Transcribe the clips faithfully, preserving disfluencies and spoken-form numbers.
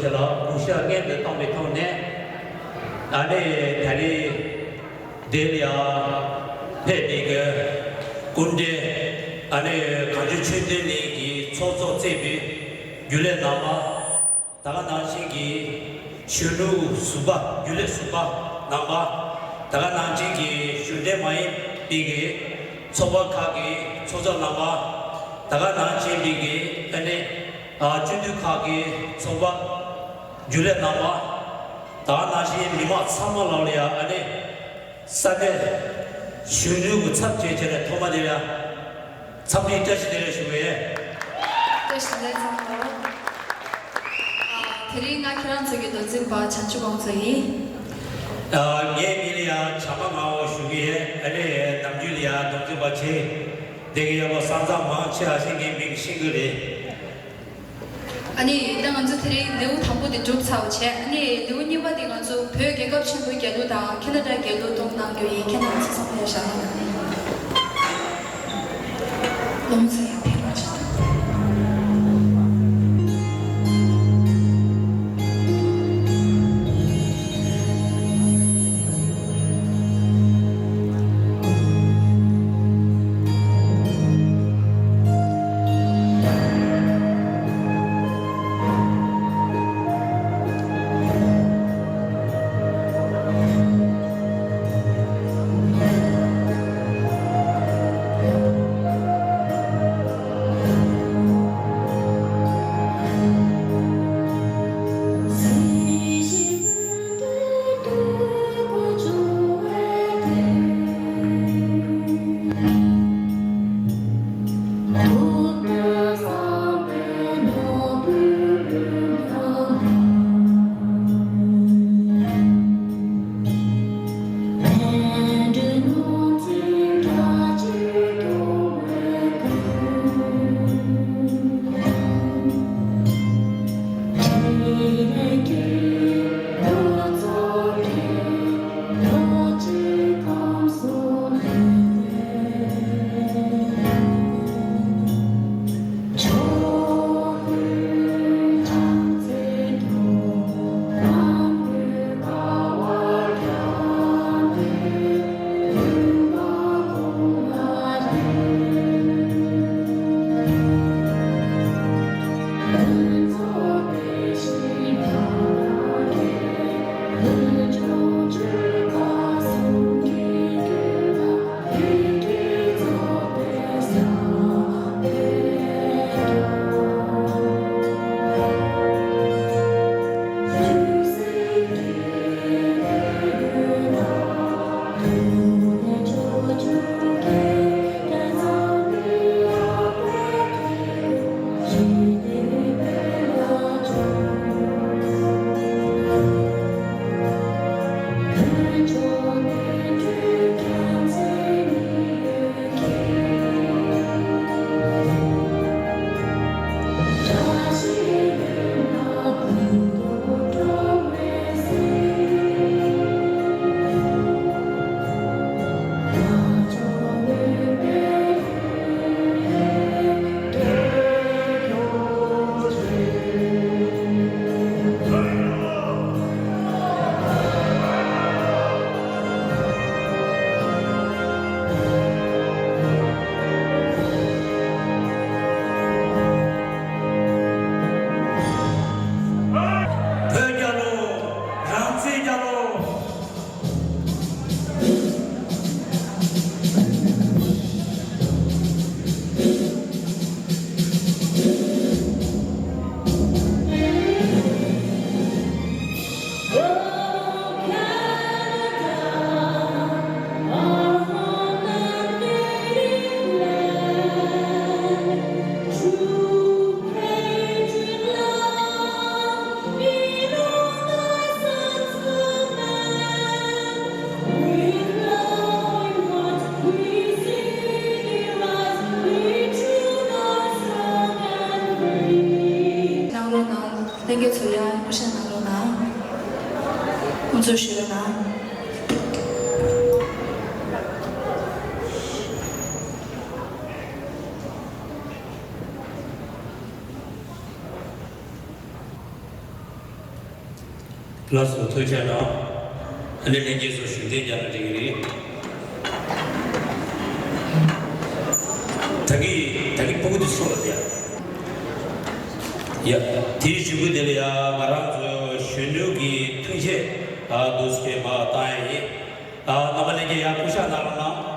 ལ་གུས་ཞབས་སྔོན་དུ་བཏང་བའི་ཐོག་ནས། ཨ་ནི་ད་རེས་འདི་ལ་ཡང་ཕེབས་པའི་གི་སྐུ་མགྲོན། ཨ་ནི་གངས་ལྗོངས་ཆོས་ལྡན་གླིང་གི་ཚོགས་གཙོ་གཙོས་པའི་རྒྱུན་ལས་རྣམ་པ། ད་ག་ནང་བཞིན་གྱི་གཞོན་ནུ་ཟུར་པ། རྒྱུན་ལས་ཟུར་པ་རྣམ་པ། ད་ག་ནང་བཞིན་གྱི་གཞུང་འབྲེལ་མ་ཡིན་པའི་གི་ཚོགས་པ་ཁག་གི་ཚོགས་གཙོ་རྣམ་པ། ད་ག་ནང་བཞིན་པའི་གི་ཨ་ནི་ཨ་སྤྱི་འཐུས་ཁག་གི་ཚོགས་པ། རྒྱུན་ལས་རྣམ་པ། ད་ག་ནང་བཞིན་མི་མང་ཚང་མ་ལ་ལ་ཡ་ཨ་ནི་ས་གནས་གཞོན་ནུ་གི་ཚབ་བྱས་བྱས་ནས་ཐོག་མ་དེ་ལ་ཡ། འཚམས་འདྲི་བཀྲ་ཤིས་བདེ་ལེགས་ཞུ་གི་ཡིན། བཀྲ་ཤིས་བདེ་ལེགས་ཚང་མ་ལོ། ཨ། དེ་རིང་ང་ཁྱེད་རང་ཚོ་གི་མདོ་འཛིན་པ་བྱང་ཆུབ་དབང་མཛད་ཡིན། ཨ། ངའི་མིང་ལ་ཡང་བྱམས་པ་ངག་དབང་ཞུ་གི་ཡིན། ཨ་ནི་ནམ་རྒྱུན་ལ་ཡང་མདོ་འཛིན་པ་བྱས་བསྡད་ཀྱི་ཡོད་པ་ས་མཚམས་མང་ཆེ་བ་ཞིག་ངའི་མིང་ཤེས་ཀྱི་རེད། ཨ་ནི་ད་ང་ཚོ་དེ་རིང་ལེའུ་དང་པོ་དེ་གྲུབ་ཚར་བ་བྱས། ཨ་ནི་ལེའུ་གཉིས་པ་དེ་ང་ཚོ་བོད་རྒྱལ་ཁབ་ཆེན་པོའི་རྒྱལ་གླུ་དང་ཁེ་ན་ཌ་རྒྱལ་གླུ་བསྡོམས་གནང་རྒྱུ་ཡིན། ཁྱེད་རྣམ་ཚོ་ཚང་མ་ལ་ཞབས་བརྟན། ལོ་ཚོད་ཡང་ཕེབས་པ་ཆེ། བོད་རྒྱལ་ལོ། རང་བཙན་རྒྱལ་ལོ། གནང་རོགས་གནང་། ལྷན་རྒྱས་ཚོ་ཡང་སྐུ་བཞེངས་གནང་རོགས་གནང་། དབུ་འཛུགས་ཞུ་རོགས་གནང་། ལགས་སོ། ཐུགས་རྗེ་གནང་། ཨ་ནི་ལྷན་རྒྱས་ཚོ་བཞུགས་གདན་རྒྱབ་ན་འགྲིག་གི་རེད། ད་གི་ད་གི་ཕྲུ་གུ་དེ་སོང་ལ་དེ་ཡ། ཡ། དེའི་གཞུག་གུ་དེ་ལ་ཡ་ང་རང་ཚོ་གཞོན་ནུ་གི་ཐུགས་རྗེ་ཨ་འདུག་སེ་མ་བཏང་ཡ་ཡིན། ཨ་རྣམ་པ་ལྷན་རྒྱས་ཡ་སྐུ་ཞབས་གནང་རོགས་གནང་།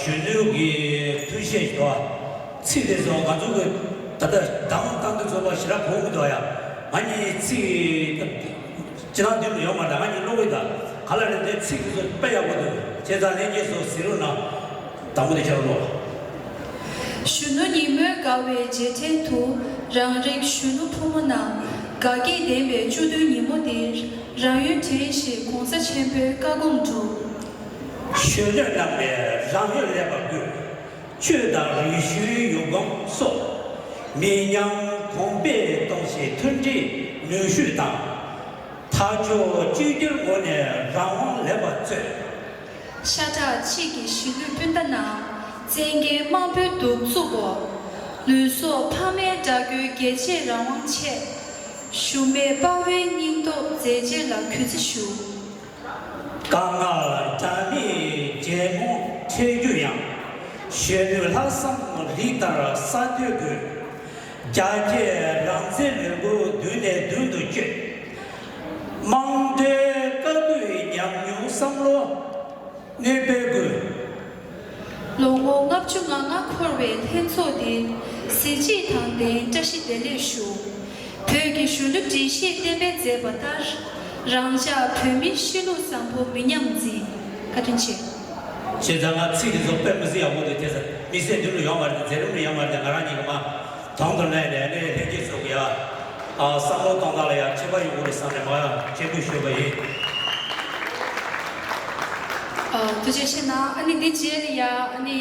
གཞོན་ནུ་གི་ཐུགས་བཞེད་ཞུ་བ། ཚིག་དེ་ཚོ་ང་ཚོ་གི་ད་ལྟ་བདམས་བཏང་དུས་ཚོད་པ་ཞེ་དྲག་འགོར་གི་འདུག་ཡ། ང་གཉིས་ཚིག་སྤྱི་བཏང་འདི་ལ་ཡོད་མ་རེད། ང་གཉིས་ཀློག་གི་ད། ག་ལ་རེད། དེ་ཚིག་དེ་ཚོ་དཔེ་ཡག་པོ་འདུག་བྱས་ཙང་ལྷན་རྒྱས་ཚོ་གཟིགས་རོགས་གནང་། དང་པོ་དེ་ཆགས་ལོ། གཞོན་ནུ་ཉིན་མོའི་དགའ་བའི་རྗེས་དྲན་དུ། རང་རིགས་གཞོན་ནུ་ཕོ་མོ་རྣམས། དགའ་སྐྱིད་ལྡན་པའི་བཅུ་བདུན་ཉིན་མོ་འདིར། རང་ཡུལ་དྲན་ཞེས་༸གོང་ས་ཆེན་པོའི་བཀའ་དགོངས་སྒྲུབ། གཞོན་ནུ་རྣམས་ནས་རང་ཡུལ་ལེགས་པར་དགོས། ཆོས་དང་རིག་གཞུང་ཡོངས་སྒོམ་སོགས། མི་ཉམས་གོང་འཕེལ་གཏོང་ཆེད་མཐུན་སྒྲིལ་ནུས་ཤུགས་དང་། མཐའ་མཇུག་གཅིག་གྱུར་སྒོ་ནས་རང་དབང་ལེགས་པར་རྩོད། ཤ་ཁྲག་གཅིག་གི་གཞིས་ལུས་སྤུན་ཟླ་རྣམས། བཙན་རྒྱལ་དམར་པོའི་གདུག་རྩུབ་འོག། ལུས་སྲོག་ཕ་མའི་དགྲ་རྒོལ་རྒྱལ་གཅེས་རང་དབང་ཆེད། ཞུམ་མེད་དཔའ་བོའི་སྙིང་སྟོབས་མཛད་རྗེས་ལ་གུས་བརྩི་ཞུ། དཀའ་ངལ་དགྲ་མེད་རྒྱལ་མོ་འཕྲད་རྒྱུ་ཡང་། གཞོན་ནུ་ལྷག་བསམ་རི་ལྟར་གསར་གཏོད་དགོས། རྒྱ་སྐྱེད་རང་བཙན་ལས་འགུལ་མདུན་ནས་མདུན་དུ་བསྐྱོད། དམངས་ཁྲོད་དཀའ་སྡུག་ཉམས་མྱོང་བསམ་བློ་གནས་སྤེལ་དགོས། ལོ་ངོ་ལྔ་བཅུ་ང་ལྔ་འཁོར་བའི་ལྷན་ཚོགས་འདིར་གཟི་བརྗིད་དང་ལྡན་བཀྲ་ཤིས་བདེ་ལེགས་ཞུ། བོད་ཀྱི་གཞོན་ནུ་འགྲེལ་བཤད་གཏན་འབེབས་མཛད་པ་ལྟར། རང་ཅག་བོད་མིའི་གཤིས་ལུགས་བཟང་པོ་མི་ཉམས་འཛིན། བཀའ་དྲིན་ཆེ། བྱས་ཙང་ང་ཚིག་དེ་ཚོ་དཔེ་མི་སྲིད་ཡག་པོ་འདུག་དེ་ཚོ་དམིགས་བསལ་འདི་ལ་ཡོང་མ་རེད། མཛད་རིམ་ལ་ཡོང་མ་རེད། ང་རང་ཉིད་ཀྱི་མ་དང་དུ་གནས་ནས་ཨ་ནི་ལྷན་རྒྱས་ཚོ་གི་ཡ། ཨ། བསམ་བློ་གཏོང་སྟངས་ལ་ཡང་ཁྱད་པར་ཡོང་གི་རེད་བསམ་ནས་མ་ཡང་སྤྱན་འབུལ་ཞུས་པ་ཡིན། ཨ། ཐུགས་རྗེ་ཆེ་གནང་། ཨ་ནི་འདི་རྗེས་ལ་ཡ་ཨ་ནི།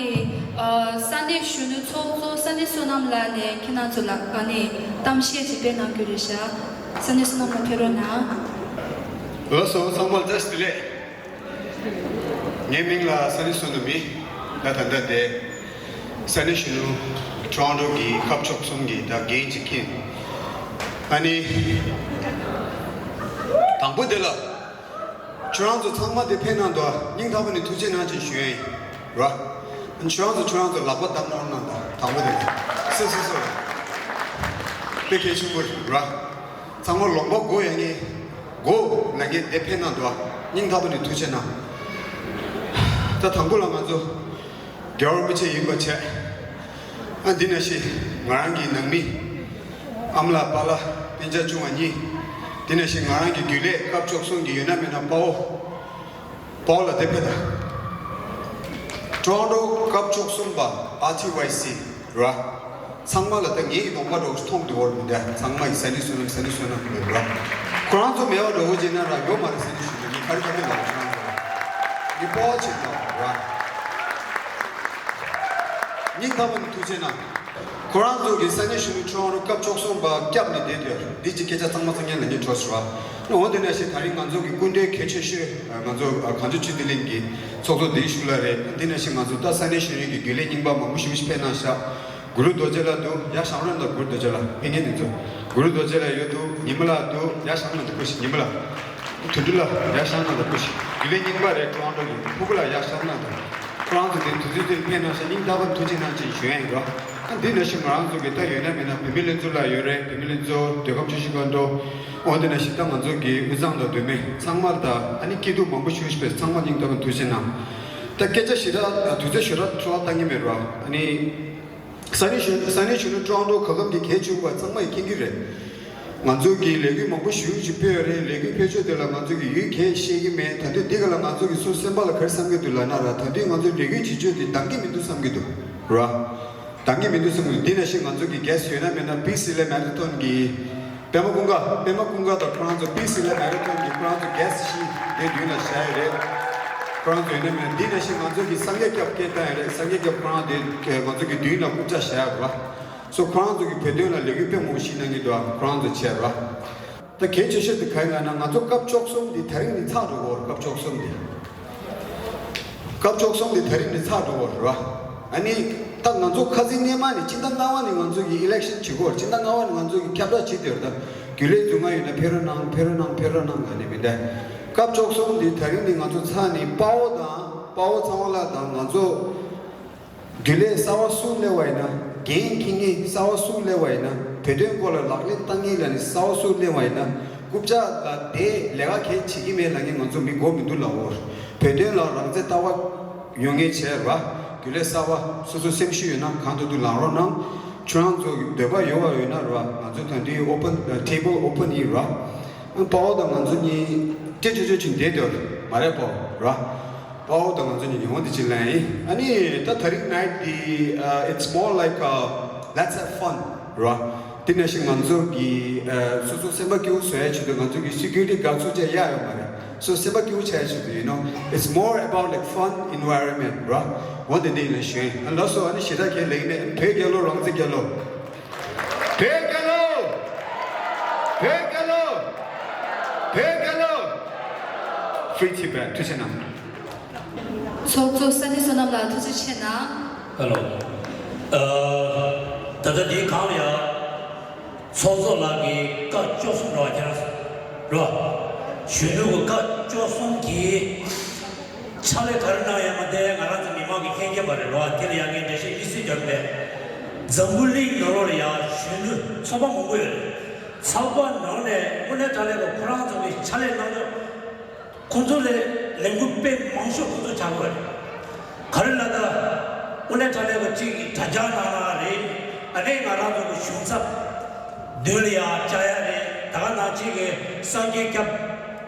ཨ། ས་གནས་གཞོན་ནུ་ཚོགས་གཙོ་ས་གནས་བསོད་ནམས་ལགས་ནས་ཁྱེད་རང་ཚོ་ལ་ཨ་ནི་གཏམ་བཤད་ཅིག་སྤེལ་གནང་རྒྱུ་རེད་ཤག་ས་གནས་བསོད་ནམས་ལགས་ཕེབས་རོགས་གནང་། ལགས་སོ། ཚང་མ་ལ་བཀྲ་ཤིས་བདེ་ལེགས། ངའི་མིང་ལ་ས་གནས་བསོད་ནམས་ཡིན། ད་ད་ལྟ་དེ་ས་གནས་གཞོན་ནུ་ཊོ་རོན་ཊོ་གི་སྐབས་བཅུ་གསུམ་གི་ད་འགན་ཅིག་འཁྱེར། ཨ་ནི། དང་པོ་དེ་ལ་ཁྱོད་རང་ཚོ་ཚང་མ་དེ་ཕེབས་གནང་འདུག་སྙིང་ཐག་པ་ནས་ཐུགས་རྗེ་གནང་ཞེས་ཞུ་ཡ་ཡིན། ར། ཁྱོད་རང་ཚོ་ཁྱོད་རང་ཚོ་ལག་པ་བརྡབ་གནང་རོགས་གནང་དང་། དང་པོ་དེ་ལ་སོ་སོ་སོ་དཔེ་གལ་ཆེན་པོ་རེད། ར། ཚང་མ་ལོངས་པ་དགོས་ཡ་ངེས། དགོས་ལ་ངས་དེ་ཕེབས་གནང་འདུག་སྙིང་ཐག་པ་ནས་ཐུགས་རྗེ་གནང་། ད་དང་པོ་ལ་ང་ཚོ་རྒྱལ་བ་རིན་པོ་ཆེ་ཡིན་པ་བྱས། ཨ། འདི་ནང་བཞིན་ང་རང་གི་ནང་མི། ཨ་མ་ལགས་པཱ་ལགས་སྤུན་ཀྱག་ཆུང་བ་གཉིས། འདི་ནང་བཞིན་ང་རང་གི་རྒྱུན་ལས་སྐབས་བཅུ་གསུམ་གྱི་ཡོད་ན་མེད་ན་དཔའ་བོ། དཔའ་བོ་ལ་དེ་ཕེབས་དང་། ཊོ་རོན་ཊོ་སྐབས་བཅུ་གསུམ་པ་ཨར་ཊི་ཝའི་སི་ར། ཚང་མ་ལ་ད་ངེད་ཀྱི་གདོང་པ་འདྲ་བོ་ཞིག་མཐོང་གི་འདུག་འོར་མི་འདྲ། ཚང་མ་ཡི་ས་གནས་བསོད་ནམས་ས་གནས་བསོད་ནམས་མེད་ར། ཁོ་རང་ཚོ་མེད་པ་འདྲ་བོ་བྱས་ན་ར་ཡོད་མ་རེད། ས་གནས་གཞོན་ནུ་ངས་ག་རེ་ག་རེ་ལབ་ཁྱོད་རང་ཚོ་ལ་ངས་སྤོབས་པ་བྱེད་ཀྱི་ཡོད་ར། སྙིང་ཐག་པ་ནས་ཐུགས་རྗེ་གནང་། ཁོ་རང་ཚོ་གི་ས་གནས་གཞོན་ནུ་ཁྲོམ་ར་སྐབས་བཅུ་གསུམ་པ་སྐྱབས་ནས་བསྡད་དུས་འདི་གཅིག་སྐད་ཆ་གཙང་མ་གཙང་རྐྱང་ལབ་ཉན་གྲོགས་ཟེར་བ། འོ་དེ་ནས་ཤི་ད་རིང་ང་ཚོ་གི་སྐུ་མགྲོན་གལ་ཆེ་ཤོས་ང་ཚོ་གངས་ལྗོངས་ཆོས་ལྡན་གླིང་གི་ཚོགས་གཙོ་བདེ་སྐྱིད་ཕྲུག་ལགས་རེད། དེ་ནས་ཤི་ང་ཚོ་ད་ས་གནས་གཞོན་ནུ་གི་རྒྱུན་ལས་རྙིང་པ་མང་པོ་ཞེ་པོ་ཞིག་ཕེབས་གནང་ཤག་གུ་རུ་རྡོ་རྗེ་ལགས་འདུག་ཡར་བཞེངས་རོགས་གནང་། གུ་རུ་རྡོ་རྗེ་ལགས་ཕེབས་མཁན་དེ་ཚོ། གུ་རུ་རྡོ་རྗེ་ལགས་ཡོད་འདུག་ཉི་མ་ལགས་འདུག་ཡར་བཞེངས་གནང་། དུ་ཁུ་ཞིག་ཉི་མ་ལགས། དོན་གྲུབ་ལགས་ཡར་བཞེངས་གནང་། དུ་ཁུ་ཞིག་རྒྱུན་ལས་རྙིང་པ་རེད། ཀྲོང་ཀྲོ་གི་ཕུ་གུ་ལགས་ཡར་བཞེངས་གནང་། དུ་ཁོ་རང་ཚོ་དེ་དུས་ཚོད་དེར་ཕེབས་གནང་ཤག་སྙིང་ཐག་པ་ཐུགས་རྗེ་གནང་ཞེས་ཞུ་ཡ་ཡིན་རོགས། ཨ། འདི་ནང་བཞིན་ང་རང་ཚོ་གི་ད་ཡོད་ན་མེད་ན་བུད་མེད་ལྷན་ཚོགས་ལ་ཡོད་རེད། བུད་མེད་ལྷན་ཚོགས་དོ་ཁམས་ཆུ་བཞི་སྒང་དྲུག་འོ་དེ་ནང་བཞིན་ད་ང་ཚོ་གི་དབུས་གཙང་དང་མདོ་སྨད་ཚང་མར་ད་ཨ་ནི་སྐྱིད་སྡུག་མང་པོ་ཞུ་ཞིག་པས་ཚང་མ་སྙིང་ཐག་པ་ཐུགས་རྗེ་གནང་། ད་སྐད་ཆ་ཞེ་དྲག་དུས་ཚོད་ཞེ་དྲག་འཕྲོ་བརླག་བཏང་གི་མེད་རོགས། ཨ་ནི། ས་གནས་གཞོན་ས་གནས་གཞོན་ནུ་ཀྲོང་ཀྲོ་ག་གམ་གྱི་གལ་ཆེ་བ་ཚང་མ་ཡིས་མཁྱེན་གྱི་རེད། ང་ཚོ་གི་ལས་འགུལ་མང་པོ་ཞེ་ཅིག་སྤེལ་ཡོད་རེད། ལས་འགུལ་སྤེལ་ཕྱོགས་དེ་ལ་ང་ཚོ་གི་ཡུལ་གས་ཤེས་ཀྱི་མེད། ད་དུང་འདི་ག་ལ་ང་ཚོ་གི་སོ་སེམས་པ་ལ་ག་རེ་བསམ་གྱི་འདུག་ལབ་ན་ར། ད་དུང་ང་ཚོ་ལས་འགུལ་བྱེད་ཕྱོགས་དེ་འདང་གི་མི་འདུག་བསམ་གྱི་འདུག་ར། འདང་གི་མི་འདུག་བསམ་གྱི་འདུག་འདི་ནང་བཞིན་ང་ཚོ་གི་གེ་སི་ཡོད་ན་མེད་ན་པི་སི་ལེ་མེ་ར་ཐོན་གྱི་པད་མ་ཀུན་དགའ། པད་མ་ཀུན་དགའ་དང་ཁོ་རང་ཚོ་པི་སི་ལེ་མེ་ར་ཐོན་གྱི་ཁོ་རང་ཚོ་གེ་སི་ཞིག་དེ་མདུན་ལ་བཞག་ཡོད་རེད། ཁོ་རང་ཚོ་ཡིན་ན་མིན་ན་འདི་ནང་བཞིན་ང་ཚོ་གི་སངས་རྒྱས་སྐྱབས་སྐད་བཏང་ཡོད་རེད། སངས་རྒྱས་སྐྱབས་ཁོ་རང་དེ་ང་ཚོ་གི་མདུན་ལ་རྐུབ་ལྕགས་བཞག་ཡོད་རེད་བ། སོ་ཁོ་རང་ཚོ་གི་བོད་དོན་ལ་ལས་འགུལ་དཔེ་མང་པོ་ཞིག་གནང་གི་འདུག་ཁོ་རང་ཚོ་བྱས་རེད་བ། ད་གལ་ཆེ་ཤོས་དེ་ག་ཡིན་ལབ་ན་ང་ཚོ་སྐབས་བཅུ་གསུམ་འདི་དེ་རིང་ནས་ཚར་འགྲོ་གི་ཡོད་རེད། སྐབས་བཅུ་གསུམ་འདི། སྐབས་བཅུ་གསུམ་དེ་དེ་རིང་ནས་ཚར་འགྲོ་བ་རེད་བ། ཨ་ནི། ད་ང་ཚོ་ཁ་སང་སྔོན་མ་ནས་སྤྱི་ཟླ་ལྔ་པ་ནས་ང་ཚོ་གི་ཨི་ལེག་ཤན་བྱེད་ཀྱི་ཡོད་རེད། སྤྱི་ཟླ་ལྔ་པ་ནས་ང་ཚོ་གི་ཁྱབ་བསྒྲགས་བྱེད་བསྡད་ཡོད་རེད། ད་རྒྱུན་ལས་རྫུན་མ་ཡོད་ན་ཕེབས་རོགས་གནང་། ཕེབས་རོགས་གནང་། ཕེབས་རོགས་གནང་ལབ་ནས་མི་འདྲ། སྐབས་བཅུ་གསུམ་འདི་དེ་རིང་ནས་ང་ཚོ་ཚར་ནས་དཔའ་བོ་དང་དཔའ་བོ་ཚེ་དབང་ལགས་དང་ང་ཚོ། རྒྱུན་ལས་གསར་པ་སུ་སླེབས་པ་ཡིན་ན། འགན་འཁྱེར་མཁན་གསར་པ་སུ་སླེབས་པ་ཡིན་ན། བོད་དོན་སྐོར་ལ་ལག་ལེན་བསྟར་མཁན་ལ་ནི་གསར་པ་སུ་སླེབས་པ་ཡིན་ན། རྐུབ་ལྕགས་ལ་བསྡད་ལས་ཀ་གང་ཡང་བྱེད་ཀྱི་མེད་ལབ་མཁན་ང་ཚོ་མི་དགོས་མི་འདུག་ལབ་ཡོད། བོད་དོན་ལ་རང་བཙན་ལྟ་བ་ཡོད་མཁན་བྱས་ར། རྒྱུན་ལས་གསར་པ་སོ་སོ་སེམས་ཤུགས་ཡོད་ན་གང་ཐུབ་ཐུབ་ལངས་རོགས་གནང་། ཁྱོད་རང་ཚོ་འདོད་པ་ཡོད་པ་ཡོད་ན་ར། ང་ཚོ་ད་དུང་ཨོ་པན། ཊེ་བལ་ཨོ་པན་ཡིན་ར། དཔའ་བོ་དང་ང་ཚོ་གཉིས་ཏྲེ་ཅོ་ཅོ་ཅིག་བསྡད་དེ། མ་རེད་པོ་ར། པའོ་དང་ང་ཚོ་གཉིས་ཉི་ཧོང་དེ་ཅི་ལན་ཡིན། ཨ་ནི་ད་དེ་རིང་night དེ་uh, it's more like a let's have fun ར། དེ་ནས་ཤིང་ང་ཚོ་གི་སོ་སོ་སེམས་པ་སྐྱིད་པོ་བཟོ་ཡ་ཆེད་དུ། ང་ཚོ་གི་security guard ཚོ་བཅས་ཡ་ཡོད་མ་རེད། སོ་སེམས་པ་སྐྱིད་པོ་བྱ་ཡ་ཆེད་དུ། you know, it's more about like fun environment ར། འོ་དེ་འདི་ཡིན་ལ་ཞུ་ཡིན། ལགས་སོ། ཨ་ནི་ཞེ་དྲག་ཁས་ལེན་ནས་བོད་རྒྱལ་ལོ། རང་བཙན་རྒྱལ་ལོ། བོད་རྒྱལ་ལོ། བོད་རྒྱལ་ལོ། བོད་རྒྱལ་ལོ། Free Tibet ཐུགས་རྗེ་གནང་། ཚོགས་གཙོ་ས་འདི་བསོད་ནམས་ལགས་ཐུགས་རྗེ་ཆེ་གནང་། ཧེ་ལོ། ཨ། ད་ལྟ་འདིའི་སྒང་ལ་ཡ་ཚོགས་གཙོ་ལགས་ཀྱིས་བཀའ་བཅུ་གསུམ་རོགས་ཁྱེད་རང་རོགས་གཞོན་ནུ་གི་བཀའ་བཅུ་གསུམ་གྱིས། ཕྱག་ལས་ག་རེ་གནང་ཡོད་མ་དེ་ང་རང་ཚོ་མི་མང་གི་ལྷན་རྒྱས་པ་རེད་རོ། དེ་ལ་ཡང་ངས་འགྲེལ་བཤད་ཡིད་སེམས་རྒྱབ་པས། འཛམ་བུ་གླིང་ནང་ལོགས་ལ་ཡང་གཞོན་ནུ་ཚོགས་པ་མང་པོ་ཡོད་རེད། ཚོགས་པ་ནང་ནས་དངོས་གནས་དྲང་གནས་ཀྱི་ཁོ་རང་ཚོ་གི་ཕྱག་ལས་གནང་ཕྱོགས། ཁོང་ཚོ་ལས་ལས་འགུལ་དཔེ་མང་ཤོས་ཁོང་ཚོ་བྱ་དགོས་རེད། ག་རེ་ལབ་ན། དངོས་གནས་དྲང་གནས་ཀྱི་གཅིག་གི་དྲ་རྒྱ་ནང་ལ་རེད། ཨ་ནི་ང་རང་ཚོ་གི་གཞུང་ཚབ་མདུན་ལ་ཡང་བཅར་ཡ་རེད། ད་ག་ནང་བཞིན་གྱི་སངས་རྒྱས་སྐྱབས།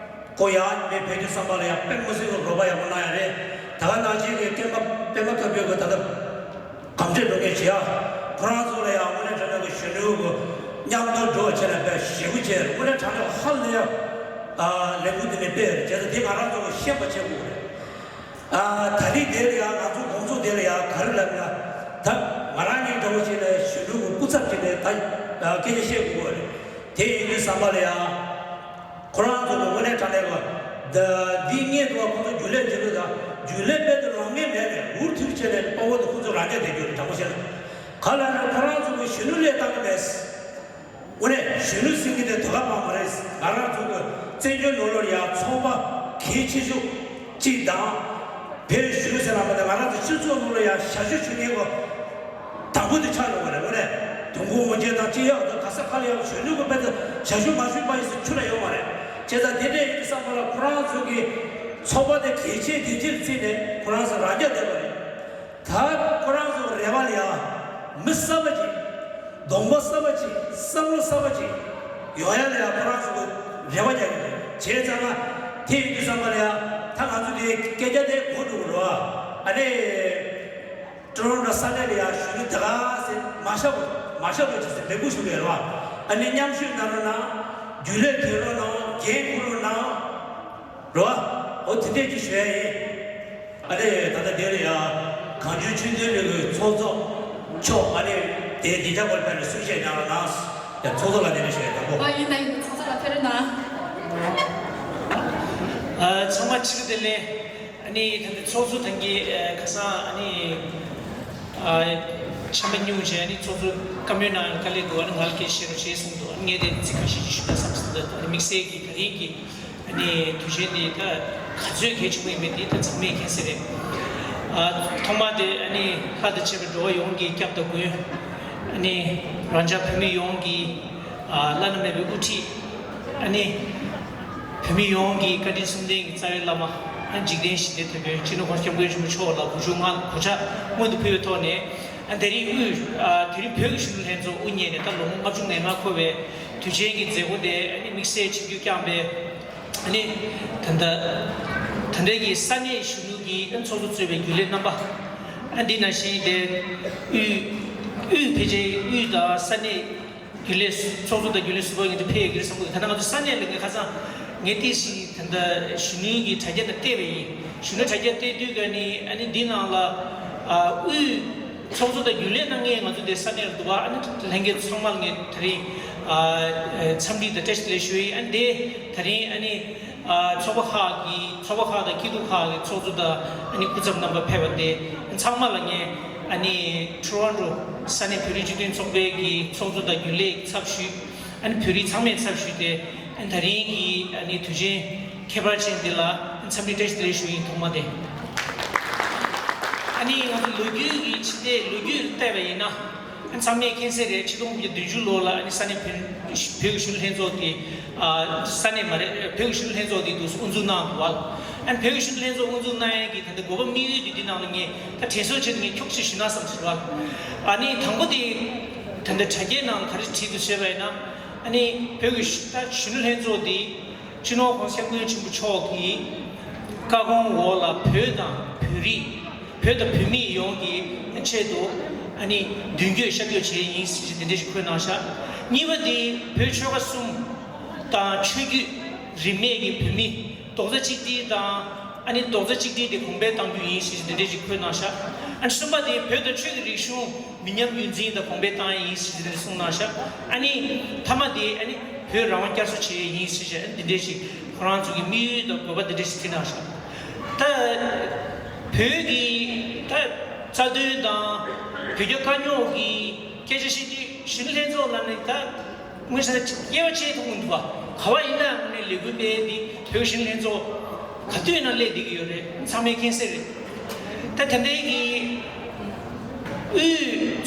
ཁོ་ཡང་ངའི་བོད་དོན་བསམ་པ་ལ་ཡང་དཔེ་མི་སྲིད་པའི་རོགས་པ་ཡག་པོ་གནང་ཡ་རེད། ད་ག་ནང་བཞིན་གྱི་སྐྱེས་པ་པད་མ་དཀར་པོའི་གི་ད་ལྟ་གོམ་བགྲོད་འགྲོ་མཁན་བྱེད་ཡ། ཁོ་རང་ཚོ་ལ་ཡང་དངོས་གནས་དྲང་གནས་ཀྱི་གཞོན་ནུ་གི་མཉམ་དུ་འགྲོ་བྱས་ནས་དཔེ་ཞེ་པོ་བྱས། དངོས་གནས་དྲང་གནས་ཧ་ལས་ཡ། ཨ། ལས་འགུལ་འདི་ནས་སྤེལ་རེད། བྱས་ཙང་འདི་ང་རང་ཚོ་གི་ཤེས་པ་བྱེད་དགོས་རེད། ཨ། ད་རེས་དེ་ལ་ཡང་ང་ཚོ་གོང་ཚོགས་དེ་ལ་ཡང་ག་རེ་ལབ་ན། ད་ང་རང་གཉིས་འདྲ་བོ་བྱས་ནས་གཞོན་ནུ་གི་སྐུ་ཚབ་བྱས་ནས་ད་སྐད་ཆ་བཤད་དགོས་རེད། དེ་ཡིན་དུས་ཙམ་པ་ལ་ཡང་། ཁོ་རང་ཚོ་གི་དངོས་གནས་དྲང་གནས་ཀྱི་ད་འདི་སྔོན་དུ་བ་ཁོ་ཚོ་རྒྱུན་ལས་བྱེད་དུས་དང་རྒྱུན་ལས་དཔེ་དེ་རང་ངེས་མེད་ནས་འུར་ཐིག་བྱས་ནས་དཔའ་བོ་དེ་ཁོ་ཚོ་རང་རྒྱ་དེ་རྒྱུ་རེད། དྲང་པོ་བཤད་ན། ག་ལ་ན་ཁོ་རང་ཚོ་གི་གཞོན་ནུ་ལས་བཏང་གི་མེད། དངོས་གནས་གཞོན་ནུ་ཟེར་གི་དེ་དོ་ལ་མ་མ་རེད། ང་རང་ཚོ་གི་བཙན་བྱོལ་ནང་ལོགས་ཡ་ཚོགས་པ་གལ་ཆེ་ཤོས་གཅིག་དང་། བོད་གཞོན་ནུ་ཟེར་ལ་མ་ད་ང་རང་ཚོ་སྤྱི་ཚོགས་ནང་ལོགས་ཡ་ཞབས་ཞུ་ཞུ་མཁན་གོ། དང་པོ་དེ་ཆགས་ཡོང་བ་རེད། དངོས་གནས་དུང་དཀོན་འོ་བརྒྱལ་དང་ཅི་ཡག་དང་ག་ས་ག་ལ་ཡང་གཞོན་ནུ་གི་དཔེ་ཚོ་བྱ་ཤུགས་མ་ཤུགས་པ་ཡིན་ས་ཆུ་ལ་ཡོད་མ་རེད། བྱས་ཙང་དེ་འདྲ་ཡིན་དུས་ཙམ་པ་ལ་ཁོ་རང་ཚོ་གི་ཚོགས་པ་དེ་གལ་ཆེ་དེ་ཆེར་བརྩིས་ནས་ཁོ་རང་ཚོ་རང་རྐྱ་བསྡད་པ་རེད། ད་ཁོ་རང་ཚོ་གི་རེ་བ་ལ་ཡང་མི་གསར་པ་ཅིག་གདོང་པ་གསར་པ་ཅིག་བསམ་བློ་གསར་པ་ཅིག་ཡོང་ཡ་ལ་ཡང་ཁོ་རང་ཚོ་གི་རེ་བ་རྒྱག་གི་རེད། བྱས་ཙང་ན་དེ་ཡིན་དུས་ཙམ་པ་ལ་ཡང་ད་ང་ཚོ་དེ་སྐད་ཆ་དེ་གོ་འགྲོ་གི་རེད་བ། ཨ་ནི། ཀྲོ་རོན་ཀྲོ་ས་གནས་ལ་ཡང་གཞོན་ནུ་དེ་ག་ཟེར་མ་ཤོག་མ་ཤོག་གི་ཅི་ཟེར་འབོད་སྐུལ་ཞུ་གི་ཡོད་རེད་བ། ཨ་ནི་མཉམ་ཞུགས་གནང་རོགས་གནང་། རྒྱུན་ལས་ཐོན་རོགས་གནང་། འགན་འཁུར་རོགས་གནང་། རེད་བ། འོ་དེ་འདྲས་ཅིག་ཞུ་ཡ་ཡིན། ཨ་ནི་ད་ལྟ་དེ་ལ་ཡང་གངས་ལྗོངས་ཆོས་ལྡན་གླིང་གི་ཚོགས་གཙོ་མཆོག་ཨ་ནི་དེ་སྡིངས་ཆ་སྐོར་ཕེབས་ནས་གསུང་བཤད་གནང་རོགས་གནང་། ཡང་ཚོགས་གཙོ་ལ་དེ་འདྲས་ཞུ་ཡ་དང་པོ། ཨ་ཡིན་ད་ཡིན། ཚོགས་གཙོ་ལ་ཕེབས་རོགས་གནང་། ཨ། ཚང་མ་ཆིག་སྒྲིལ་ལེ། ཨ་ནི་ད་ལྟ་ཚོགས་གཙོ་ཐང་གི་ཨ་ཁ་སང་ཨ་ནི་ཨ་ཆམ་པ་སྙུང་བྱས། ཨ་ནི་ཚོགས་གཙོ་བཀའ་མོལ་གནང་དཀའ་ལས་འདུག་ཨ་ནི་ང་ལ་སྐད་བཤད་རོགས་བྱས་གསུངས་འདུག་ཨ་ནི་ངས་དེ་ཚིག་ཁ་ཤས་ཅིག་ཞུས་ན་བསམ་སོང་། ད་ཨ་ནི་དམིགས་བསལ་གྱི་ད་རིང་གི་ཨ་ནི་དུས་ཆེན་འདི་ད་ག་ཚོད་གལ་ཆེན་པོ་ཡིན་མིན་འདི་ད་ཚང་མས་མཁྱེན་གསལ་རེད། ཨ་ཐོག་མ་དེ་ཨ་ནི་ལྷ་དང་བཅས་པའི་འགྲོ་བ་ཡོངས་ཀྱི་སྐྱབས་དང་མགོན། ཨ་ནི་རང་ཅག་བོད་མི་ཡོངས་ཀྱི་ཨ་བླ་ན་མེད་པའི་དབུ་ཁྲིད། ཨ་ནི་བོད་མི་ཡོངས་ཀྱི་བཀའ་དྲིན་གསུམ་ལྡན་གྱི་རྩ་བའི་བླ་མ། ཨ་འཇིག་རྟེན་ཞི་བདེའི་དེད་དཔོན་སྤྱི་ནོར་༸གོང་ས་༸སྐྱབས་མགོན་ཆེན་པོ་མཆོག་ལ་གུས་ཕྱག་སྔོན་དུ་ཕུལ་བའི་ཐོག་ནས། ཨ་དེ་རིང་དབུས་ཨ་དེ་རིང་བོད་ཀྱི་གཞོན་ནུ་ལྷན་ཚོགས་དབུ་བརྙེས་ནས་ད་ལོ་ངོ་ལྔ་བཅུ་ང་ལྔ་འཁོར་བའི་དུས་ཆེན་གྱི་མཛད་སྒོ་དེ་ཨ་ནི་དམིགས་བསལ་ཆིབས་བསྒྱུར་བསྐྱངས་པའི། ཨ་ནི་ད་ལྟ་ད་ལྟའི་གི་ས་གནས་གཞོན་ནུ་གི་ཨ་ཚོགས་གཙོ་གཙོས་པའི་རྒྱུན་ལས་རྣམ་པ། ཨ་འདི་ནང་བཞིན་དེ་དབུས་དབུས་ཕལ་ཆེར་དབུས་དང་ས་གནས་རྒྱུན་ལས་ཚོགས་གཙོ་དང་རྒྱུན་ལས་ཟུར་པ་ཡིན་དུས་ཕེབས་ཡོད་ཀྱི་རེད་བསམ་གྱི་འདུག་ད་ལྟ་ང་ཚོ་ས་གནས་ལ་ངས་ཁ་སང་ངས་ཏོག་ཙམ་ད་ལྟ་གཞོན་ནུའི་གི་དྲ་རྒྱ་ནང་བལྟས་པ་ཡིན། གཞོན་ནུ་དྲ་རྒྱ་བལྟས་དུས་ཀ་ནི་ཨ་ནི་འདི་ནང་ལ་ཨ་དབུས་ཚོགས་གཙོ་དང་རྒྱུན་ལས་རྣམ་ངེས་ང་ཚོ་དེ་ས་གནས་ལ་འདུག་བ། ཨ་ནི་ལྷན་རྒྱས་ཚང་མ་ལ་ངས་དེ་རིང་ཨ་འཚམས་འདྲི་དང་བཀྲ་ཤིས་བདེ་ལེགས་ཞུ་ཡི། ཨ་ནི་དེ་ད་རིང་ཨ་ནི། ཨ་ཚོགས་པ་ཁག་གི་ཚོགས་པ་ཁག་དང་སྐྱིད་སྡུག་ཁག་གི་ཚོགས་གཙོ་དང་ཨ་ནི་སྐུ་ཚབ་རྣམ་པ་ཕེབས་པ་དེ་ཚང་མ་ལ་ངས་ཨ་ནི་ཊོ་རོན་ཊོ་ས་གནས་བོད་རིགས་སྤྱི་མཐུན་ཚོགས་པའི་གི་ཚོགས་གཙོ་དང་རྒྱུན་ལས་ཚབ་ཞུས། ཨ་ནི་བོད་རིགས་ཚང་མའི་ཚབ་ཞུས་ཏེ། ཨ་ནི་ད་རིང་གི་ཨ་ནི་དུས་ཆེན་ཁྱད་པར་ཅན་འདི་ལ་འཚམས་འདྲི་བཀྲ་ཤིས་བདེ་ལེགས་ཞུ་ཡིན། ཐོག་མ་དེ། ཨ་ནི་ང་ཚོ་ལོ་རྒྱུས་ཀྱི་ཕྱི་ལྟས་ལོ་རྒྱུས་བལྟས་པ་ཡིན་ན། ཨ་ཚང་མས་མཁྱེན་གསལ་རེད། ཆིག་སྟོང་དགུ་བརྒྱ་བདུན་ཅུ་ལོ་ལ་ཨ་ནི་ས་གནས་བོད་བོད་ཀྱི་གཞོན་ནུ་ལྷན་ཚོགས་དེ་ཨ་ས་གནས་མ་རེད། བོད་ཀྱི་གཞོན་ནུ་ལྷན་ཚོགས་དེ་འདུག་དབུ་འཛུགས་གནང་འདུག་བ། ཨ་ནི་བོད་ཀྱི་གཞོན་ནུ་ལྷན་ཚོགས་དབུ་འཛུགས་གནང་ཡས་ཀྱི་ད་ལྟ་དགོས་པ་དམིགས་ཡུལ་དེ་འདི་ནང་ལ་ངས་ད་དྲན་གསོ་ཆེད་དུ་ངས་འཁྱོག་ཅིག་ཞུས་ན་བསམ་སོང་བ། ཨ་ནི་དང་པོ་དེ་ད་ལྟ་དྲ་རྒྱའི་ནང་ག་རེ་བྲིས་འདུག་ཟེར་བ་ཡིན་ན། ཨ་ནི་བོད་ཀྱི་ད་གཞོན་ནུ་ལྷན་ཚོགས་དེ། སྤྱི་ནོར་༸གོང་ས་༸སྐྱབས་མགོན་ཆེན་པོ་མཆོག་གིས་ བཀའ་དགོངས་འོག་ལ་བོད་དང་བོད་རིགས། བོད་དང་བོད་མི་ཡོངས་ཀྱི་ཆེད་དུ་ཨ་ནི་མདུན་སྐྱོད་ཤར་བསྐྱོད་བྱས་ཡིན་ཟེར་གྱི་འདི་འདྲ་ཞིག་འཁོད་གནང་ཤག་གཉིས་པ་དེ་བོད་ཆོལ་ཁ་གསུམ་དང་ཆོས་བརྒྱུད་རིས་མེད་ཀྱི་བོད་མི་རྡོག་རྩ་གཅིག་སྒྲིལ་དང་། ཨ་ནི་རྡོག་རྩ་གཅིག་སྒྲིལ་དེ་གོང་འཕེལ་གཏང་རྒྱུ་ཡིན་ཟེར་གྱི་འདི་འདྲ་ཞིག་འཁོད་གནང་ཤག་ཨ་ནི་གསུམ་པ་དེ་བོད་དང་ཆོས་ཀྱི་རིག་གཞུང་མི་ཉམས་རྒྱུན་འཛིན་དང་གོང་འཕེལ་བཏང་ཡ་ཡིན་ཟེར་གྱི་འདི་འདྲ་གསུངས་གནང་ཤག་ཨ་ནི་མཐའ་མ་དེ་ཨ་ནི་བོད་རང་དབང་བསྐྱར་གསོ་བྱེད་ཡ་ཡིན་ཟེར་གྱི་ཨ་ནི་འདི་འདྲ་ཞིག་ཁོ་རང་ཚོ་གི་དམིགས་ཡུལ་དང་དགོས་པ་འདི་འདྲ་ཞིག་བྲིས་གནང་ཤག་ད་བོད་ཀྱི་ད་རྩ་དོན་དང་བོད་རྒྱ་དཀའ་རྙོག་གི་སྐད་ཆ་བཤད་དུས་གཞོན་ནུ་ལྷན་ཚོགས་ལ་ནི་ད་དངོས་གནས་དབྱེ་བ་ཕྱེ་ཐུབ་མི་འདུག་བ། ག་བ་ཡིན་ནའང་ནི་ལས་འགུལ་སྤེལ་འདི་བོད་གཞོན་ནུ་ལྷན་ཚོགས་ག་དུས་ཡིན་ན་སླེབས་བསྡད་ཀྱི་ཡོད་རེད། ཚང་མས་མཁྱེན་གསལ་རེད། ད་དེ་འདྲའི་གི་དབུས་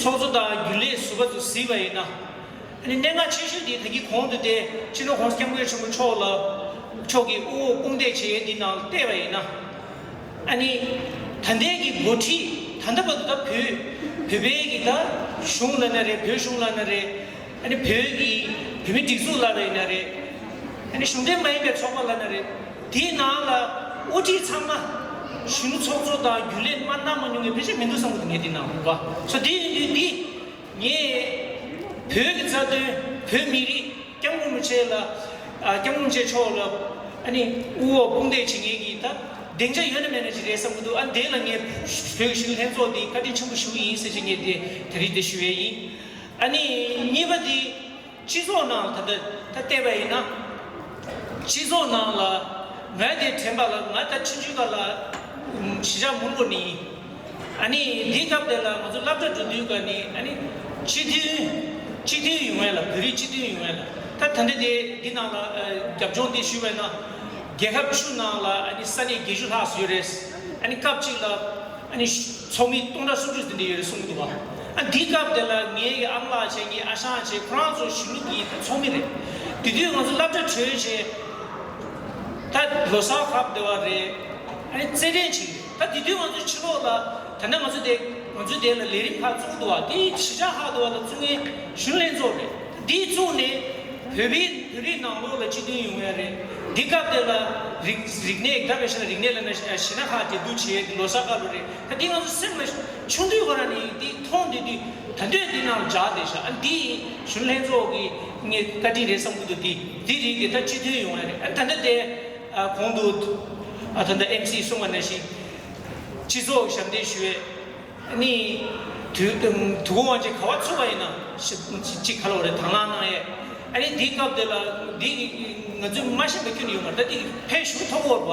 ཚོགས་གཙོ་དང་རྒྱུན་ལས་ཟུར་པ་ཚོ་གཟིགས་པ་ཡིན་ན། ཨ་ནི་གནད་འགག་ཆེ་ཤོས་དེ་ད་གིན་གོང་དུ་དེ་སྤྱི་ནོར་༸གོང་ས་༸སྐྱབས་མགོན་ཆེན་པོ་མཆོག་ལ་མཆོག་གིས་དབུ་འོག་དཔུང་འདེགས་བྱེད་ཡས་འདི་ནང་བལྟས་པ་ཡིན་ན། ཨ་ནི་ད་ལྟའི་གི་འགོ་ཁྲིད་ད་ལྟ་བར་དུ་ད་བོད་བོད་པའི་གི་ད་གཞུང་ལབ་ན་རེད། བོད་གཞུང་ལབ་ན་རེད། ཨ་ནི་བོད་ཀྱི་བོད་མི་སྒྲིག་འཛུགས་ལབ་ན་རེད། ཨ་ནི་གཞུང་འབྲེལ་མ་ཡིན་པའི་ཚོགས་པ་ལབ་ན་རེད། དེའི་ནང་ལ་དབུ་ཁྲིད་ཚང་མ་གཞོན་ནུ་ཚོགས་གཙོ་དང་རྒྱུན་ལས་མ་གནང་མ་མྱོང་མཁན་ཕལ་ཆེར་མི་འདུག་བསམ་གི་འདུག་ངས་འདི་ནང་ལ། སོ་དེ་ཡིན་དུས་འདི་ངས་བོད་ཀྱི་རྩ་དོན། བོད་མི་རིགས་༸སྐྱབས་མགོན་རིན་པོ་ཆེ་ལ། ཨ།༸སྐྱབས་མགོན་རིན་པོ་ཆེ་མཆོག་ལ་ཨ་ནི་དབུ་འོག་དཔུང་འདེགས་བྱེད་མཁན་གྱི་ད་སྡིངས་ཆ་ཡོད་ན་མེད་ན་ཅིག་རེད་བསམ་གི་འདུག་ཨ་འདི་ལ་ངས་བོད་ཀྱི་གཞོན་ནུ་ལྷན་ཚོགས་འདི་བཀའ་དྲིན་ཆེན་པོ་ཞུ་གི་ཡིན་ཟེར་ཅིག་ངས་དེ་དེ་རིང་འདི་ཞུ་ཡས་ཡིན། ཨ་ནི་གཉིས་པ་འདི། སྤྱི་ཚོགས་ནང་ད་ལྟ་ད་བལྟས་པ་ཡིན་ན། སྤྱི་ཚོགས་ནང་ལ་ང་དེ་དྲན་པ་ལ་ང་ད་ཆུང་ཆུང་སྐབས་ལ་གཞིས་ཆགས་མུན་པོ་ནས་ཡིན། ཨ་ནི་འདི་སྐབས་དེ་ལ་ང་ཚོ་སློབ་གྲྭ་འགྲོ་དུས་ཀ་ནས་ཨ་ནི་སྤྱི་མཐུན་སྤྱི་མཐུན་ཡོང་ཡ་ལ་བོད་རིགས་སྤྱི་མཐུན་ཡོང་ཡ་ལ་ད་ད་ལྟ་དེ་འདི་ནང་ལ་རྒྱབ་ལྗོངས་འདི་ཞུས་པ་ཡིན་ན། རྒྱལ་ཁབ་བཅུ་ནང་ལ་ཨ་ནི་ས་གནས་བརྒྱད་ཅུ་ལྷག་ཙམ་ཡོད་རེད། ཨ་ནི་སྐབས་གཅིག་ལ། ཨ་ནི་ཚོགས་མི་སྟོང་ཕྲག་སུམ་ཅུ་དེ་འདྲ་ཡོད་རེད་གསུང་གི་འདུག་བ། ཨ་འདི་སྐབས་དེ་ལ་ངའི་ཨ་མ་ལགས་བྱས། ངའི་ཨ་ཞང་བྱས། ཁོ་རང་ཚོ་གཞོན་ནུ་གི་ཚོགས་མི་རེད། དེ་དུས་ང་ཚོ་སློབ་གྲྭ་གྲོལ་བྱས། ད་ལོ་གསར་སྐབས་དེ་བ་རེད། ཨ་ནི་རྩེད་འགྲན་བྱས། ད་དེ་དུས་ང་ཚོ་ཕྱི་ལོགས་ལ་ད་ནི་ང་ཚོ་དེ་ང་ཚོ་དེ་ལ་ལས་རིམ་ཁག་བཙུགས་འདུག་བ། དེ་གཞིས་ཆགས་ཁག་དེ་བ་ལ་བཙུགས་མཁན་གཞོན་ནུ་ལྷན་ཚོགས་རེད། འདི་བཙུགས་ནས་བོད་པའི་བོད་རིགས་ནང་ལོགས་ལ་སྤྱི་མཐུན་ཡོང་ཡ་རེད། འདི་སྐབས་དེ་ལ་རིག་རིག་གནས་ད་བེད་ཤ་རིག་གནས་ལ་ན་གཞས་སྣ་ཁག་དེ་འདུག་བྱས་ཏེ་ལོ་གསར་སྐབས་ལ་རེད། ད་འདི་ང་ཚོ་སེམས་ལ་ཆུང་དུས་ཁོ་རང་ནས་འདི་མཐོང་དུས་དུས་ད་འདོད་འདི་ནང་འཇགས་བསྡད་ཤག་ཨ་འདི་གཞོན་ལྷན་ཚོགས་ཀྱི་ངས་བཀའ་དྲིན་རེད་བསམ་གྱི་འདུག་འདི་འདི་རིགས་དེ་ད་སྤྱི་མཐུན་ཡོང་ཡ་རེད། ཨ་ད་ལྟ་དེ་ཨ་གོང་དུ་ཨ་ད་ལྟ་ཨེམ་སི་གསུངས་པ་ནང་བཞིན་སྤྱི་ཚོགས་ཞབས་འདེགས་ཞུ་བའི། ཨ་ནི། དུས་དུས་འཁོར་དབང་ཆེན་ག་བ་ཚུགས་པ་ཡིན་ན་ཞིབ་ཅིག་ག་ལ་བ་རེད་དང་བླངས་གནང་ཡས། ཨ་ནི་འདིའི་སྐབས་དེ་ལ་འདི་ང་ཚོས་མ་ཤེས་པ་ཁྱོན་ནས་ཡོད་མ་རེད། ད་འདི་ཕན་ཞུ་ཐོག་བོར་བ་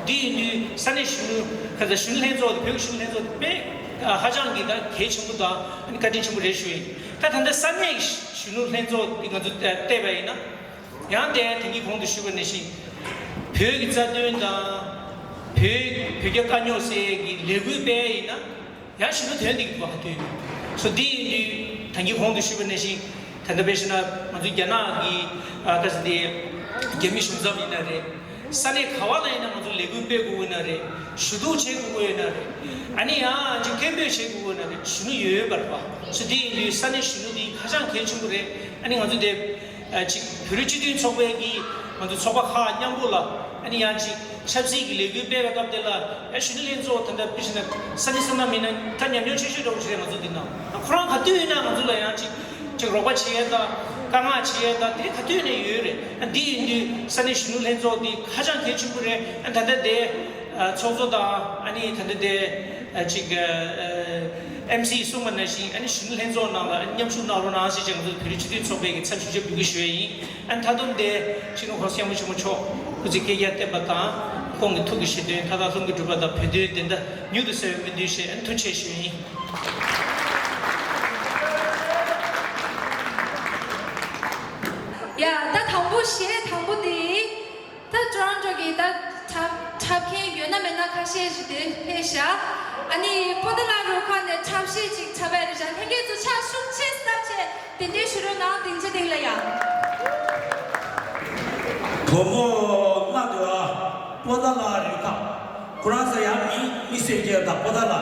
འདི་ཡིན་དུས་ས་གནས་གཞོན་ནུ་ཁ་ཚ་གཞོན་ནུ་ལྷན་ཚོགས་དང་བོད་ཀྱི་གཞོན་ནུ་ལྷན་ཚོགས་དེ་དཔེ་ཧ་ཅང་གི་ད་གལ་ཆེན་པོ་དང་ཨ་ནི་བཀའ་དྲིན་ཆེན་པོ་རེད་ཞུ་ཡིན། ད་ད་ལྟ་ས་གནས་ཀྱི་གཞོན་ནུ་ལྷན་ཚོགས་འདི་ང་ཚོ་བལྟས་པ་ཡིན་ན། ཡང་དེ་དེང་གི་གོང་དུ་ཞུས་པ་ནང་བཞིན། བོད་ཀྱི་རྩ་དོན་དང་། བོད་བོད་རྒྱ་དཀའ་རྙོག་སེལ་གྱི་ལས་འགུལ་སྤེལ་ཡིན་ན། ཡང་ཞུ་ན་དོན་འདི་གི་བ་ཧ་དོན་ཡོད། སོ་འདི་ཡིན་དུས་དེང་གི་གོང་དུ་ཞུས་པ་ནང་བཞིན། ད་ལྟ་དཔེ་བཞག་ན་ང་ཚོ་རྒྱ་ནག་གི་ཨ་ད་ཟེར་དེ་རྒྱ་མི་གཞུང་ཚབ་ཡིན་ན་རེད། ས་གནས་ག་བ་ལ་ཡིན་ན་ང་ཚོ་ལས་འགུལ་སྤེལ་དགོས་ཡོད་ན་རེད། ཞུ་གཏུག་བྱེད་དགོས་ཡོད་ན་རེད། ཨ་ནི་ཡང་ཅིག་སྐད་འབོད་བྱེད་དགོས་ཡོད་ན་རེད། གཞོན་ནུ་ཡོད་ཡོད་པ་རེད་བ། སོ་འདི་ཡིན་དུས་ས་གནས་གཞོན་ནུ་འདི་ཧ་ཅང་གལ་ཆེན་པོ་རེད། ཨ་ནི་ང་ཚོ་དེ། ཨ་ཅིག་བོད་རིགས་སྤྱི་མཐུན་ཚོགས་པའི་གི་ང་ཚོ་ཚོགས་པ་ཁག་མཉམ་པོ་ལ་ཨ་ནི་ཡང་ཅིག་ཆབ་སྲིད་ཀྱི་ལས་འགུལ་སྤེལ་བའི་སྐབས་དེ་ལ་ཨ་གཞོན་ནུ་ལྷན་ཚོགས་ད་ལྟ་དཔེ་བཞག་ན་ས་གནས་སོ་ནམ་མི་སྣ་ད་ཉམས་མྱོང་ཆེ་ཤོས་འདྲ་བོ་ཞིག་རེད། ང་ཚོ་འདི་ནང་ཨ་ཁོ་རང་ག་དུས་ཡིན་ན་ང་ཚོ་ལ་ཡང་ཅིག་ཅིག་རོགས་པ་བྱེད་ཡས་དང་བཀའ་མངགས་བྱེད་ཡས་དང་དེ་ག་དུས་ནས་ཡོད་རེད། ཨ་འདི་ཡིན་དུས་ས་གནས་གཞོན་ནུ་ལྷན་ཚོགས་འདི་ཧ་ཅང་གལ་ཆེན་པོ་རེད། ཨ་ད་ལྟ་དེ་ཨ་ཚོགས་གཙོ་དང་ཨ་ནི་ད་ལྟ་དེ་ཨ་ཅིག་ཨ་ཨེམ་སི་གསུངས་པ་ནང་བཞིན་ཨ་ནི་གཞོན་ནུ་ལྷན་ཚོགས་ནང་ལ་ཨ་ནི་མཉམ་ཞུགས་གནང་རོགས་གནང་ཟེར་ཅིག་ང་ཚོ་བོད་རིགས་སྤྱི་མཐུན་ཚོགས་པའི་གི་ཚབ་ཞུ་ཞབས་འབུལ་གི་ཞུ་ཡས་ཡིན། ཨ་ནི་མཐའ་སྡོམ་དེ་སྤྱི་ནོར་༸གོང་ས་༸སྐྱབས་མགོན་ཆེན་པོ་མཆོག་སྐུ་ཚེ་བསྐལ་བརྒྱར་བརྟན་པ་དང་ཁོང་གི་ཐུགས་ཀྱི་བཞེད་དོན་མཐའ་དག་ལྷུན་གྱིས་གྲུབ་པ་དང་བོད་དོན་བདེན་མཐའ་མྱུར་དུ་གསལ་བའི་སྨོན་འདུན་ཞུ་ཡས། ཨ་ནི་ཐུགས་རྗེ་ཆེ་ཞུ་ཡས་ཡིན། ཡ་ད་དང་པོ་གཞས་དང་པོ་དེ། ད་ཊོ་རོན་ཊོ་གི་ད་འཁྲབ་འཁྲབ་མཁན་ཡོད་ན་མེད་ན་ཁ་ཤས་ཤིག་དེ་ཕེབས་ཤག་ཨ་ནི་པོ་ཏཱ་ལ་རུ་ཁག་ནས་འཁྲབ་གཞས་ཅིག་འཁྲབ་པ་རེད་ཤག་ལྷན་རྒྱས་ཚོ་ཕྱག་ཤུགས་ཆེ་བརྡབས་བྱས་གདན་འདྲེན་ཞུ་རོགས་གནང་། སྡིངས་ཆ་སྟེང་ལ་ཡ། བུ་མོ་ལྔ་འདུག་ཨ། པོ་ཏཱ་ལ་རུ་ཁག་ཁོ་རང་ཚོ་ཡང་མི་མི་སེར་སྐྱེས་དང་པོ་ཏཱ་ལ།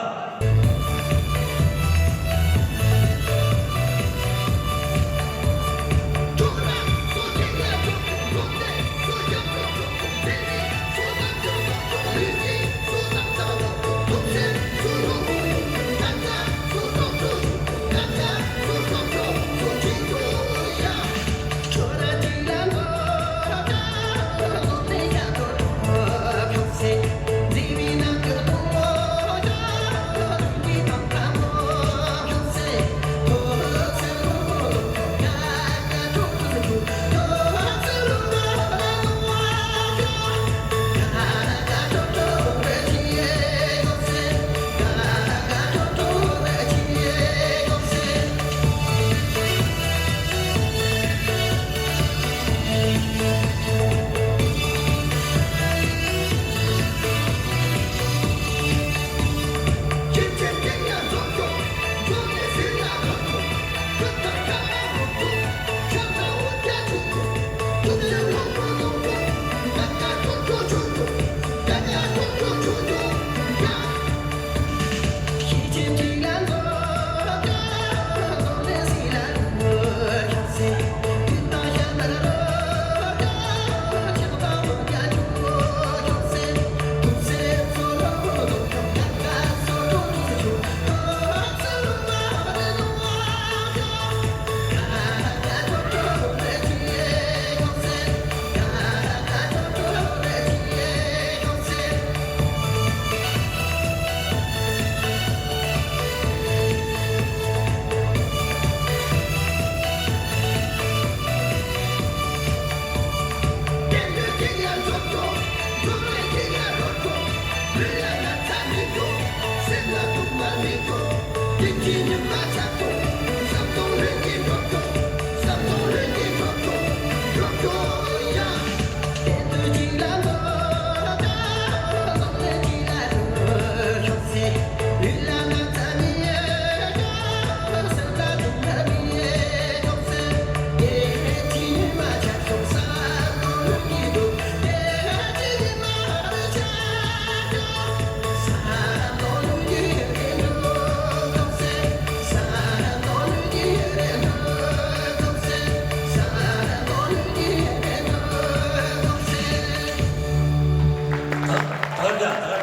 ད་ད་ད་ད་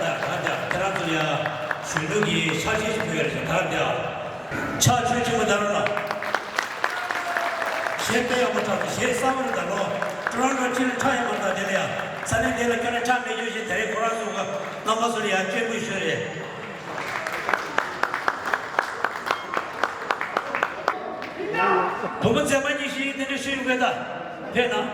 ད་ཁྱེད་རང་ཚོ་ཡ་གཞོན་ནུ་གི་ཕྱག་ཕྱིད་ཅིག་ཕུལ་ཡ་རེད་ཤག་ད་ད་ཕྱག་མཆོད་ཆེན་པོ་ད་རང་ལ། གཞས་དཔེ་ཡག་པོ་གྲགས་འདུག་གཞས་གསར་པ་རེད་ད་ལོ། ཀྲོ་རོན་ཀྲོ་ཕྱིར་ཁྲ་ཡག་པོ་གྲགས་དེ་ལ་ཡ། ས་གནས་དེ་ལ་ཁྱོད་རང་ཁྲ་མེད་རྒྱུ་ཞིག་དེ་རིང་ཁོ་རང་ཚོ་ག་རྣམ་པ་ཚོ་ལ་ཡ་སྤྱན་འབུལ་ཞུས་རེད། བུ་མོ་མཛེས་མ་གཉིས་ཤིག་དེ་འདྲ་ཞུ་ཡོང་གི་ད། ཕེབས་ན།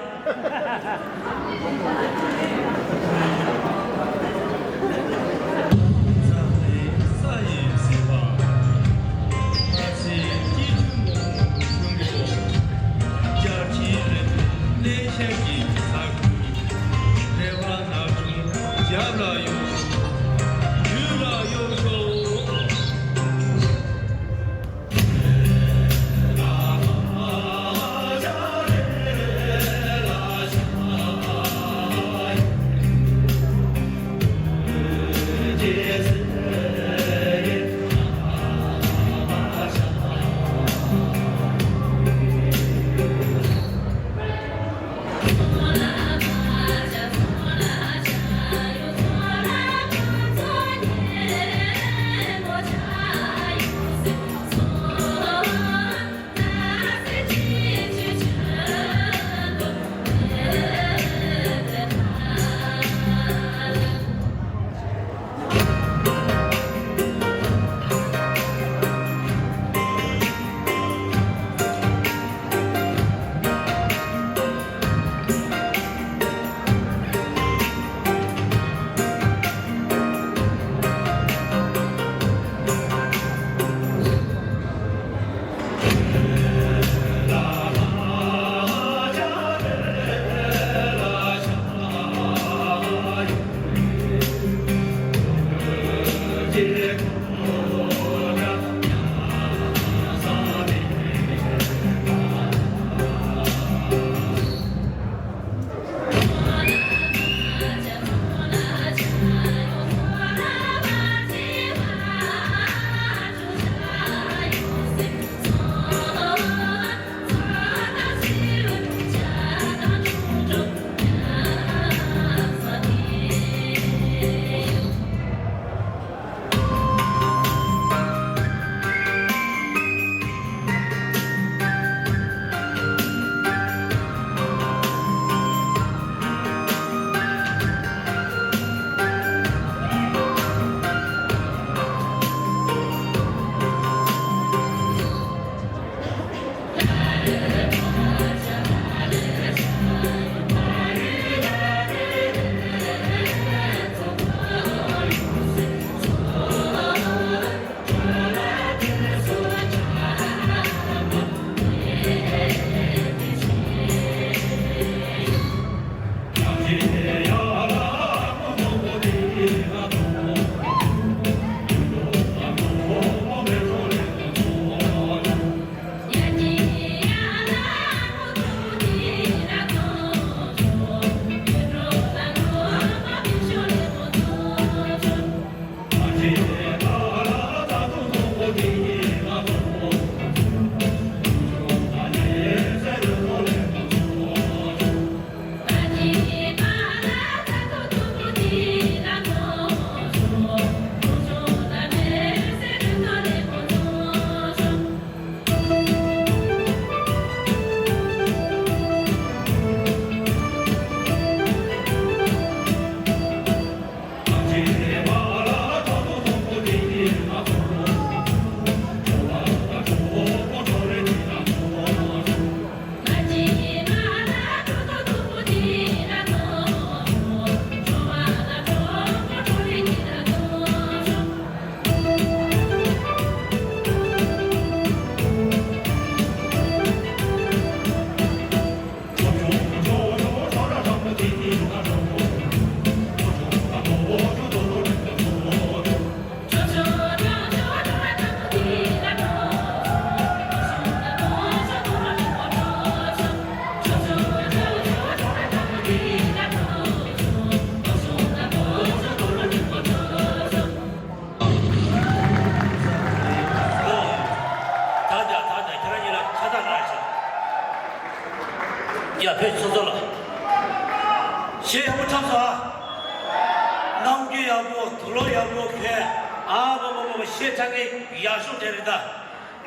གཞས་འཁྲབ་མཁན་ཡག་ཤོས་དེ་རེད་ད།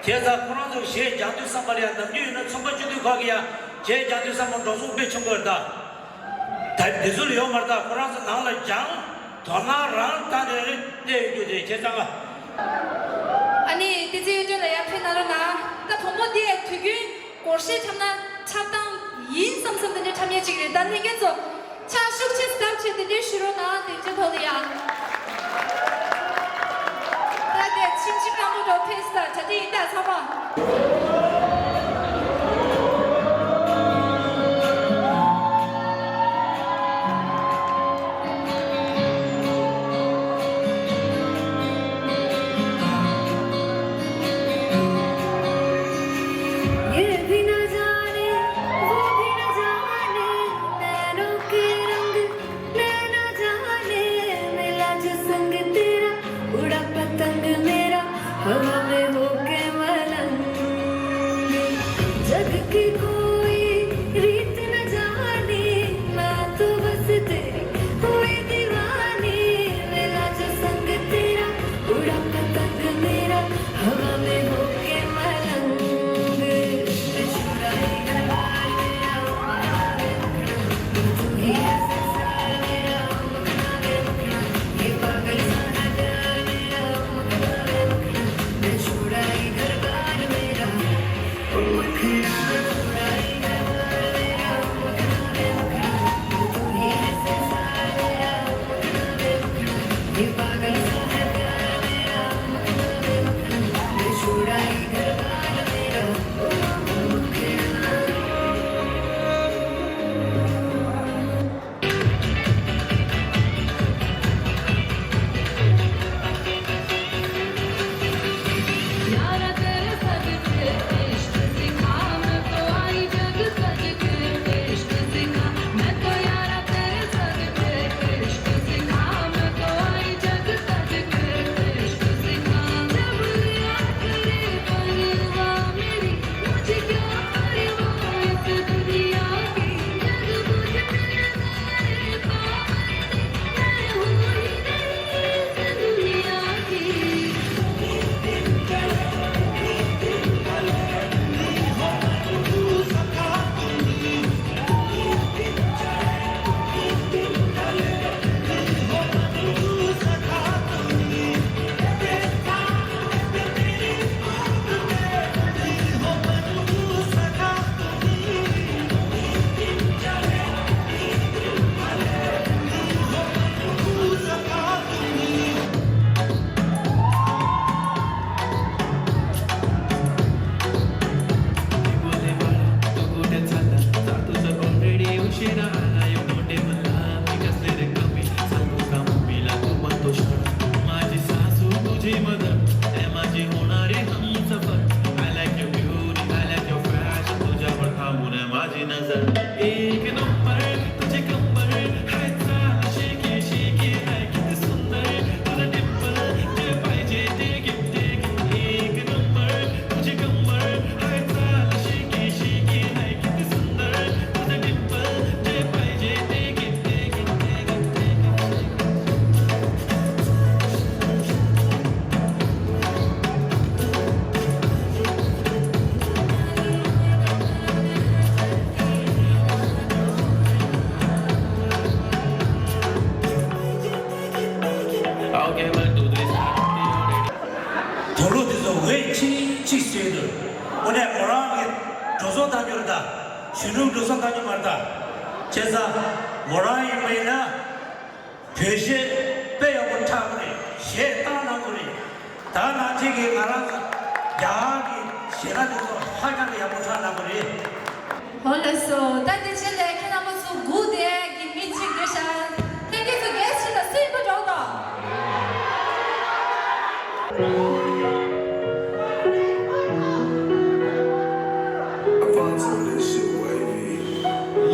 བྱས་ཙང་ཁོ་རང་ཚོ་གཞས་རྒྱག་དུས་ཙམ་པ་ལ་ཡང་ནམ་རྒྱུན་ཡིན་ན་ཚོང་པ་སྤྱི་འཐུས་ཁག་གིས་ཡང་གཞས་རྒྱག་དུས་ཙམ་པ་འགྲོ་སོང་དཔེ་ཆེན་པོ་རེད་ད། ད་དེ་ཚོ་ལ་ཡོད་མ་རེད་ད། ཁོ་རང་ཚོ་ནང་ལ་སྦྱངས་དོ་སྣང་རང་བཏང་ནས་གནས་ཡོད་རྒྱུ་དེ་བྱས་ཙང་། ཨ་ནི་བསྟན་འཛིན་གཡུ་སྒྲོན་ལགས་ཡར་ཕེབས་གནང་རོགས་གནང་། ད་བུ་མོ་འདི་དུས་རྒྱུན་སྒོར་གཞས་འཁྲབ་ན་འཁྲབ་སྟངས་ཡིན་བསམ་བསམ་དེ་འདྲའི་འཁྲབ་མཁན་ཅིག་རེད། ད་ལྷན་རྒྱས་ཚོ་ཕྱག་ཤུགས་ཆེ་ཙམ་བྱས་དེ་འདྲའི་ཞུ་རོགས་གནང་། དེ་འདྲའི་ཐོག་ལ་ཡ། ད་དེ་ཁྱིམ་གཞིས་སྐམ་པོ་འགྲོ་ཕེབས་ད་གྲ་སྒྲིག་ཡིན་ད་ཚང་མ། ये भी ना जाने, वो भी ना जाने, नैनों के रंग, नैना जाने, मिला जो संग तेरा, उड़ा पतंग मेरा, हवा में होके मलंग। जग की कोई रीत न जाने, मैं तो बस तेरी हुई दीवानी। मिला जो संग तेरा, उड़ा पतंग मेरा, हवा में होके मलंग। Okay, one, two, three, start. དུག་ལོག་དེ་ཚོ་འོད་ཆིག་ཆིག་བྱས་འདུག་འོ་ནས་མོ་རང་གི་འགྲོ་སོང་བཏང་རྒྱུ་རེད་ད། གཞོན་ནུ་འགྲོ་སོང་བཏང་རྒྱུ་མ་རེད་ད། བྱས་ཙང་མོ་རང་ཡིན་པ་ཡིན་ན། བོད་གཞས་དཔེ་ཡག་པོ་འཁྲབ་དགོས་རེད། གཞས་བཏང་གནང་དགོས་རེད། ད་ནང་ཆེན་གྱི་ང་རང་ཚོ་རྒྱ་གར་གྱི་གཞས་སྣ་དེ་ཚོ་ཧ་ཅང་གི་ཡག་པོ་འཁྲབ་གནང་དགོས་རེད། ཧོ་ལགས་སོ། ད་དེ་ཕྱིར་ལས་ཁྱེད་རྣམ་པ་ཚོ་སྒུག་བསྡད་ཀྱི་མི་གཅིག་འདུག་ཤག་ལྷན་རྒྱས་ཚོ་གལ་ཆེ་ན་སེམས་པ་འགྲོ་དང་།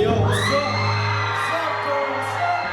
Yo, what's up? What's up, girl? What's up?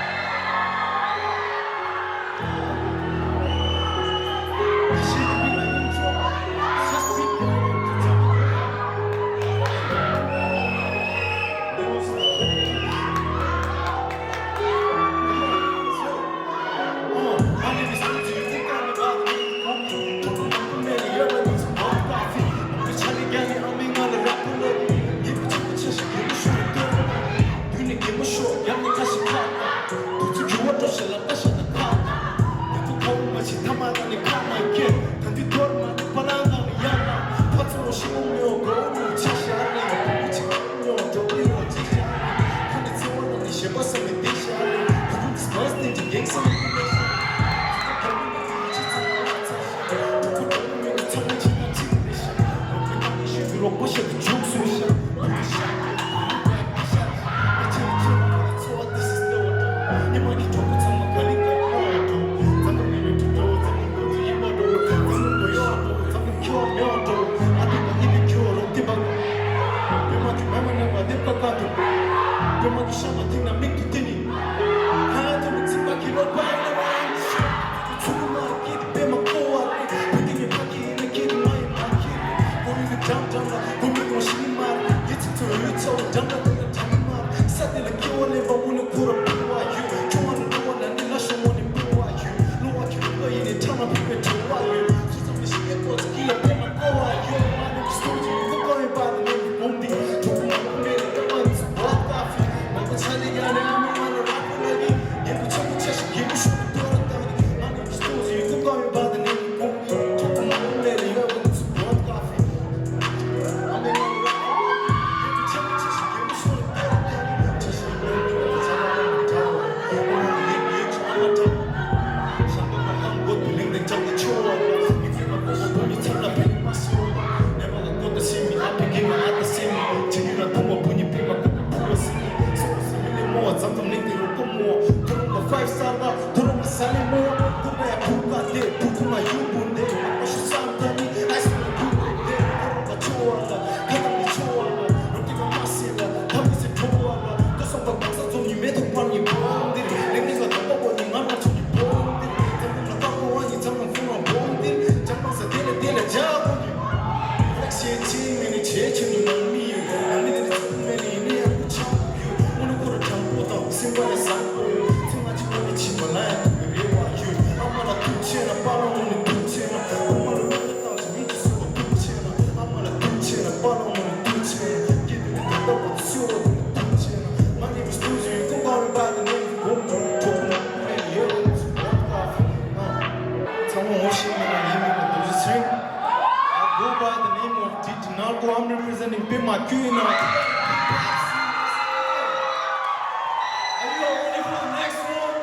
ཚང་མ་ངོ་ཤེས་མེད་ན་ཡིན་མིན་ལ་འདུག་ཟེར། I go by the name of D T Narco. I'm representing Pema Q in our Are you all ready for the next one?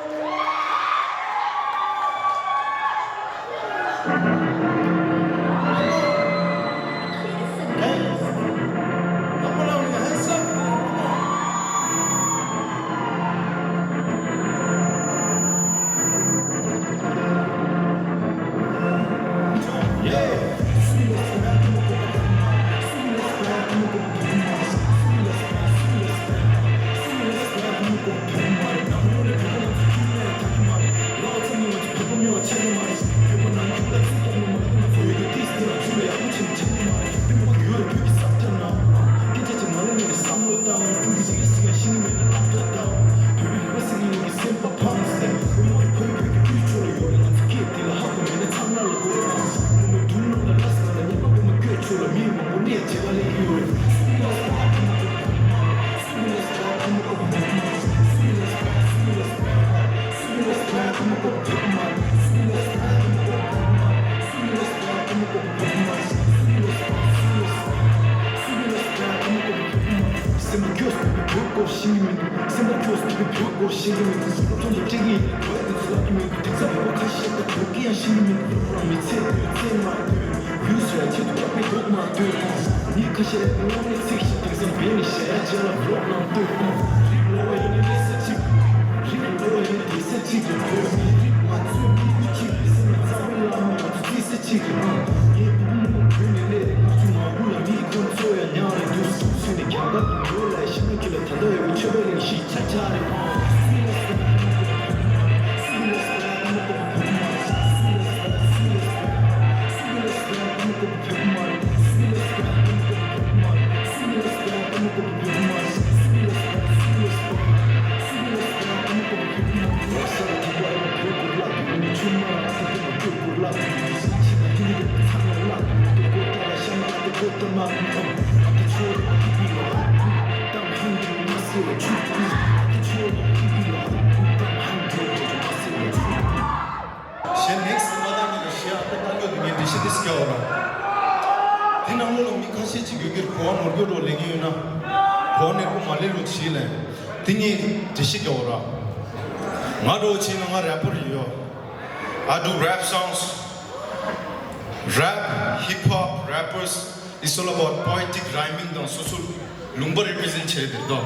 ཤི་དེ་སྐྱ་བོ་ར། དེ་ནང་ལོ་ལ་མི་ཁ་ཤས་ཅིག་ཡོད་ཀྱི་གོ་བ་ནོར་གྱི་རོ་ལེན་གྱི་ཡོད་ན། གོ་བ་ནས་ཀུ་མ་ལེ་རུ་ཆི་ལེན། དེ་ངས་དེ་ཤི་སྐྱ་བོ་ར། ང་འགྲོ་ཆི་ན་ང་རེ་པར་ཡོད། I do rap songs. Rap, hip hop, rappers, it's all about poetic rhyming དང་སོ་སོ་ལུང་པ་represent བྱས་དེ་དོ།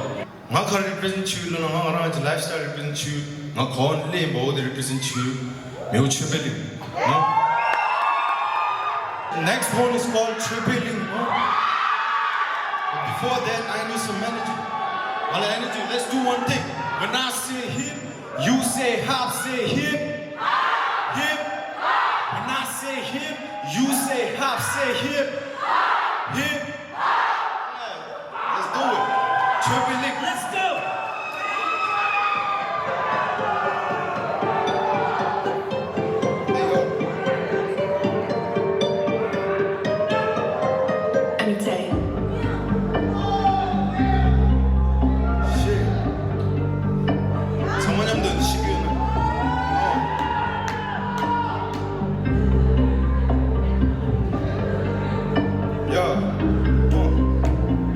ང་ག་རེ་represent བྱེད་ཡོད་ལབ་ན་ང་ང་རང་གི་lifestyle represent བྱེད་ཡོད། ང་གོ་ལེན་པའོ་དེ་represent བྱེད་ཡོད། མེའོ་ཆོས་པའི་གླིང་། ང་Next one is called ཆོས་པའི་གླིང་། But before that, I need some energy. All energy, let's do one thing. When I say hip, you say hop, say hip. Hip. When I say hip, you say hop, say hip. Hip. Let's do it. ཆོས་པའི་གླིང་། Let's go. Let me tell you. Shit. ཚང་མ་མཉམ་དུ་འདི་ཤེས་ཀྱི་ཡོད་ན། Yeah. Uh.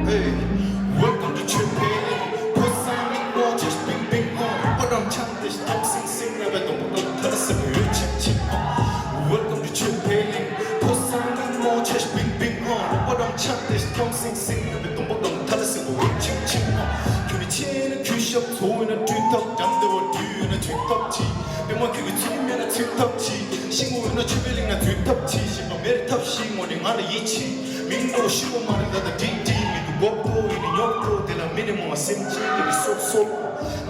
Hey. Welcome to ཆོས་པའི་གླིང་། ཕོ་གསར་མི་མོ་ཆེ་ཤོས་པིང་པིང་། ཨོ། བ་དམ་ཆང་དེ་ཐོམ་སིང་སིང་། རེ་བའི་སྡོང་པོ་དང་ཐ་ལ་སེར་པོ་ཡོད་ཆིབ་ཆིབ། Welcome to ཆོས་པའི་གླིང་། ཕོ་གསར་མི་མོ་ཆེ་ཤོས་པིང་པིང་། ཨོ། བ་དམ་ཆང་དེ་ཐོམ་སིང་སིང་། རེ་བའི་སྡོང་པོ་དང་ཐ་ལ་སེར་པོ་ཡོད་ཆིབ་ཆིབ། ཁྱོད་ནི་ཆེ་ན་གུས་ཞབས། མཚོ་ཡོད་ན་བཀྲུས་ཐབས། འགྲམ་བདེ་བ་དུས་ཡོད་ན་འཇུས་ཐབས་ཅི། པད་མ་ཁྱོད་ཀྱི་ཚུལ་མེད་ན་ཚུད་ཐབས་ཅི། ཤིང་མོ་ཡོད་ན་ཆོས་པའི་གླིང་ན་འཛུལ་ཐབས་ཅི། ཞིག་པ་མེར་ཐབས་ཤིག་ངོ་ནི་ང་ལ་ཡིད་ཆེས། མིང་འདོགས་ཤི་བོ་མ་རེད་ད་ད་ཏིག་ཏིག་མི་འདུག་གོག་པོ་ཡིན་ནི་ཉོག་པོ་དེ་ལ་མི་ནི་མོ་སེམས་ཅན་གྱི་སོབ་སོབ།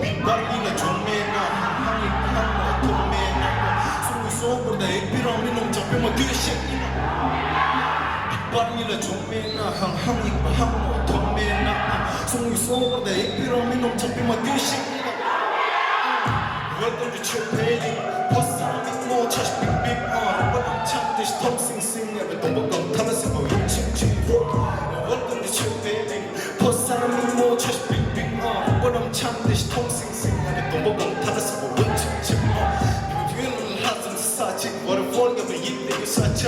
མི་བར་ཡིན་ལ་འཇོག་མེད་ན་ཧང་ཧང་ཡིན་ཧང་མོ་ཐོག་མེད་ན། སུ་མི་སོང་བར་ད་ཨེག་པི་རང་མི་ནོམ་ཅག་པེ་མ་ལྟོས་ཤིག་ཡིན་ན། མི་བར་ཡིན་ལ་འཇོག་མེད་ན་ཧང་ཧང་ཡིན་པ་ཧང་མོ་ཐོག་མེད་ན། སུ་མི་སོང་བར་ད་ཨེག་པི་རང་མི་ནོམ་ཅག་པེ་མ་ལྟོས་ཤིག་ཡིན་ན། Welcome to ཆོས་པའི་གླིང་། ཕོ་གསར་མི་མོ་ཆེ་ཤོས་པིང་པིང་། ཨ། རོ་པ་དམ་ཆང་དེ་ཐོམ་སིང་སིང་། ངས་པའི་སྡོང་པོ་གང་ཐ་ལ་སེར་པོ་ཡོད་ཆིབ་ཆིབ། Welcome to ཆོས་པའི་གླིང་། ཕོ་གསར་མི་མོ་ཆེ་ཤོས་པིང་པིང་། ཨ། རོ་པ་དམ་ཆང་དེ་ཐོམ་སིང་སིང་། ངས་པའི་སྡོང་པོ་གང་ཐ་ལ་སེར་པོ་ཡོད་ཆིབ་ཆིབ། ཨ། ཡུལ་ལྷ་ཙམ་ས་གཅིག་waterfall ག་པའི་ཡིད་དེ་ཡོད་ས་ཆ།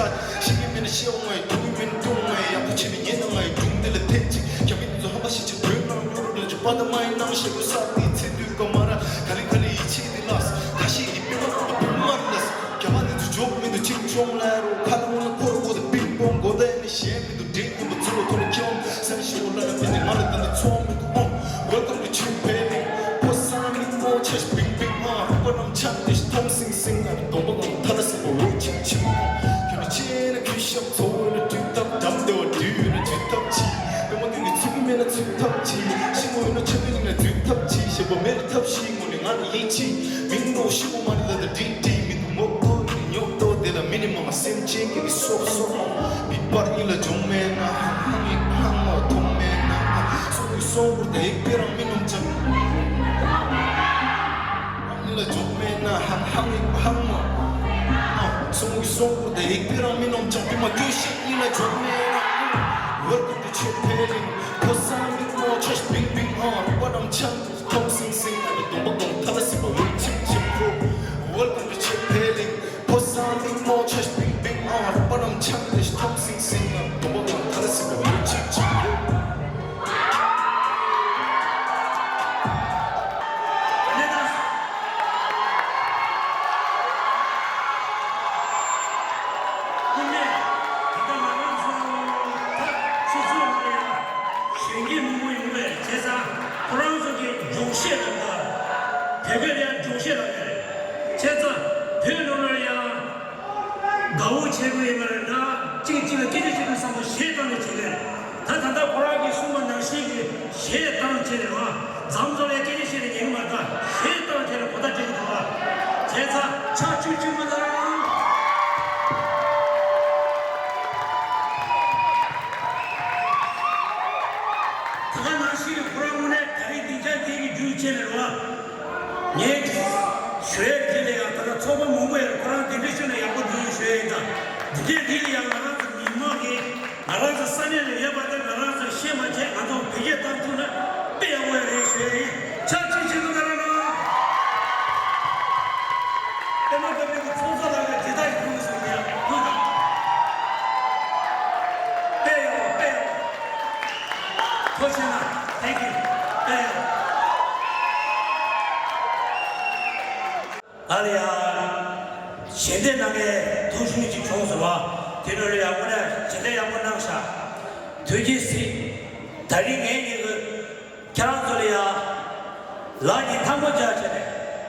ཤེས་ཀྱི་མིན་ན་ཤེས་འོང་ངས། མཐོང་གི་མིན་མཐོང་ངས། ཡག་པོ་བྱས་ནས་ཉན་ན་ངའི་སྒྲུང་དེ་ལ་ཐེངས་གཅིག་རྒྱ་མི་དེ་ཚོ་ཧམ་པ་ཤེས་ཀྱི་བོད་ནང་ཉོ་རུ་འགྲོ་རྒྱུ་པ་ད་མ་ཡིན་ནང་ཤེས་དགོས་ས་དེའི་ཚེ་དུས་སྐབས་མ་ར་ག་ལེ་ག་ལེ་ཡིད་ཆེས་དེ་ལགས། ཁ་ཤས་ཀྱི་པེ་མ་ཐོག་ཏུ་བུ་མ་རེད་ལགས། རྒྱ་མ་དེ་ཚོ་འཇོག་མི་འདུག་ཅིག་ཅོང་ལ་རུ་ཁ་ལ་འོ་ལ་ཁོ་རུ་གོ་དེ་པིང་པོང་གོ་ད་ཡིན་ནི་གཞན་མི་འདུག་འདྲེ་ཡིན་པ་ཚུར་ལོ་ཐོར་ཁྱོང་སེམས་ཤི་འོ་ལ་ལ་པེ་དེ་ང་ལ་ད་ལྟ་ཚོང་མི་འདུག་ཨོང་། Welcome to ཆོས་པའི་གླིང་། ཕོ་གསར་མི་མོ་ཆེ་ཤོས་པིང་པིང་། ཨ། རོ་པ་དམ་ཆང་དེ་ཐོམ་སིང་སིང་། ཨ། སྡོང་པོ་གང་ཐ་ལ་སེར་པོ་འོད་ཆིབ་ཆིབ། ཁྱོད་ནི་ཆེ་ན་གུས་ཞབས། མཚོ་ཡོད་ན་བཀྲུས་ཐབས། འགྲམ་བདེ་བ་དུས་ཡོད་ན་འཇུས་ཐབས་ཅི། པད་མ་ཁྱོད་ཀྱི་ཚུལ་མེད་ན་ཚུད་ཐབས་ཅི། ཤིང་མོ་ཡོད་ན་ཆོས་པའི་གླིང་ན་འཛུལ་ཐབས་ཅི། ཞེས་པ་མེར་ཐབས་ཤིག་ངོ་ནི་ང་ལ་ཡིད་ཆེས། མིང་འདོགས་ཤི་བོ་མ་རེད་ད་ད་འདྲིག་འདྲིག་མི་འདུག་ངོ་ལྟོས་ཉོག་ལྟོས་དེ་ལ་མི་ནི་མང་སེམས་ཅན་གྱི་སོབ་སོབ། མི་བར་ཡིན་ལ་འཇོག་མེད་ན་ཧང་ཧང་ཡིན་ཧང་མོ་ཐོག་མེད་ན། སོང་གི་སོང་བར་ད་ཨེག་པེ་རང་མི་ནོམ་ཅག་ལ་འཇོག་མེད་ན་ཧང་ཧང་ཡིན་ཧང་མོ། སོང་གི་སོང་བར་ད་ཨེག་པེ་རང་མི་ནོམ་ཅག་པེ་མ་ལྟོས་ཤིག་ཡིན་ལ་འཇོག་མེད་ན། Welcome to ཆོས་པའི་གླིང་། ཕོ་གསར་མི་མོ་ཆེ་ཤོས་པིང་པིང་། ཨ། རོ་པ་དམ་ཆང་ཐོམ་སིང་སིང་། ཨ་ནི་སྡོང་པོ་གང་ཐ་ལ་སེར་པོ་འོད་ཆིབ་ཆིབ་པོ། Welcome to ཆོས་པའི་གླིང་། ཕོ་གསར་མི་མོ་ཆེ་ཤོས་པིང་པིང་། ཨ། རོ་པ་དམ་ཆང་དེ་ཐོམ་སིང་སིང་། ཨ་ནི་སྡོང་པོ་གང་ཐ་ལ་སེར་པོ་འོད་ཆིབ་ཆིབ་པོ། སྐུ་ངལ་ད་ལྟ་ང་རང་ཚོ་ད་སོ་སོ་ལ་ཡང་གཞོན་སྐྱེས་མང་པོ་ཡོང་བས་བྱས་ཙང་ཁོ་རང་ཚོ་གི་སྦྱོང་བཤད་དང་། ད་དེ་ག་ལ་ཡང་སྦྱོང་བཤད་དང་རེད། བྱས་ཙང་བོད་ནང་ལ་ཡང་དགའ་བོ་བྱེད་དགོས་ཡིན་པ་རེད་ན། གཅིག་གཅིག་ལ་སྐད་ཆ་བཤད་དུས་བསམ་བློ་གཞས་བཏང་ནས་བྱེད་ལས། ད་ད་ལྟ་ཁོ་རང་གིས་གསུངས་པ་ནང་བཞིན་གྱི་གཞས་བཏང་བྱས་ནས་རོགས། འཛམ་བཟོ་ལས་སྐད་ཆ་བཤད་ནས་ཉན་གི་མ་ད་གཞས་བཏང་བྱས་ནས་གོ་བརྡ་སྤྲད་ཀྱི་འདུག་བ། བྱས་ཙང་ཕྱག་མཆོད་ཅིག་མ་གནང་། ད་ག་ནང་བཞིན་ཁོ་རང་དངོས་གནས་ད་རེས་སྡིངས་ཆ་འདི་གི་རྒྱུ་བྱས་ནས་རོགས། ངས་ཞུ་ཡས་དེ་ལ་ཡང་ད་ལྟ་ཚོགས་པ་མང་པོ་ཡང་ཁོ་རང་གདན་འདྲེན་ཞུས་ན་ཡག་པོ་འདུག་ཞུ་ཡས་ཡིན། ད་འདི་གས་འདི་ལ་ཡང་ང་རང་ཚོ་མི་མང་གིས་ང་རང་ཚོ་ས་གནས་ལ་ཡོད་པ་དེ་ང་རང་ཚོ་ཤེས་མ་བྱས། ང་ཚོ་བོད་སྐད་བཏང་ཐུབ་ན་དཔེ་ཡག་པོ་ཡང་རེད་ཞུ་ཡས་ཡིན། ཕྱག་ཕྱིད་ཆེན་པོ་གནང་རོགས་གནང་། པད་མ་བཀའ་དྲིན་གྱིས་ཚོགས་གཙོ་ལགས་ཀྱིས་དེ་དག་གི་ཐུགས་སུ་ཡང་ཕུལ་དང་། ཞལ་འདེབས་གནང་མཁན་ཐུགས་ཤུགས་ཅིག་བྱུང་སོང་བ། དེ་ནོར་ལ་ཡག་པོ་ནས་ཞལ་འདེབས་ཡག་པོ་གནང་ཤག་ཐུགས་རྗེ་གཟིགས། ད་རིང་ངས་ཉིད་ཀྱི་ཁྱེད་རང་ཚོ་ལ་ཡ། ལག་གཉིས་ཐལ་མོ་སྦྱར་བྱས་ནས་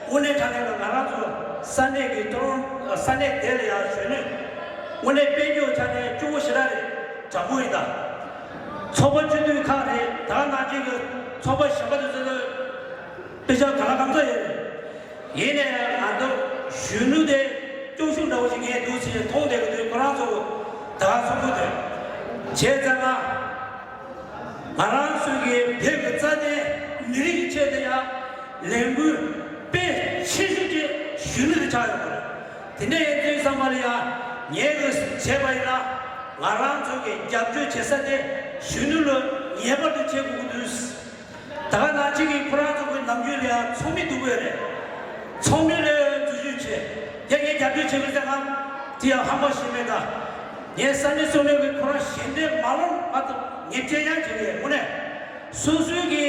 དངོས་གནས་དྲང་གནས་ལ་ང་རང་ཚོ་ས་གནས་ཀྱི་ཏོ་རོན་ས་གནས་དེ་ལ་ཡ་གཞོན་ནུ་དངོས་གནས་དཔལ་འབྱོར་ཆ་ནས་སྐྱོ་བོ་ཞེ་དྲག་རེད། དྲང་པོ་ཡིན་ད། ཚོགས་པ་སྤྱི་འཐུས་ཁག་རེད། ད་ནང་བཞིན་གྱི་ཚོགས་པ་གཞན་པ་དེ་ཚོ་ལ་དཔེ་ཆ་ག་ལ་གང་འཚམ་ཡོད་རེད། ཡིན་ནའི་ང་ཚོ་གཞོན་ནུ་དེ་སྐྱོ་ཤུགས་འདྲ་བོ་ཞིག་ངས་འདུག་ཟེར་མཐོང་བསྡད་ཀྱི་འདུག་ཁོ་རང་ཚོ་ད་ག་གསུང་གི་འདུག་བྱས་ཙང་ང་ང་རང་ཚོའི་གི་བོད་ཀྱི་རྩ་དོན་མི་རིགས་ཀྱི་ཆེད་དུ་ཡང་ལས་འགུལ་དཔེ་ཆེ་ཤོས་ཅིག་གཞོན་ནུ་དེ་ཆགས་ཡོད་པ་རེད། དེ་འདྲ་ཡིན་དུས་ཙམ་པ་ལ་ཡང་ངས་གི་བྱས་པ་ཡིན་ན་ང་རང་ཚོ་གི་རྒྱབ་སྐྱོར་བྱེད་ས་དེ་གཞོན་ནུ་ལ་ངེས་པར་དུ་བྱེད་དགོས་ཀྱི་འདུག་ད་ག་ནང་བཞིན་གྱི་ཁོ་རང་ཚོ་གི་ནམ་རྒྱུན་ལ་ཡང་ཚོགས་མི་འདུག་གི་རེད། ཚོགས་མི་ལ་འཛུལ་ཞུགས་བྱས། ཡ་ངས་རྒྱབ་སྐྱོར་བྱེད་མི་ཟེར་ང་དེ་ཡང་ཧམ་པ་ཞིག་མེད་ད། ངས་ས་གནས་སོ་ནས་གི་ཁོ་རང་ཞལ་འདེབས་མ་ལོངས་མ་ཐུབ་ངས་སྤྲད་ཡང་བྱེད་གི་དངོས་གནས་སོ་སོའི་གི་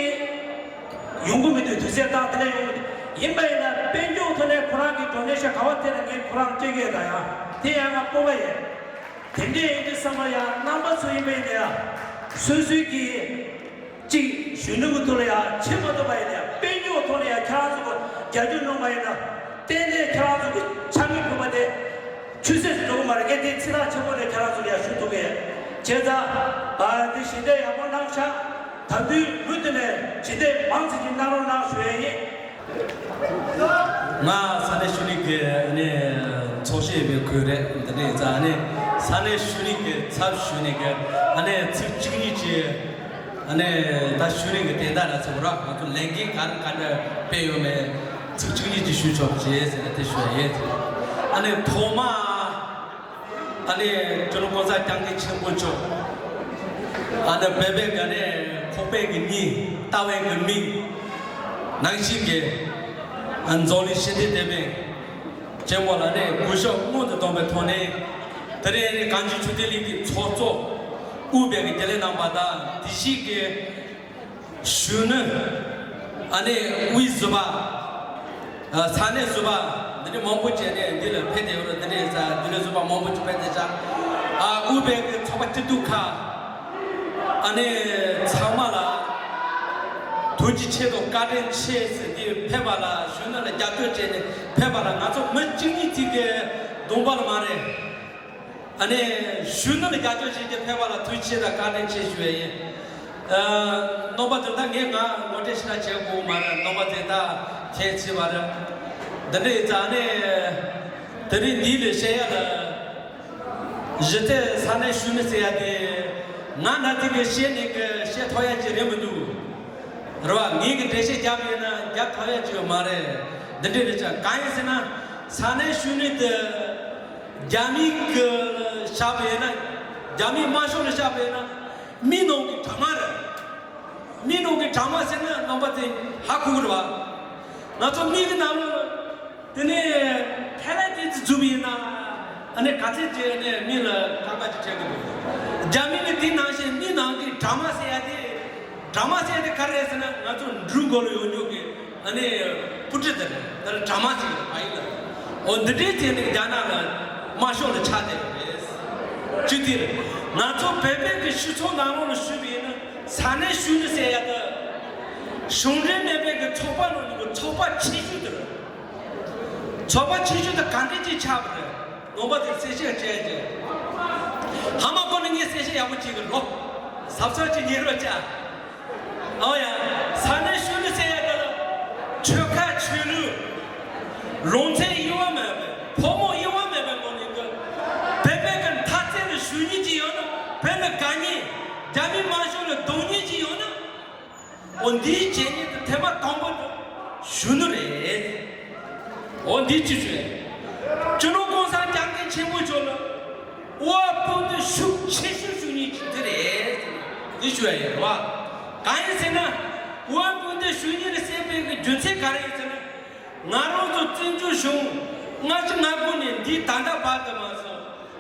ཡོང་གི་མི་འདུག་དུས་ཚོད་བཏང་དེ་ལས་ཡོང་གི་འདུག་ཡིན་པ་ཡིན་ན་དཔལ་འབྱོར་ཐོག་ནས་ཁོ་རང་གི་ཌོ་ནེ་ཤན་ག་བ་ཐེབས་ན་ངས་ཁོ་རང་སྤྲད་གི་ཡོད་ད། ཡང་དེ་ཡང་ང་སྤོབས་པ་ཡོད། དེ་འདྲས་ཡིན་དུས་ཙམ་པ་ལ་ཡང་རྣམ་པ་ཚོ་ཡིན་པ་ཡིན་ན་ཡང་སོ་སོའི་གི་གཅིག་གཞོན་ནུ་གི་ཐོག་ལ་ཡང་བྱེད་མ་ཐུབ་པ་ཡིན་ན་ཡང་དཔལ་འབྱོར་ཐོག་ལ་ཡང་ཁྱེད་རང་ཚོ་གི་རྒྱབ་སྐྱོར་གནང་པ་ཡིན་ན་ཏན་ཏན་ཁྱེད་རང་ཚོ་གི་ཕྱག་དངུལ་ཕུལ་བ་དེ་ཆུད་ཟོས་སུ་འགྲོ་གི་མ་རེད། ངས་དེ་ཚིག་ཐག་ཆོད་པོ་ནས་ཁྱེད་རང་ཚོ་ལ་ཡང་ཞུ་ཐུབ་གི་ཡོད། བྱས་ཙང་ཨ་འདི་ཞལ་འདེབས་ཡག་པོ་གནང་ཤག་ད་དུང་མུ་མཐུད་ནས་ཞལ་འདེབས་མང་ཙམ་ཞིག་གནང་རོགས་གནང་ཞུ་ཡས་ཡིན། ང་ས་གནས་ཤུལ་ལུས་ཀྱི་ཨ་ནི་ཚོགས་གཞི་ཡོད་པའི་ཁུལ་རེད། འདི་འདྲ་ཡིན་ཙང་ཨ་ནི་ས་གནས་ཤུལ་ལུས་ཀྱི་ཚབ་ཞུས་ནས་ཀྱི་ཨ་ནི་ཚིག་གཅིག་གཉིས་ཀྱིས་ཨ་ནི་ད་ཤུལ་ལུས་ཀྱི་དོན་དག་ལ་ཚོགས་ར་ང་ཚོ་ལས་འགན་ག་རེ་ག་འདྲ་སྤེལ་ཡོད་མེད་ཚིག་གཅིག་གཉིས་ཀྱིས་ཞུས་ཆོག་ཅེས་ཟེར་ནས་དེ་ཞུ་ཡ་ཡིན། ཨ་ནི་ཐོག་མ། ཨ་ནི་སྤྱི་ནོར་༸གོང་ས་༸སྐྱབས་མགོན་ཆེན་པོ་མཆོག་ཨ་ནི་བོད་པའི་ག་ནས་ཁོག་པའི་གི་སྙིང་ལྟ་བའི་གི་མིག་ནང་བཞིན་གྱི་ཨ་འཛམ་གླིང་ཞི་བདེ་ལྡན་པའི་ཆེན་པོ་ལ་ནི་གུས་ཞབས་སྔོན་དུ་བཏང་པའི་ཐོག་ནས་དེ་རིང་ནི་གངས་ཅན་ཆོས་ལྡན་གླིང་གི་ཚོགས་གཙོ་དབུས་པའི་གི་དགེ་ལས་རྣམ་པ་དང་དེ་བཞིན་གྱི་གཞོན་ནུ། ཨ་ནི་དབུས་བཟོ་པ། ཨ་ས་གནས་བཟོ་པ། འདི་འདྲ་མང་པོ་བྱས་ནས་འདི་ལ་ཕེབས་བསྡད་ཡོད་རེད། འདི་འདྲ་ས་འདི་འདྲ་བཟོ་པ་མང་པོ་ཅིག་ཕེབས་བསྡད་ཤག་ཨ་དབུས་པའི་གི་ཚོགས་པ་སྐྱིད་སྡུག་ཁག་ཨ་ནི་ཚང་མ་ལ་ཐུགས་རྗེ་ཆེ་དང་བཀའ་དྲིན་ཆེ་ཟེར་ཏེ་ཕེབས་པ་ལ་གཞོན་ནུ་ལ་རྒྱབ་སྐྱོར་བྱས་ནས་ཕེབས་པ་ལ་ང་ཚོ་མི་གཅིག་གཉིས་ཅིག་གི་གདོང་པ་ལ་མ་རེད། ཨ་ནི་གཞོན་ནུ་ལ་རྒྱབ་སྐྱོར་བྱེད་ཀྱི་ཕེབས་པ་ལ་ཐུགས་རྗེ་ཆེ་དང་བཀའ་དྲིན་ཆེ་ཞུ་ཡས་ཡིན། ཨ་རྣམ་པ་ཚོ་ད་ངས་ང་ངོ་སྤྲོད་ཞིག་ན་བྱེད་དགོས་མ་རེད། རྣམ་པ་ཚོས་ད་མཁྱེན་ཆེ་བ་རེད། འདི་འདྲ་ཡིན་ཙང་ཨ་ནི་དེ་རིང་འདི་ལ་བཤད་ཡ་ལ་གཞི་རྩའི་ས་གནས་གཞོན་ནུ་ཟེར་ཡ་དེ་ང་ན་དེ་གི་བཤད་ནས་གི་བཤད་ཐུབ་ཡ་ཅིག་རེད་མི་འདུག་རེད་བ། ངས་གི་འགྲེལ་བཤད་རྒྱབ་ཡོད་ན་རྒྱབ་ཐུབ་ཡ་ཅིག་ཡོད་མ་རེད། འདི་འདྲ་རེད་ཅག་གང་ཡིན་ཟེར་ན་ས་གནས་གཞོན་ནུ་དེ། རྒྱ་མི་གི་བཞག་པ་ཡིན་ན། རྒྱ་མིའི་དམར་ཤོག་ལ་བཞག་པ་ཡིན་ན། མི་ནང་གི་དྲ་དམར་རེད། མི་ནང་གི་དྲ་དམར་ཟེར་ན་རྣམ་པ་ཚོས་ཧ་གོ་གི་རེད་བ། ང་ཚོ་མི་གི་ནང་ལ། དེ་ནས་ཐའི་ལན་ཏི་ཙི་འཛུལ་བ་ཡིན་ན། ཨ་ནི་ག་ཚད་ཅིག་ཨ་ནི་མི་ལ་དཀའ་ངལ་ཅིག་འཕྲད་གི་འདུག་རྒྱ་མི་གི་དེ་ནང་བཞིན་མི་ནང་གི་དྲ་དམར་ཟེར་ཡ་དེ། དྲ་དམར་ཟེར་ཡ་དེ་ག་རེ་རེད་ཟེར་ན་ང་ཚོ་འབྲུག་མགོ་ལ་ཡོད་མྱོང་གི་ཨ་ནི་སྤུ་གྲི་དེ་རེད། དེ་ལ་དྲ་དམར་ཟེར་གི་རེད་བ་ཡིན་ལ། འོ་འདི་འདྲའི་ཚེ་ནི་རྒྱ་ནག་ལ་དམར་ཤོག་ལ་ཆགས་བསྡད་ཡོད་རེད། གཅིག་དེ་རེད། ང་ཚོ་བོད་པའི་གི་སྤྱི་ཚོགས་ནང་ལོགས་ལ་ཞུས་པ་ཡིན་ན་ས་གནས་གཞོན་ནུ་ཟེར་ཡ་དེ། གཞུང་འབྲེལ་མེད་པའི་གི་ཚོགས་པ་ནང་ནས་གི་ཚོགས་པ་ཆེ་ཤོས་དེ་རེད། ཚོགས་པ་ཆེ་ཤོས་དེ་ག་འདྲ་ཅིག་ཆགས་པ་རེད། ནང་པ་དེར་གསལ་བཤད་བྱས་རྗེས། ཧ་མ་གོ་ནི་ངས་གསལ་བཤད་ཡག་པོ་བྱེད་གི་ལོ། གཟབ་གཟབ་ཅིག་ཉན་རོགས་བྱ། ཨོ་ཡ། ས་གནས་གཞོན་ནུ་ཟེར་ཡ་དེ་ལ། ཆོལ་ཁ་ཆོས་ལུགས། ལུང་ཚན་དབྱེ་བ་མེད་པའི་ཕོ་མོ་དབྱེ་བ་མེད་པའི་སྒོ་ནས་གི། བོད་པའི་གི་མཐའ་རྩེ་ལ་བཞུགས་མཁན་ཅིག་ཡོད་ན་བོད་ལ་དགའ་མཁན། རྒྱ་མི་དམར་ཤོག་ལ་གདོང་ཉེས་ཅིག་ཡོད་ན། འོ་འདིའི་བྱས་ཉེས་དེ་ཐེངས་མ་དང་པོ་དེ་གཞོན་ནུ་རེད། འོ་འདི་ཅི་ཞུ་ཡ། སྤྱི་ནོར་༸གོང་ས་༸སྐྱབས་མགོན་ཆེན་པོ་མཆོག་ལ་དབུ་བ་དཔུང་སྡེ་ཤུགས་ཆེ་ཤོས་ཞུ་མཁན་ཅིག་འདི་རེད། འདི་ཞུ་ཡ་ཡིན་རེད་བ། གང་ཡིན་ཟེར་ན་དབུ་བ་དཔུང་སྡེ་ཞུ་མཁན་ལ་སེམས་པའི་གི་རྒྱུ་མཚན་ག་རེ་ཡིན་ཟེར་ན། ང་རང་ཚོ་བཙན་བྱོལ་གཞུང་ལྔ་བཅུ་ང་དགུ་ནས་འདིའི་ད་ལྟ་བར་དུ་མ་སོང་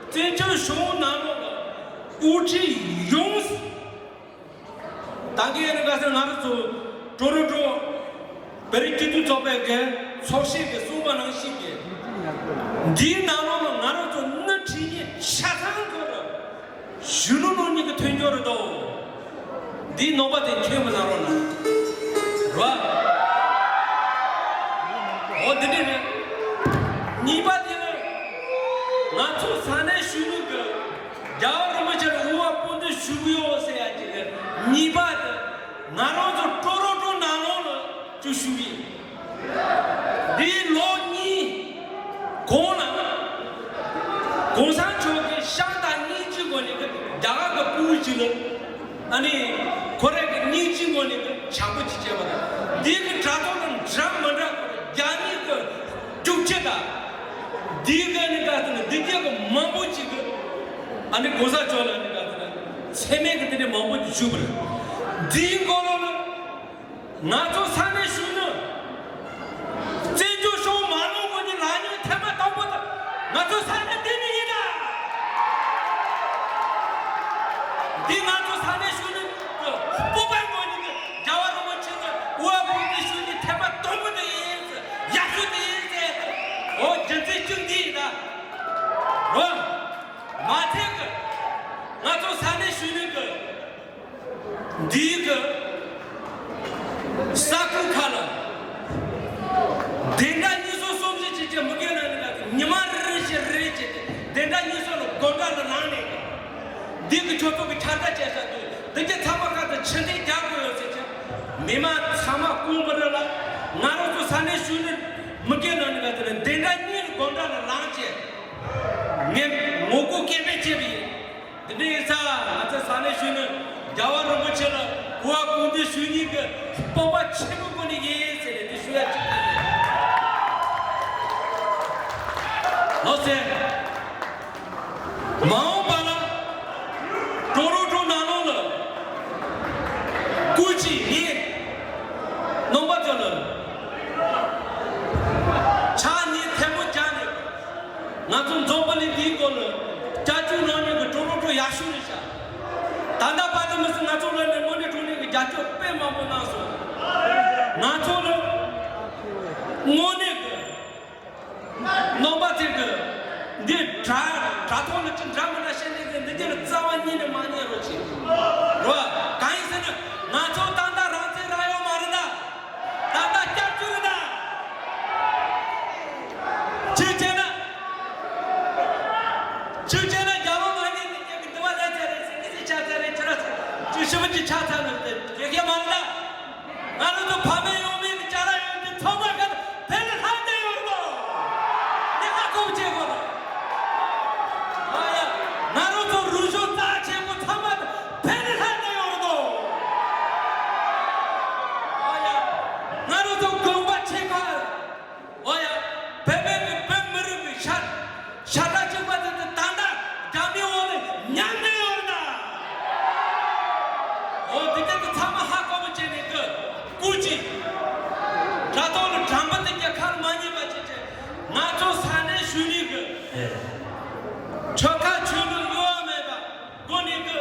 བཙན་བྱོལ་གཞུང་ནང་ལོགས་ལ་དབུ་ཁྲིད་ཡོངས། ད་གིན་ཡིན་ན་ང་ཚོ་ཀྲོ་རོ་ཀྲོ་བོད་རིགས་སྤྱི་མཐུན་ཚོགས་པའི་གི་ཚོགས་གཞིས་ཀྱི་གསུངས་པ་ནང་བཞིན་གྱི་ འདིའི་ནང་ལོགས་ལ་ང་རང་ཚོ་སྣེ་ཁྲིད་མཁན་ཆ་ཚང་གི་རེད། གཞོན་ནུ་ནོར་གཉིས་ཀྱི་མཐུན་སྦྱོར་རེད་དོ། འདིའི་ནོར་བ་དེ་ཁྱོད་མི་ལ་རོགས་གནང་། རོ། འོ་འདི་འདྲ་རེད། གཉིས་པ་དེ་ནི། ང་ཚོ་ས་གནས་གཞོན་ནུ་གི་རྒྱལ་བ་རིན་པོ་ཆེ་ལ་དབུ་བ་དཔུང་འདེགས་ཞུ་གི་ཡོད་ཟེར་ཡ་གཅིག་རེད། གཉིས་པ་དེ། ང་རང་ཚོ་ཀྲོ་རོ་ཀྲོ་ནང་ལོགས་ལ་ཅིག་ཞུ་གི་ཡིན། འདིའི་ལོ་གཉིས་གོང་ལ། གོང་ས་མཆོག་གིས་ཤང་དང་སྙིང་རྗེའི་སྒོ་ནས་རྒྱ་གར་གྱི་ཕྲུ་གུ་ཅིག་ལ། ཨ་ནི། ཁོ་རང་གི་སྙིང་རྗེའི་ངོས་ནས་བྱམས་པོ་ཅིག་བྱས་པ་དང་། འདི་གི་དྲ་ཐོག་ལ་འདྲ་མི་འདྲ་རྒྱ་མིའི་གི་རྒྱུག་ཁྱི་དང་། འདི་གི་ནི་ག་ཚོད་ནི་འདི་གྱད་གི་མང་པོ་ཅིག་གི། ཨ་ནི་གོང་ས་མཆོག་ལ་ནི་ག་ཚོད་ནི་མཚན་སྨད་གི་དེ་འདྲ་མང་པོ་ཅིག་ཞུས་པ་རེད། འདིའི་སྐོར་ལ་ནི། ང་ཚོ་ས་གནས་གཞོན་ནུ། བཙན་བྱོལ་གཞུང་མ་ལོག་གོང་གི་ལག་གཉིས་ཐེངས་མ་དང་པོ་དེ་ང་ཚོ་ས་གནས་འདི་ནས་ཡིན་ད། འདི་ང་ཚོ་ས་གནས་གཞོན་ནུ་གི་སྤོབས་པའི་ངོས་ནས་རྒྱལ་བ་རིན་པོ་ཆེ་གི་དབུ་བ་དཔུང་འདེགས་ཞུ་མཁན་ཐེངས་མ་དང་པོ་དེ་ཡིན་ཟེར། ཡག་ཤོས་དེ་ཡིན་ཟེར། འོ་རྒྱུ་མཚན་གཅིག་འདི་ཡིན་ད། འོ། མ་ཚད་གི་ང་ཚོ་ས་གནས་གཞོན་ནུ་གི། འདིའི་གི་ས་ཁུལ་ཁག་ལ་བདེན་མཐའ་གཉིས་གསུམ་གསུམ་བཞི་བྱས་བྱས་མི་སྒེར་ནང་ནས་ང་ཚོ་ཉི་མ་རེ་བཞིན་རེ་བྱས་ཏེ་བདེན་མཐའ་གཉིས་གསུམ་ལ་སྒོ་འགྲམ་ལ་ལངས་ནས། འདི་གི་ཁྱོད་ཚོ་གི་ཁྱབ་བསྒྲགས་བྱས་ས་དུས་འདི་གྱད་ཚང་མ་ཁ་ཚ་ཕྱི་འཐེན་རྒྱག་དགོས་ཡོད་ཟེར་བྱས། མི་མང་ཚང་མ་དགོངས་པ་རེད་ལ། ང་རང་ཚོ་ས་གནས་གཞོན་ནུ་མི་སྒེར་ནང་ནས་ང་ཚོ་ལ་བདེན་མཐའ་གཉིས་ལ་སྒོ་འགྲམ་ལ་ལངས་བྱས། ངས་ངོ་རྒོལ་སྐད་འབོད་བྱས་པ་ཡིན། དེ་འདྲ་ཡིན་ཙང་ང་ཚོ་ས་གནས་གཞོན་ནུ་རྒྱལ་བ་རིན་པོ་ཆེ་ལ་དབུ་བ་དཔུང་འདེགས་ཞུ་མཁན་གྱི་སྤོབས་པ་ཆེན་པོའི་སྒོ་ནས་ཡིན་ཟེར་ནས་དེ་ཞུ་ཡ་གཅིག་དེ་རེད། ལགས་སེ། མ་འོངས་པ་ལ་ཀྲོ་རོ་ཀྲོ་ནང་ལོགས་ལ་སྐུ་མཁྱེན་ངས་ནང་པ་ཚོ་ལ་ཕྱག་གཉིས་ཐལ་མོ་སྦྱར་ནས། ང་ཚོ་འཛམ་བུ་གླིང་འདིའི་སྐོར་ལ་སྐྱབས་བཅོལ་གནང་མཁན་གྱི་ཀྲོ་རོ་ཀྲོ་ཡག་ཤོས་རེད་ཤག་ད་ལྟ་བར་དུ་མི་སྲིད་ང་ཚོ་ལ་ནས་དངོས་གནས་དྲང་གནས་ཀྱི་རྒྱབ་སྐྱོར་དཔེ་མང་པོ་གནང་སོང་། ང་ཚོ་ལ་དངོས་གནས་ཀྱི་ནང་པ་ཚོས་ཀྱི་འདི་དྲ་དྲ་ཐོག་ལ་ཅི་འདྲ་མི་འདྲ་བཤད་ནས་འདི་འདི་ལ་རྩ་བ་ཉིད་ནས་མ་ཉན་རོགས་བྱེད། རོ། གང་ཡིན་ཟེར་ན་ང་ཚོ་ཏག་ཏག་རང་བཙན་རག་ཡོད་མ་རེད་ད། ད་ལྟ་སྐྱབས་བཅོལ་ན། ཅི་བྱས་ན། ཅི་བྱས་ན་རྒྱལ་བ་མ་ཉན་ནས་ཀྱི་འདི་བ་ལས་ཚར་རེད་ཟེར་གྱི་ཟེར་ཆ་ཚར་རེད་ཅི་ར་ཟེར་ཅི་ཞིབ་ཀྱི་ཆ་ཚར་མི་རེད་དེ་ཡོད་མ་རེད་ད། ང་རང་ཚོ་ཕ་མེས་ཡང་མེས་ཀྱི་ཅ་ལག་ཡོད་དེ་ཚང་མ་ག་བོད་ལ་ལྷག་བསྡད་ཡོད་རེད་དོ། འདི་ཧ་གོ་བྱེད་དགོས་རེད། ཨ་ཡ། ང་རང་ཚོ་རུ་ཤོ་རྩ་ཆེན་པོ་ཚང་མ་བོད་ལ་ལྷག་བསྡད་ཡོད་རེད་དོ། ཨ་ཡ། ང་རང་ཚོ་དགོན་པ་ཆེ་ཁག་འོ་ཡ། བོད་པའི་གི་བོད་མི་རིགས་ཀྱི་ཤ་ཤ་ཁྲག་གཅིག་པ་དེ་ཚོ་ད་ལྟ་རྒྱ་མིའི་འོག་ནས་ཉམས་ནས་ཡོད་རེད་ད། འོ་དེ་ག་དེ་ཚང་མ་ཧ་གོ་བ་བྱས་ནས་གི་སྐུ་མཁྱེན། དྲ་ཐོག་ལ་དྲང་པོ་དེ་ག་ཁ་ལ་མ་ཉན་པ་བྱས་བྱས། ང་ཚོ་ས་གནས་གཞོན་ནུ་གི་ཆོལ་ཁ་ཆོས་ལུགས་གཡོ་བ་མེད་པ། སྒོ་ནས་གི།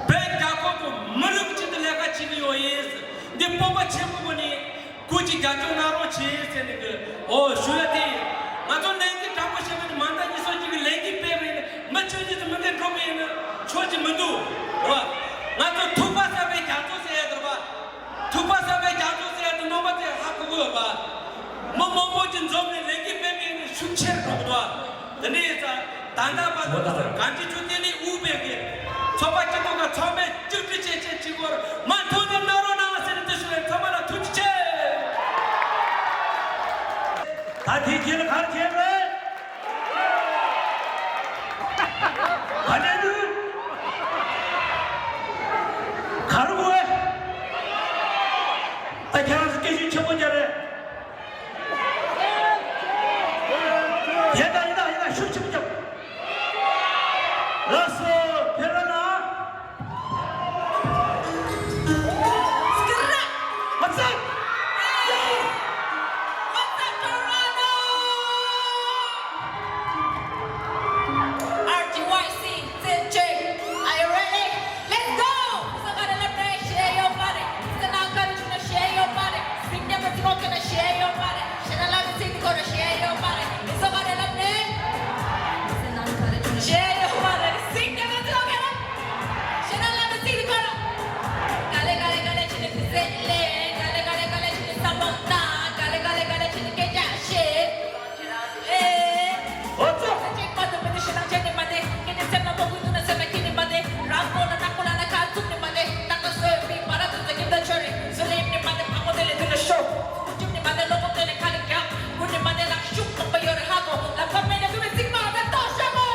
བོད་རྒྱལ་ཁབ་ཀྱི་མི་རིགས་གཅིག་ཏུ་ལས་ཀ་བྱེད་ཀྱི་ཡོད་ཡིན། འདི་སྤོབས་པ་ཆེན་པོ་སྒོ་ནས་སྐུ་མཁྱེན་རྒྱབ་སྐྱོར་གནང་རོགས་བྱེད་ཟེར་ནས་གི། འོ་ཞུ་ཡ་དེ་ཡིན། ང་ཚོ་ལས་འགུལ་དྲག་པོ་བྱེད་པ་ནི་མ་མཐའ་གཉིས་སོ་གཅིག་གི་ལས་འགུལ་སྤེལ་བ་ཡིན་ན་མི་ཆུང་ཆུང་དུ་མི་འདི་འགྲོ་གི་ཡིན་ན་ཆོག་གི་མི་འདུག་འོ། ང་ཚོ་ཐུག་པ་གསར་པའི་རྒྱ་མཚོ་ཟེར་ཡ་དེ་རེད་པ། ཐུག་པ་གསར་པའི་རྒྱ་མཚོ་ཟེར་ཡ་དེ་རྣམ་པ་ཚོས་ཧ་གོ་གི་ཡོད་པ། མི་མང་པོ་ཅིག་འཛོམས་ནས་ལས་འགུལ་སྤེལ་མཁན་ནི་ཤུགས་ཆེར་འགྲོ་གི་འདུག་དེ་འདྲ་ཡིན་ཙང་ད་ལྟ་བར་དུ་གང་ཅི་ཆུ་དེ་ནི་དབུ་བེད་ཀྱི་ཚོགས་པ་སྤྱི་ཚོགས་ཀྱི་ཚོགས་མི་གཅིག་སྒྲིལ་བྱེད་ཆེད་ཅིག་བོར་མ་མཐུན་ནས་གནང་རོགས་གནང་ཟེར་ནས་དེ་ཞུ་བའི་ཚང་མ་ལ་ཐུགས་རྗེ་ཆེ། ད་དེ་རྗེས་ལ་ག་རེ་བྱེད་དགོས། ག་འདྲ་འདུག་ག་རེ་དགོས། ད་ཁྱེད་རང་ཚོ་སྐད་ཤུགས་ཆེན་པོ་རྒྱག་རེད། ཡིན་ད་ཡིན་ད་ཡིན་ད་ཤུགས་ཆེན་པོ་རྒྱག་ལགས་སོ། ཕེབས་རོགས་གནང་། What's up? Hey! What's up, Toronto? ཞེས་ཡོད་པ་རེད། གཟིགས་ཏེ་མ་ཚོགས་ག་རེ། ཞེ་ན་ལ་ནི་གཟིགས་དུས་ག་རེ། ག་ལེ་ག་ལེ་ག་ལེ་བྱས་ནས་དེ་ཟེར་ལེ། ག་ལེ་ག་ལེ་ག་ལེ་བྱས་ནས་བསམ་བློ་བཏང་། ག་ལེ་ག་ལེ་ག་ལེ་བྱས་ནས་སྐད་ཆ་བཤད། ཨེ། འོ་ཙོ། གཅིག་མ་གཏོགས་མི་འདུག་ཞེ་ན་བྱས་ནས་མ་བསྡད། ངས་ནི་སེམས་ལ་མ་དགོས་འདུག་ན་སེམས་ལ་ཁྱེར་ནས་མ་བསྡད། རང་མགོ་ལ་ནག་པོ་ལ་ན་ཁ་བཙུམ་ནས་མ་བསྡད། ཏག་ཏག་བཟོས་པའི་བར་དུ་ཚ་གྱེན་ད་ཆོད་རེད། བཟོ་ལེབ་ནས་མ་བསྡད། ཕག་མོ་དེ་ལས་དུ་ལ་ཤོག་ཁུ་ཁྲིམ་ནས་མ་བསྡད། ལོ་ཁོག་དེ་ལས་ཁ་ལས་རྒྱག་ཁུ་ནས་མ་བསྡད། ལག་ཤུགས་མང་པོ་ཡོད་རེད་ཧ་གོ། ལ་ཕ་མེད་ན་དུ་བའི་ཚིག་མ་བསྡད། ཏོ་ཤ་མོ།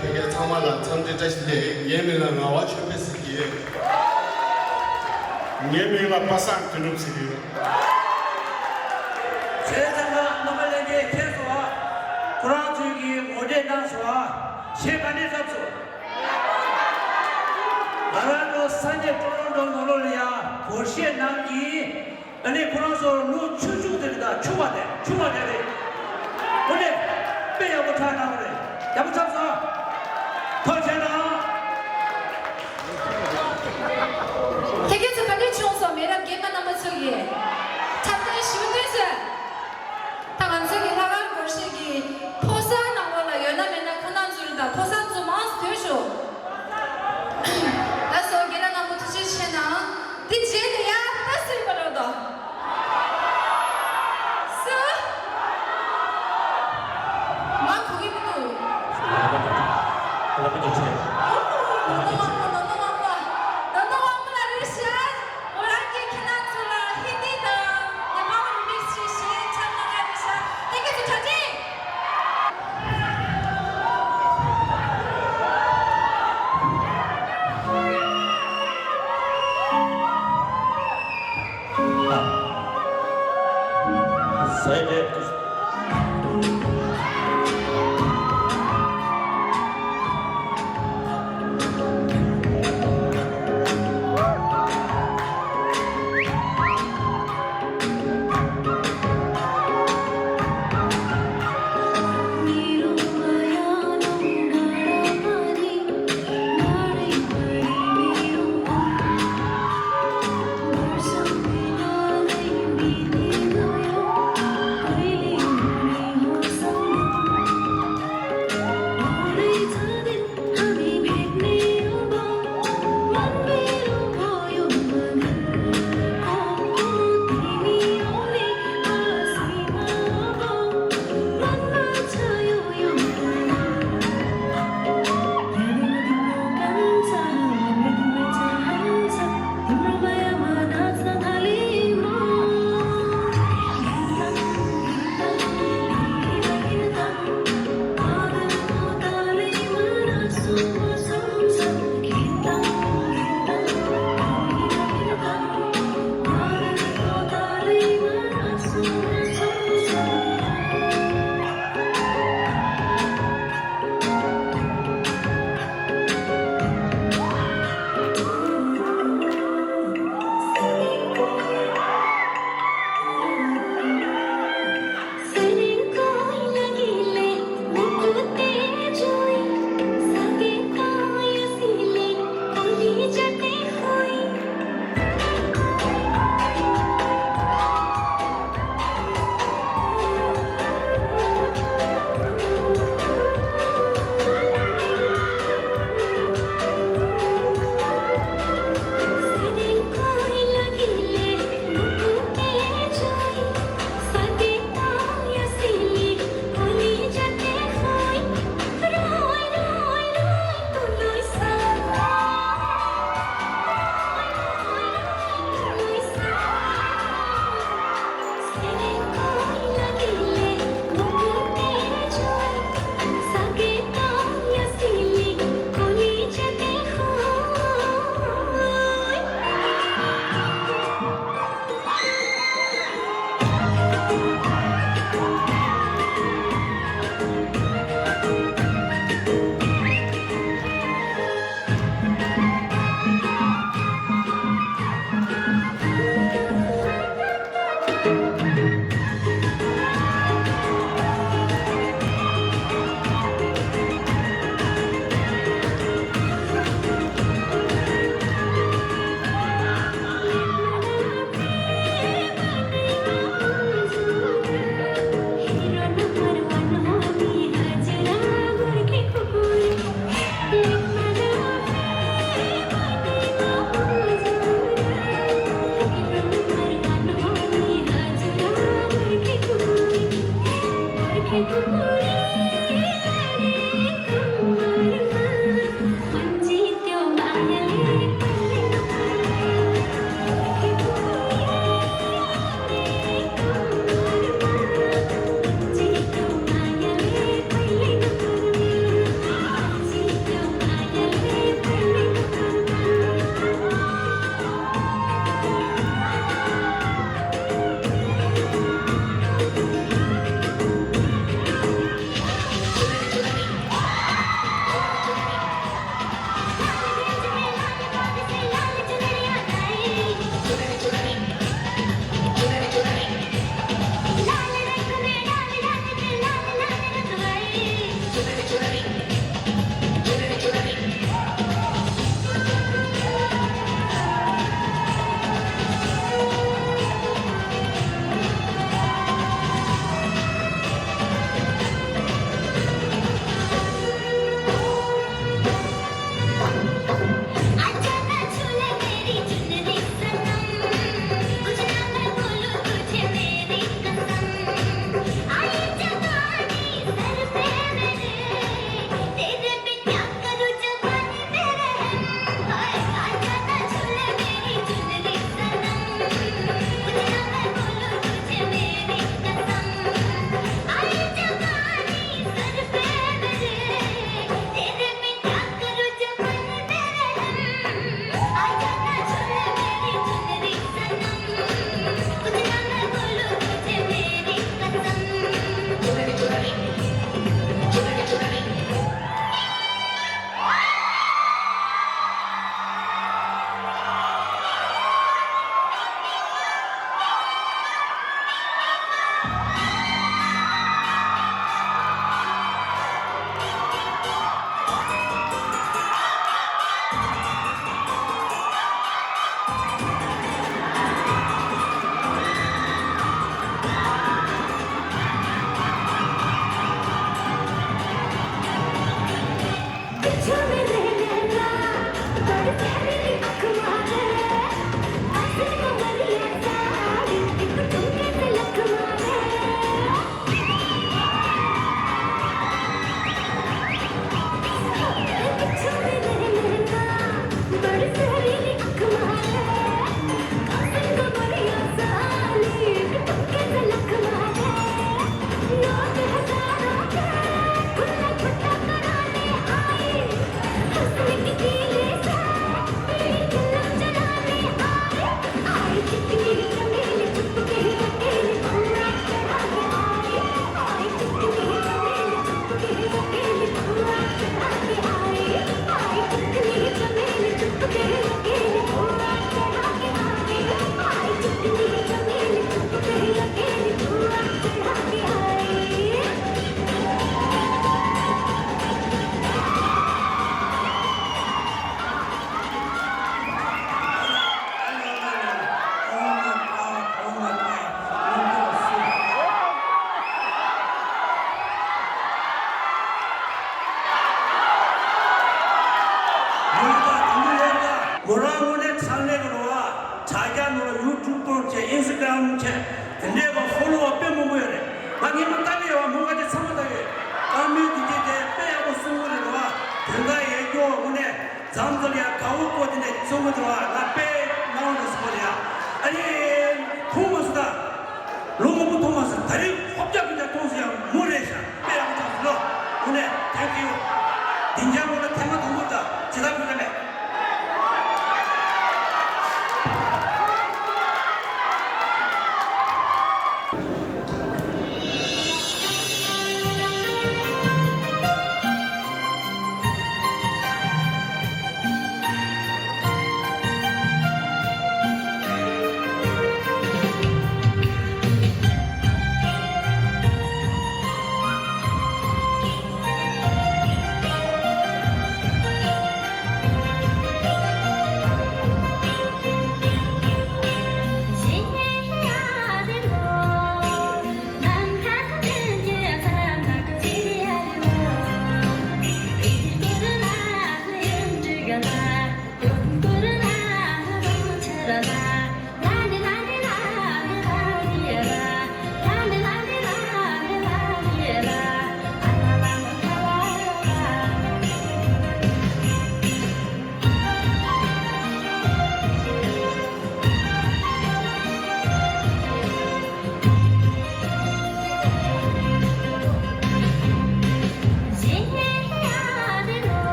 ཕ་གི་ཚང་མ་ལ་འཚམས་འདྲི་བཀྲ་ཤིས་བདེ་ལེགས། ངའི་མིང་ལ་ངག་དབང་ཆོས་འཕེལ་ཟེར་གྱི་ཡོད། ངའི་མིང་ལ་པ་སངས་དོན་གྲུབ་ཟེར་གྱི་ཡོད། བྱས་ཙང་ང་རྣམ་པ་ལྷན་རྒྱས་མཁྱེན་སོང་ཨ། ཁོ་རང་ཚོས་ཀྱིས་ངོ་སྤྲོད་གནང་སོང་ཨ། གཞས་ག་འདྲས་བཏབ་སོང་། ང་རང་ཚོ་ས་གནས་ཀྲོ་རོན་ཀྲོ་ནང་ལོགས་ལ་ཡ་སྒོར་གཞས་ནང་གི། ཨ་ནི་ཁོ་རང་ཚོ་ལོ་ཆུང་ཆུང་དེ་རེད། ད་ཆུང་བ་དེ་ཆུང་བ་དེ་རེད། དངོས་གནས་དཔེ་ཡག་པོ་ཕྲ་གནང་བ་རེད། ཡག་པོ་ཚར་སོང་། ཐུགས་རྗེ་གནང་། ཁྱེད་ཚོ་ག་འདྲས་བྱུང་སོང་། མི་རབས་རྒན་པ་རྣམ་པ་ཚོ་ཡིས་འཁྲབ་སྟོན་ཞུ་དུས་སུ། ད་ང་ཚོ་གི་ལྷག་དཀར་སྒོར་གཞས་ཀྱི་ཕོ་གསར་ནང་ལོགས་ལ་ཡོད་ན་མེད་ན་ཁོ་རང་ཚོ་རེད། ད་ཕོ་གསར་ཚོ་མང་སུ་ཐོན་ཤོག་ད་སོ་རྒན་ལགས་རྣམ་པ་ཐུགས་རྗེ་ཆེ་གནང་། དེ་རྗེས་ལ་ཡ་ད་སུ་ཡིན་པ་རེད་དོ། སུ། མ་གོ་གི་མི་འདུག་ལ་པ་ཅོ་ཆེ། ནོ་ནོ་དབང་མོ། ནོ་ནོ་དབང་མོ་ལ་རེ་ཞིག་ཁོ་རང་གིས་ཁྱེད་རང་ཚོ་ལ་ཧིན་དི་དང་ནེ་པ་ལི་རི་མིག་སི་བྱས་བྱས་འཁྲབ་གནང་ག་རེ་ཞིག་ཁྱེད་ཚོ་གྲ་སྒྲིག་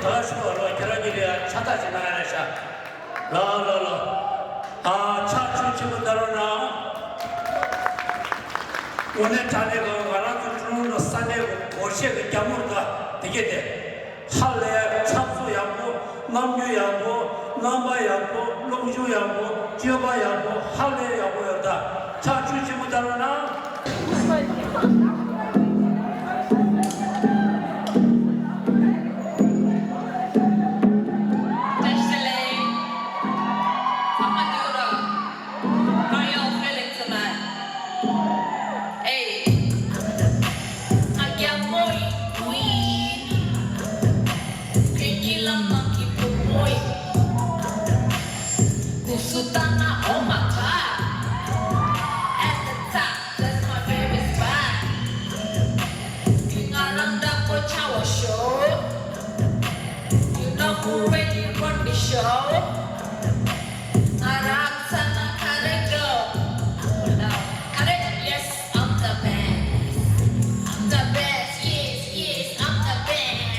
ད་ཤོག་རོགས་ཁྱེད་རང་གཉིས་ཀྱིས་ཕྱག་རྟགས་ཅིག་གནང་ཡ་རེད་ཤག་ལ་ལ་ལ། ཨ་ཕྱག་མཆོད་ཆེན་པོ་གནང་རོགས་གནང་། དངོས་གནས་དྲང་གནས་ཀྱི་ང་རང་ཚོ་ཀྲུང་ལུང་དང་ས་གནས་ཀྱི་སྒོར་གཞས་ཀྱི་རྒྱ་མོར་ད་དེ་གས་དེ། ཧ་ལས་ཚགས་ཚུད་ཡག་པོ། རྣམ་འགྱུར་ཡག་པོ། རྣམ་པ་ཡག་པོ། སློབ་སྦྱོང་ཡག་པོ། སྤྱོད་པ་ཡག་པོ། ཧ་ལས་ཡག་པོ་ཡོད་ད། ཕྱག་མཆོད་ཆེན་པོ་གནང་རོགས་གནང་། བཀྲ་ཤིས་བདེ་ལེགས། ཚང་མ་སྡོད་རོགས། How y'all feeling tonight? Hey. ང་རྒྱལ་མོ་ཡིན། Queen. བོད་ཀྱི་ལམ་ནང་གི་བུ་མོ་ཡིན། སྐུ་གཟུགས་ལྟ་ན། Oh my God. At the top, that's my favorite spot. ང་རང་འདྲ་པོ་ཆགས་པ་ཤོག You know who really run the show? ང་རང་ཚང་མ་ག་རེ་དགོས། ག་རེ། Yes, I'm the best. I'm the best. Yes, yes, I'm the best.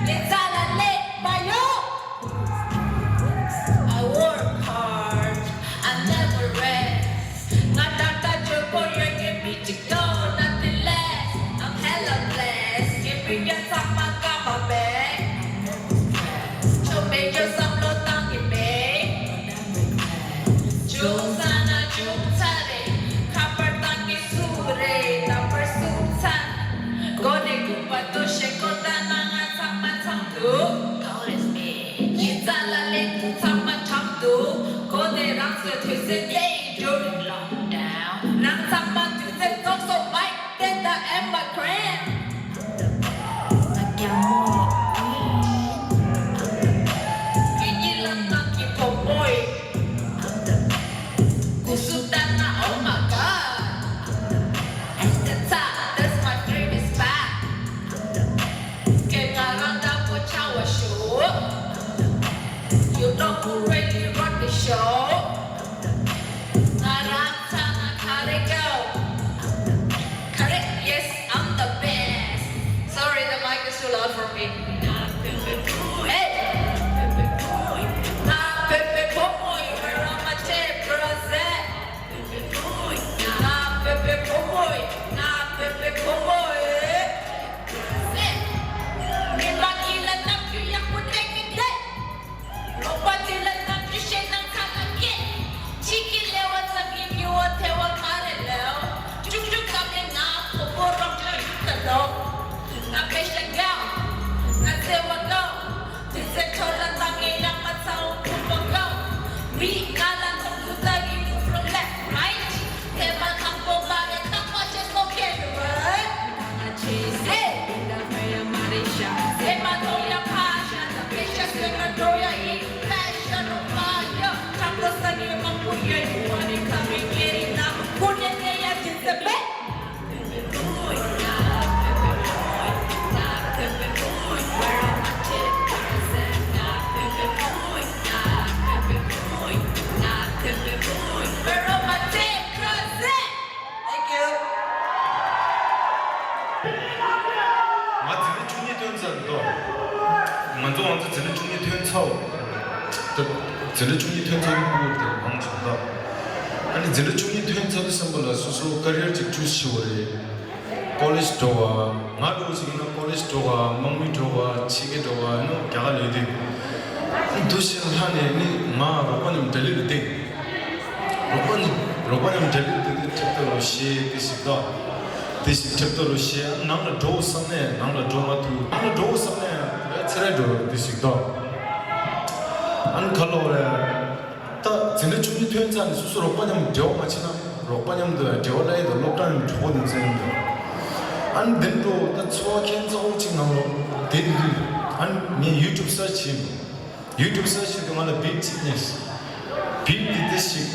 ངའི་རྩ་ལ་སླེབས་མ་ཡོང་། I work hard, I never rest. ང་ད་ལྟ་འཇོན་པོ་ཡོད་ངེས་མི་གཅིག་ཏོ། Nothing less, I'm hella blessed. ངའི་མི་ཡ་ཚང་མ་དགའ་མ་མེད། ཆོ་མེད་ཆོ་བསམ་བློ་བཏང་གི་མེད། ཅུང་ཟ་ན་ཅུང་ཚ་རེད། ཁ་པར་བཏང་གི་སུ་རེད། ནམ་བར་སུ་ཚ། གོ་ནས་ཀུན་པ་ཏུ་ཤེ་གོ་ད་ན་ང་ཚང་མ་ཚང་འདུག Notice me. ཡིན་ཙ་ལ་ལེན་དུ་ཚང་མ་འཁྲབ་འདུག་གོ་ནས་རང་ཚོའི་དུས་ཚོད་དེ་during lockdown. རང་ཚང་མ་དུས་ཚོད་རྫོགས་སོང་། Mic stand up and my grand. ང་རྒྱལ་མོ་ཡིན། ངའི་གཉིད་ལམ་ནང་གི་བུ་མོ་ཡིན། སྐུ་གཟུགས་ལྟ་ན། Oh my God. At the top, that's my favorite spot. ཁྱེད་ང་རང་འདྲ་པོ་ཆགས་པ་ཤོག You know who really run the show? ང་རང་ཚང་མ་ག་རེ་དགོས། ག་རེ། Yes, I'm the best. Sorry, the mic is too loud for me. Hey! ང་བོད་པའི་བུ་མོ་ཡིན། Where are my ten percent? ང་བོད་པའི་བུ་མོ་ཡིན། ང་བོད་པའི་བུ་མོ་ཡིན། མི་མང་གི་ལ་གནམ་གྲུ་ཡག་པོ་སྟེར་གི་འདུག་རོགས་པ་དེ་ལ་གནམ་གྲུ་བཤད་ན་ཁ་ལ་སྐད། གཅིག་གི་ལེ་བ་ཚང་གི་མི་བ་ཐེ་བ་མ་རེད་ལེའོ། ཅུང་ཅུང་ཀ་མེད་ང་ཁོ་བོ་རོགས་ཀྱང་ཡུག་ད་ལོ། ང་བེ་ཤ་ག་ང་ཚེ་བ་ག་དེ་ཚེ་ཁྲོ་ལ་ཚང་གི་ཡག་མ་ཚང་ཁུ་བ་ག་མི་ང་ལ་ཚང་ཁུ་ད་གི་ཁུ་from left right. ཐེ་མ་དང་པོ་མ་རེད། རྟག་པ་ཆེ་སོ་ཁེ་རུ་བ། ང་ཆེ་སེ་ད་མེ་ཡ་མ་རེད་ཤ། ཐེ་མ་ཐོ་ཡ་ཕ་ཤ་ད་པེ་ཤ་སེ་ང་འགྲོ་ཡ་ཡིན། ཕེ་ཤ་རོ་པ་ཡ་ཁྲག་པོ་ས་ནི་མང་པོ་ཡ་ཡུ་བ་རེད། ཁ་མི་ཉེ་རི་ན་ཁུ་ཉེ་ཉེ་ཡ་ཅི་སེ་པེ། Thank you. ང་འཛིན་གྲྭ་བཅུ་གཉིས་ཐོན་ཚར་འདུག་ང་ཚོ་ང་ཚོ་འཛིན་གྲྭ་བཅུ་གཉིས་ཐོན་ཚར། ད་འཛིན་གྲྭ་བཅུ་གཉིས་ཐོན་ཚར་གྱི་སྐོར་དེ་མང་ཆེ་འདུག་ཨ་ནི་འཛིན་གྲྭ་བཅུ་གཉིས་ཐོན་ཚར་དུས་ཙམ་པ་ལ་སོ་སོ་ཀ་རི་ཡར་ཅིག་ཅུས་བྱེད་དགོས་རེད། ཀོ་ལེཇ་འགྲོ་བ། ང་འདྲ་བོ་ཞིག་ཡིན་ན་ཀོ་ལེཇ་འགྲོ་བ། དམག་མི་འགྲོ་བ། ཕྱི་རྒྱལ་འགྲོ་བ་ཡིན་ན་རྒྱ་གར་ལ་ཡོད་དུས། འདུ་ཤེས་ལྷག་ནས་ནི་ང་རོགས་པ་མཉམ་གྲ་སྒྲིག་ལ་བསྡད། རོགས་པ་མཉམ་རོགས་པ་མཉམ་གྲ་སྒྲིག་ལ་བསྡད་དུས་ཁྲིད་ཐབས་ལོ་ཤེས་དེ་ཞིག་དང་། དེ་ཞིག་ཁྲིད་ཐབས་ལོ་ཤེས། ནང་ལ་འགྲོ་བསམ་ནས་ནང་ལ་འགྲོ་མ་ཐུབ། ནང་ལ་འགྲོ་བསམ་ནས་ཚེ་རིང་འགྲོ་དེ་ཞིག་དང་། ཨ་ནི་ག་ལོག་རེད། ད་འཛིན་གྲྭ་བཅུ་གཉིས་ཐོན་ཚར་ནས་སོ་སོ་རོགས་པ་མཉམ་འབྲེལ་བ་མ་བྱས་ན་རོགས་པ་མཉམ་དུ་འབྲེལ་བ་ལ་ཡོད་དོ། སློབ་གྲྭ་མཉམ་གྲོགས་པོ་དེ་ཚོ་ཡིན་དོ། ཨ་ནི་འདི་འགྲོ་ད་འཚོ་བ་ཁྱད་མཚར་པོ་གཅིག་ནང་ལོགས་དེ་དུས་ཨ་ནི་ངས་ཡུ་ཊུབ་སར་ཆི་བྱས་ཡུ་ཊུབ་སར་ཆི་བྱས་དུས་ང་ལ་བིཊ་གཅིག་རྙེད་སོང་། བིཊ་དེ་དེ་ཞིག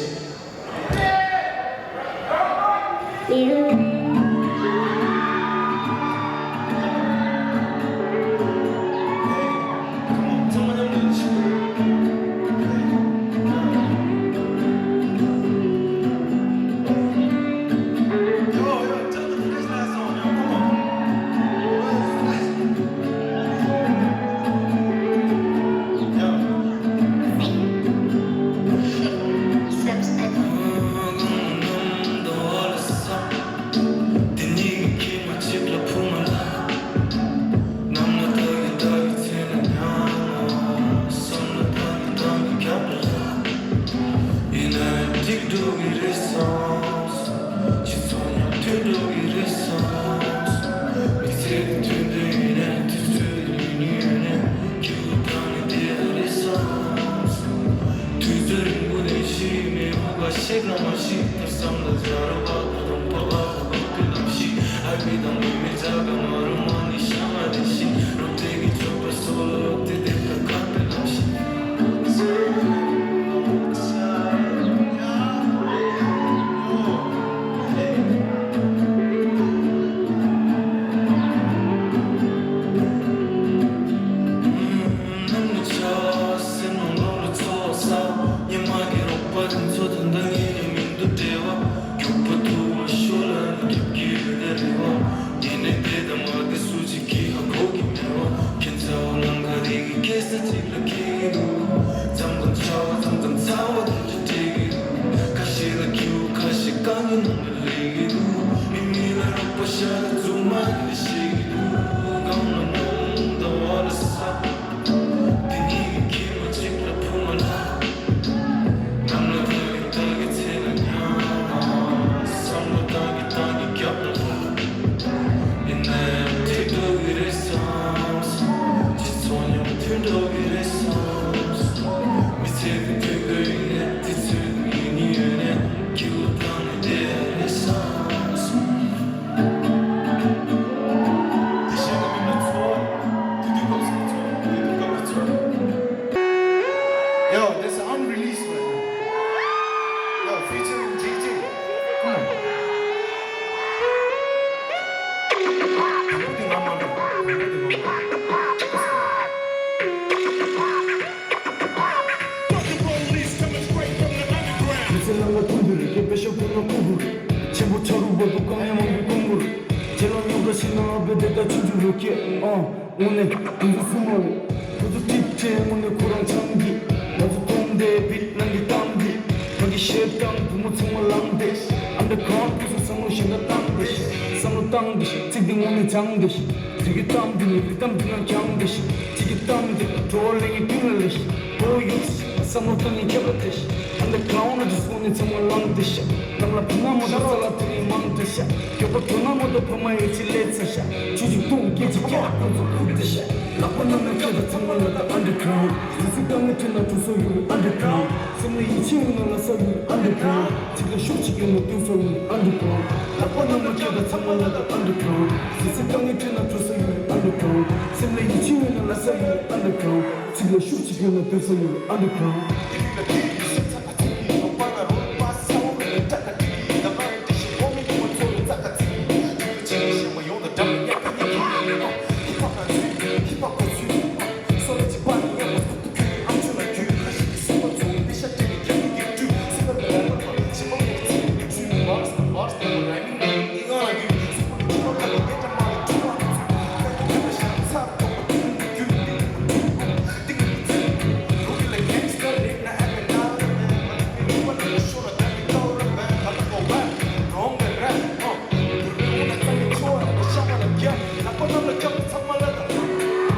Yo, that's an unreleased one. Yo, featuring J J. Come on. མི་ཚེ་ནང་ལ་ཐུག་འདུག་རེ་སྐད་པེ་ཤོ་ཕུ་ནོ་ཀུ་ཧུ། ཆེན་པོ་ཆ་རུ་བོ་དུ་གང་ཡང་མང་པོའི་ཀུང་གུར། ཁྱེད་རང་ཉོག་དྲ་ཞིག་ནང་ལ་བེད་དེ་ད་ཆུ་ཆུ་རུ་སྐད་ཨང་། དངོས་གནས་དུས་ཚོད་སྲུང་མ་རེད། ཁོ་ཚོ་ཀྲིག་ཀྲེ་དངོས་གནས་ཁོ་རང་ཆང་གི། ང་ཚོ་གཏོང་དེ་བིད་ནང་གི་གཏམ་གི། ང་གི་ཤེབ་དང་བུ་མོ་ཚང་མ་ལངས་དེ། ཨན་ཌར་གྷ་རའུན་ཌ་དུས་སུ་བསམ་བློ་གཞན་དག་བཏང་དེ། བསམ་བློ་བཏང་དེ། ཚིག་འདི་དངོས་གནས་སྦྱངས་དེ། དེ་གི་གཏམ་འདི་ནི་རིགས་གཏམ་འདི་ན་སྦྱངས་དེ། དེ་གི་གཏམ་འདི་འགྲོ་བ་ལེན་གི་ཀུན་ལ་ལེ་ཤི། ཨོ་ཡོད། བསམ་བློ་བཏང་ནས་ཁྱབ་ལ་དེ་ཤི། ཨན་ཌར་གྷ་རའུན་ཌ་དུས་སུ་དངོས་གནས་ཚང་མ་ལངས་དེ་ཤི། གཏམ་ལ་བུ་ན་མོ་དང་ས་ལ་དེ་ནི་མང་དེ་ཤི། མགྱོགས་པོ་འགྲོ་ན་མོ་དང་ཕ་མ་ཡོད་ཅི་ལས་ཚ་ཤ། ཆུ་ཅིག་བཏུང་སྐད་ཅིག་སྐྱག་ཁོ་ཚོ་ཁུར་དེ་ཤ། ལག་པ་ནང་ན་སྐད་དང་ཚང་མ་ལ་ད་ཨན་ཌར་གྷ་རའུན་ཌ། དུས་ཚོད་དཀའ་ངལ་འཕྲད་ན་གྲུ་སོ་ཡོད་ཨན་ཌར་གྷ་རའུན་ཌ། སེམས་ལ་ཡིད་ཆེས་ཡོད་ན་ལ་ས་ཡོད་ཨན་ཌར་གྷ་རའུན་ཌ། ཚིག་ལ་ཤུགས་ཅིག་ཡོད་ན་སྟོན་སོ་ཡོད་ཨན་ཌར་གྷ་རའུན་ཌ། ལག་པ་ནང་ན་སྐད་དང་ཚང་མ་ལ་ད་ཨན་ཌར་གྷ་རའུན་ཌ། དུས་ཚོད་དཀའ་ངལ་འཕྲད་ན་གྲུ་སོ་ཡོད་ཨན་ཌར་གྷ་རའུན་ཌ། སེམས་ལ་ཡིད་ཆེས་ཡོད་ན་ལ་ས་ཡོད་ཨན་ཌར་གྷ་རའུན་ཌ། ཚིག་ལ་ཤུགས་ཅིག་ཡོད་ན་སྟོན་སོ་ཡོད་ཨན་ཌར་གྷ་རའུན་ཌ། ཚིག་ལ་ཤུགས་ཡོད་ན་སྟོན་ས་ཡོད་རེད། ཨན་ཌར་གྷ་རའུན་ཌ། ཡེ།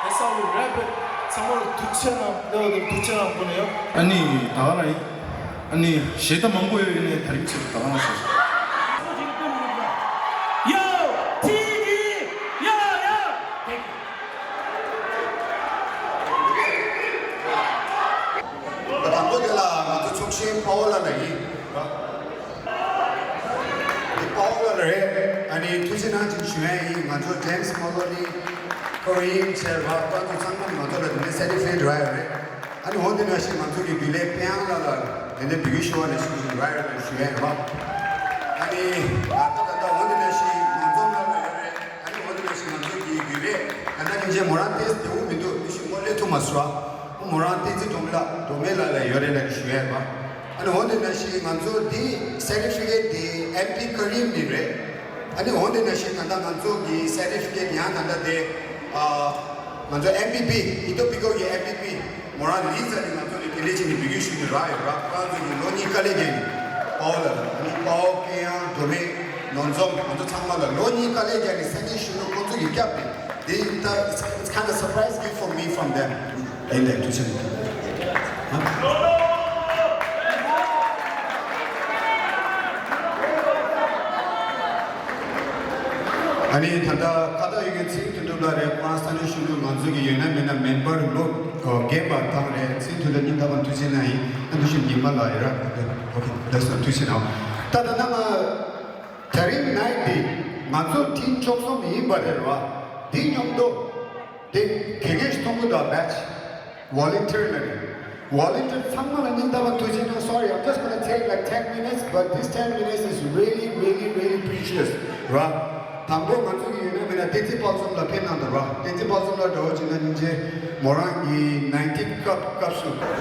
That's how we wrap it. ཚང་མ་ལ་ཐུགས་རྗེ་གནང་། ལྟ་བ་དང་ཐུགས་རྗེ་གནང་དགོས་ནས་ཡོད། ཨ་ནི་ད་ག་རང་ཡིན། ཨ་ནི་གཞས་ད་མང་པོ་ཡོད་ཡིན་ནའི་དེ་རིང་ཆེད་དུ་ད་ག་རང་བྱས་སོང་། Yo, T D, yo, yo. Thank you. དང་པོ་དེ་ལ་ང་ཚོ་ཆོག་ཤེས་པའོ་ལ་ལ་ཡིན། དེ་པའོ་ལ་རེད། ཨ་ནི་ཐུགས་རྗེ་གནང་ཅིག་ཞུ་ཡ་ཡིན། ང་ཚོ་James Maloney ཁོ་རང་ཡིན་ཆེད་ར་ཁོ་ཚོ་ཚང་མ་ང་ཚོ་ལ་དེ་ནས་certificate རག་ཡོད་རེད། ཨ་ནི་འོ་དེ་ནང་བཞིན་ང་ཚོ་གི་དགེ་ལས་དཔལ་དབྱངས་ལགས་ལ་དེ་ནས་འབུལ་རྒྱུ་ཞུ་བ་ནས་ཞུ་བཞིན་རག་ཡོད་ལ་ཞུ་ཡ་ཡིན་ར། ཨ་ནི་ད་ད་ད་འོ་དེ་ནང་བཞིན་ང་ཚོ་ལ་ལ་ཡོད་རེད། ཨ་ནི་འོ་དེ་ནང་བཞིན་ང་ཚོ་གི་དགེ་ལས་ད་ལྟ་ཉིན་བྱེད་མོ་རང་ཏོག་ཙམ་བདེ་བོ་མི་འདུག་མི་ཞིག་སྔོན་སླེབས་ཐུབ་མ་སོང་། མོ་རང་བསྟན་འཛིན་སྒྲོལ་མ་ལགས་སྒྲོལ་མ་ལགས་ལ་ཡོད་རེད་ལ་ཞུ་ཡ་ཡིན་པ། ཨ་ནི་འོ་དེ་ནང་བཞིན་ང་ཚོ་འདི་certificate དེ་M P Kareem ནི་རེད། ཨ་ནི་འོ་དེ་ནང་བཞིན་ད་ལྟ་ང་ཚོ་གི་certificate ཡང་ད་ལྟ་དེ་ཨ་ང་ཚོ་M P P ཨི་ཏོ་པི་ཀོ་གི་M P P མོ་རང་ལི་ཙ་ནི་ང་ཚོ་ནི་དེ་འདྲས་བྱས་ནས་འབུལ་རྒྱུ་ཞུས་ནས་རག་ཡོད་ར། ཁོ་རང་ཚོ་གི་ལོ་གཉིས་དཀའ་ལས་བརྒྱབ་ནས་པའོ་ལ་ཨ་ནི་པའོ་དཔལ་དབྱངས་སྒྲོལ་མ་ནོར་འཛོམས་ང་ཚོ་ཚང་མ་ལ་ལོ་གཉིས་དཀའ་ལས་བརྒྱབ་ནས་སེམས་ནས་ཞུ་ནོ་ཁོ་ཚོ་གི་སྐྱབས་རེད། They, it's kind of surprise gift for me from them. ཡིན་ལས་ཐུགས་རྗེ་ཆེ། ཨ་ནི་ད་ལྟ་ཁ་བརྡ་ཡོད་མཁན་ཚེ་རིང་དོན་གྲུབ་ལགས་རེད། ཁོ་རང་ས་གནས་གཞོན་ནུ་ང་ཚོ་གི་ཡོད་ན་མེད་ན་མེམ་བར་ལོ་རྒན་པ་དང་རེད། ཚེ་རིང་དོན་གྲུབ་སྙིང་ཐག་པ་ཐུགས་རྗེ་གནང་ཡིན། ཨ་འདུ་ཤེས་ཉི་མ་ལགས་ཡོད་ར། ཨོ་ཁེ། ལགས་སོ། ཐུགས་རྗེ་གནང་། ད་ད་ལྟ་ང་དེ་རིང་ནའི་འདི་ང་ཚོ་ཊིམ་བཅུ་གསུམ་ཡིན་པ་རེད་བ། འདི་མཉམ་དུ་དེ་དགེ་རྒན་ཞིག་མཐོང་གི་འདུག་བ། བྷེ་ཆ་ཝོ་ལན་ཊི་ཡར་ལ་རེད། ཝོ་ལན་ཊི་ཡར་ཚང་མ་ལ་སྙིང་ཐག་པ་ཐུགས་རྗེ་གནང་། Sorry, I'm just gonna take like ten minutes, but this ten minutes is really, really, really precious, right? དང་པོ་ང་ཚོ་གི་ཡོད་ན་མེད་ན་བསྟན་འཛིན་དཔལ་འཛོམས་ལགས་ཕེབས་གནང་འདུག་ར། བསྟན་འཛིན་དཔལ་འཛོམས་ལགས་འདྲ་བོ་བྱས་ན་སྙིང་རྗེ། མོ་རང་གི་ནའིན་ཊིན་སྐབས་སྐབས་སུ་དཔལ་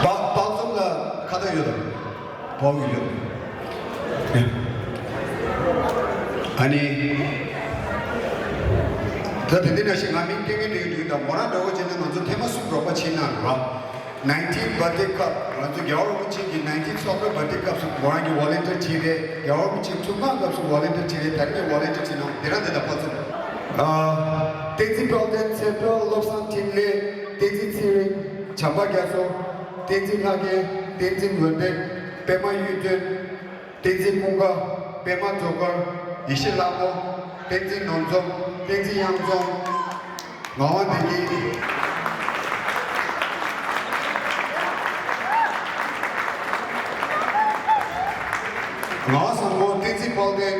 དཔལ་འཛོམས་ལགས་ཁ་བརྡ་ཡོད་དམ། བོག་ཡོད། ཨ་ནི། ད་དེ་འདི་ནང་བཞིན་ང་མིང་སྟོན་གྱི་འདུག་འདུག་ད་མོ་རང་འདྲ་བོ་བྱས་ན་ང་ཚོ་ཐེངས་མ་གསུམ་རོགས་པ་བྱེད་གནང་ར། ནའིན་ཊིན་བར་ཐི་ཌེ་སྐབས་ང་ཚོ་རྒྱལ་བ་རིན་པོ་ཆེ་གི་ནའིན་ཊིན་སོ་ཀར་བར་ཐི་ཌེ་སྐབས་སུ་མོ་རང་གི་ཝོ་ལན་ཊི་ཡར་བྱས་རེད། རྒྱལ་བ་རིན་པོ་ཆེ་ཐུགས་འཕང་སྐབས་སུ་ཝོ་ལན་ཊི་ཡར་བྱས་རེད། དེ་རིང་ནས་ཝོ་ལན་ཊི་ཡར་བྱེད་གནང་། དེ་རང་འདི་ད་ཕར་ཚུར། ཨ། བསྟན་འཛིན་དཔལ་ལྡན། ཚེ་འཕེལ། བློ་བཟང་འཕྲིན་ལས། བསྟན་འཛིན་ཚེ་རིང་། བྱམས་པ་རྒྱ་མཚོ། བསྟན་འཛིན་ལྷ་རྒན། བསྟན་འཛིན་འོད་ལྡན། པད་མ་གཡུ་སྒྲོན། བསྟན་འཛིན་ཀུན་དགའ། པད་མ་ཟློས་གར། ཡེ་ཤེས་ལྷ་མོ། བསྟན་འཛིན་ནོར་འཛོམས། བསྟན་འཛིན་གཡང་འཛོམས། ངག་དབང་བདེ་སྐྱིད། ངག་དབང་བཟང་པོ། བསྟན་འཛིན་དཔལ་ལྡན།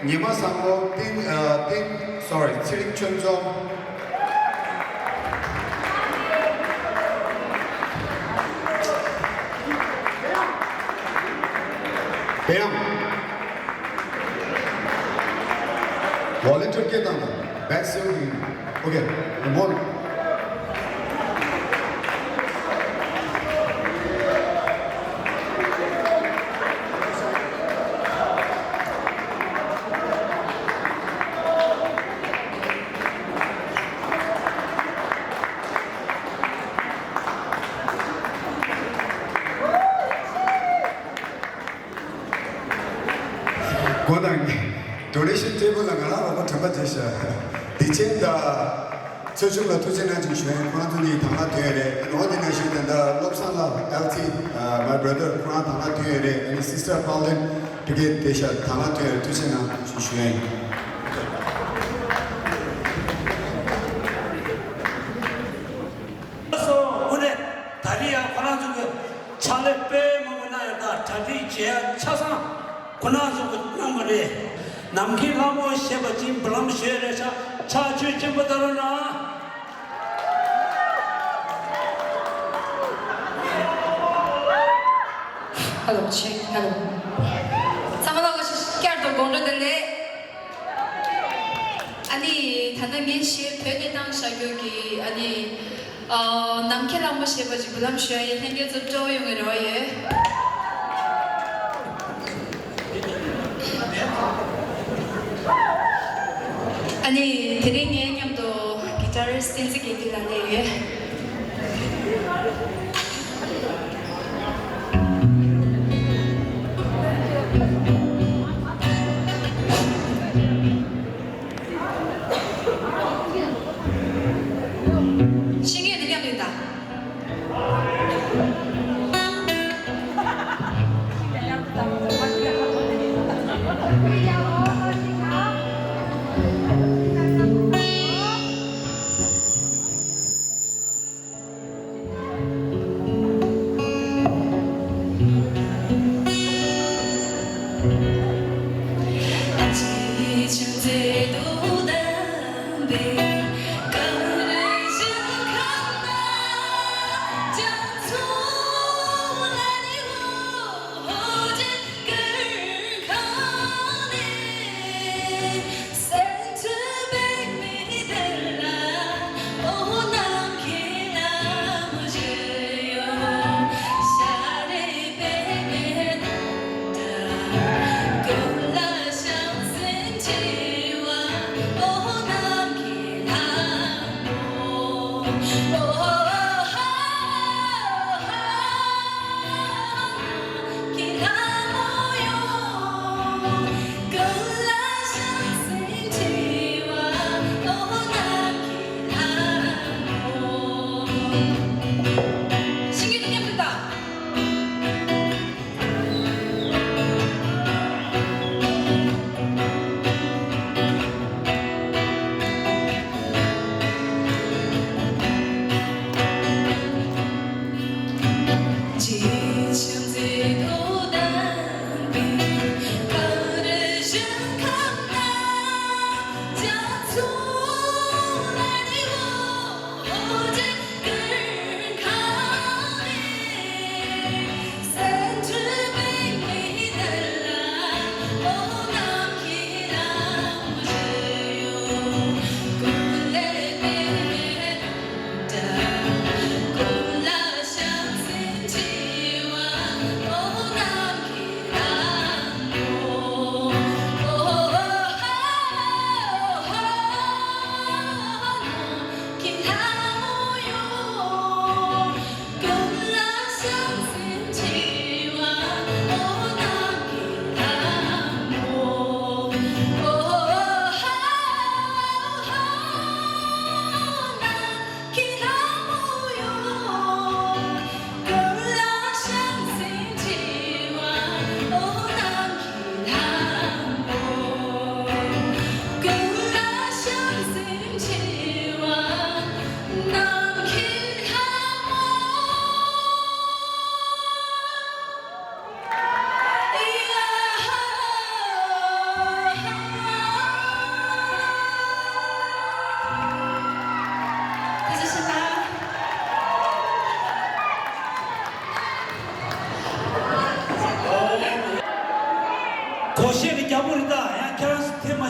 ཉི་མ་བཟང་པོ། བསྟན། ཨ། བསྟན། སོ་རི། ཚེ་རིང་ཆོས་འཛོམས། བེ་ཡང་། ཝོ་ལན་ཊི་ཡར་སྐད་བཏང་དང་། བེག་སེལ་ཡིན། ཨོ་ཁེ། མོལ། གོ་དང་། ཌོ་ནེ་ཤན་ཊེ་བལ་ལ་ང་རང་རོགས་པ་དྲན་པ་བརྗེད་ཤག་དེ་ཆེན་དང་། ཚོགས་ཞུགས་ལ་ཐུགས་རྗེ་གནང་ཞེས་ཞུ་ཡིན། ཁོ་རང་ཚོ་གཉིས་དང་བླངས་ཐོན་ཡོད་རེད། འོ་དེ་ནང་བཞིན་དེ་འདྲ་བློ་བཟང་ལགས། ཨེལ་ཊི། my brother ཁོ་རང་དང་བླངས་ཐོན་ཡོད་རེད། ཨ་ནི་སི་སི་ཊར་པཱལ་ལྡན་ཕ་གི་དེ་ཤ་དང་བླངས་ཐོན་ཡོད་རེད། ཐུགས་རྗེ་གནང་ཞེས་ཞུ་ཡིན། སོ་དངོས་གནས་ད་རེས་ཡང་ཁོ་རང་ཚོ་གི་ཕྱག་ལས་དཔེ་མང་པོ་གནང་ཡོད། ད་གྲ་སྒྲིག་བྱེད་ཡ་ཆ་ཚང་ཁོ་རང་ཚོ་གི་གནང་བ་རེད། ནམ་མཁའི་ལྷ་མོ་ཞེས་པ་ཅིག་འབུལ་ལམ་ཞུས་རེད་ཤག་ཕྱག་མཆོད་ཆེན་པོ་གནང་རོགས་གནང་། Hello, check, hello. ཚང་མ་ལ་བཀྲ་ཤིས་བདེ་ལེགས། ཨ་ནི་ད་ལྟ་ངས་གཞས་བོད་ནས་བཏང་བཞག་རྒྱུ་གི་ཨ་ནི། ཨ། ནམ་མཁའི་ལྷ་མོ་ཞེས་པ་ཅིག་འབུལ་ལམ་ཞུ་ཡ་ཡིན། ལྷན་རྒྱས་ཚོ་སྤྲོ་བོ་ཡོང་གི་རེ་བ་ཡོད། ཨ་ནི་དེ་རིང་ངའི་མཉམ་དུ་གི་ཊ་རིསི་ཊི་བསྟན་འཛིན་དགེ་འདུན་ལགས་སླེབས་ཡོད། ཤེས་ཀྱི་ཡོད་ན་མཉམ་དུ་ཡིན་ད།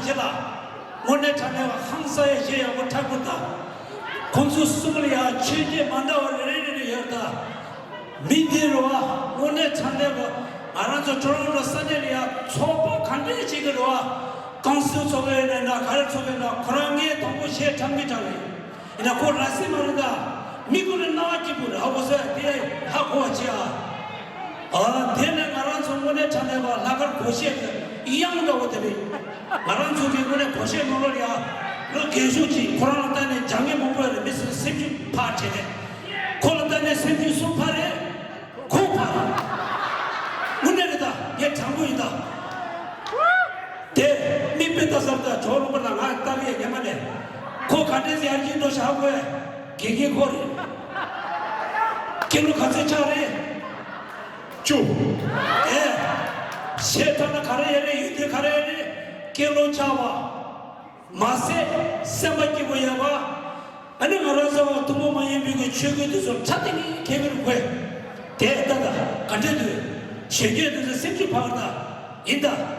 ཁྱེད་ལ་དངོས་གནས་དྲང་གནས་པ་ཧང་སང་ཡ་ཞེ་ཡག་པོ་འཁྲབ་དགོས་ད། ཁོང་ཚོ་གསུམ་ལ་ཡང་ཆོས་བརྒྱད་མ་འདྲ་བ་རེ་རེ་རེ་རེ་ཡོད་ད། མི་འདི་རུ་བ་དངོས་གནས་དྲང་གནས་པ། ང་རང་ཚོ་ཊོ་རོན་ཊོ་ས་གནས་ལ་ཡང་ཚོགས་པ་ག་འདྲས་ཅིག་གི་རུ་བ། ཀོན་སིལ་ཚོགས་པ་ཡིན་ན་ག་རེ་ཚོགས་པ་ཡིན་ན་ཁོ་རང་ངས་དང་པོ་ཞེ་དྲག་མི་དྲག་རེད། ཡིན་ན་ཁོ་ར་སི་མ་རེད་ད། མི་ཀུན་ལ་སྣང་བ་སྐྱིད་པོ་རེད། ཧ་གོ་སོང་། དེ་ཧ་གོ་བ་བྱེད་ཨ། ཨ་དེ་ནས་ང་རང་ཚོ་དངོས་གནས་དྲང་གནས་པ་ལྷག་དཀར་སྒོར་གཞས་ཀྱི་དབྱངས་འདྲ་བོ་དེ་རེད། ང་རང་ཚོ་གི་དངོས་གནས་སྒོར་གཞས་ནང་ལོགས་ལ་ཡ་ལོ་རྒན་ཤོས་ཀྱིས་ཁོ་རང་ལ་ལྟ་ནས་སྦྱང་མཁན་མང་པོ་ཡོད་རེད། མི་སུ་སེམས་ཤུགས་འཕར་བྱས་ནས། ཁོ་ལ་ལྟ་ནས་སེམས་ཤུགས་སུ་འཕར་རེད། ཁོ་འཕར། དངོས་གནས་རེད་ད། ངས་དྲང་པོ་ཡིན་ད། དེ་མིག་དཔེ་ལྟ་ས་རེད་ད། ཇོ་རོང་པ་ལ་ང་ལྟ་གི་ཡ་ཉན་མ་ནས། ཁོ་ག་འདྲས་ཡར་རྒྱས་འགྲོ་བཞག་གོ་ཡ། དགེ་རྒན་ཁོ་རེད། སྐྱེས་ལོ་ག་ཚོད་ཆགས་རེད། བཅུ། ཨེ། བཤད་ཐུབ་ན་ག་རེ་ཡ་རེད། ཡོད་དུས་ག་རེ་ཡ་རེད། སྐྱེས་ལོ་ཆགས་པ། མ་ཟད་སེམས་པ་སྐྱིད་པོ་ཡོད་པ། ཨ་ནི་ང་རང་ཚོ་ཐུན་མོང་མ་ཡིན་པའི་གི་ཆོས་གོས་དེ་ཚོ་ཁྲ་ཏིང་ཁེ་གི་རུ་གོས། དེ་ལྟ་ད་ག་འདྲས་འདུག་གཞོན་སྐྱེས་དེ་ཚོ་སེམས་ཤུགས་འཕར་ད། ཡིན་ད།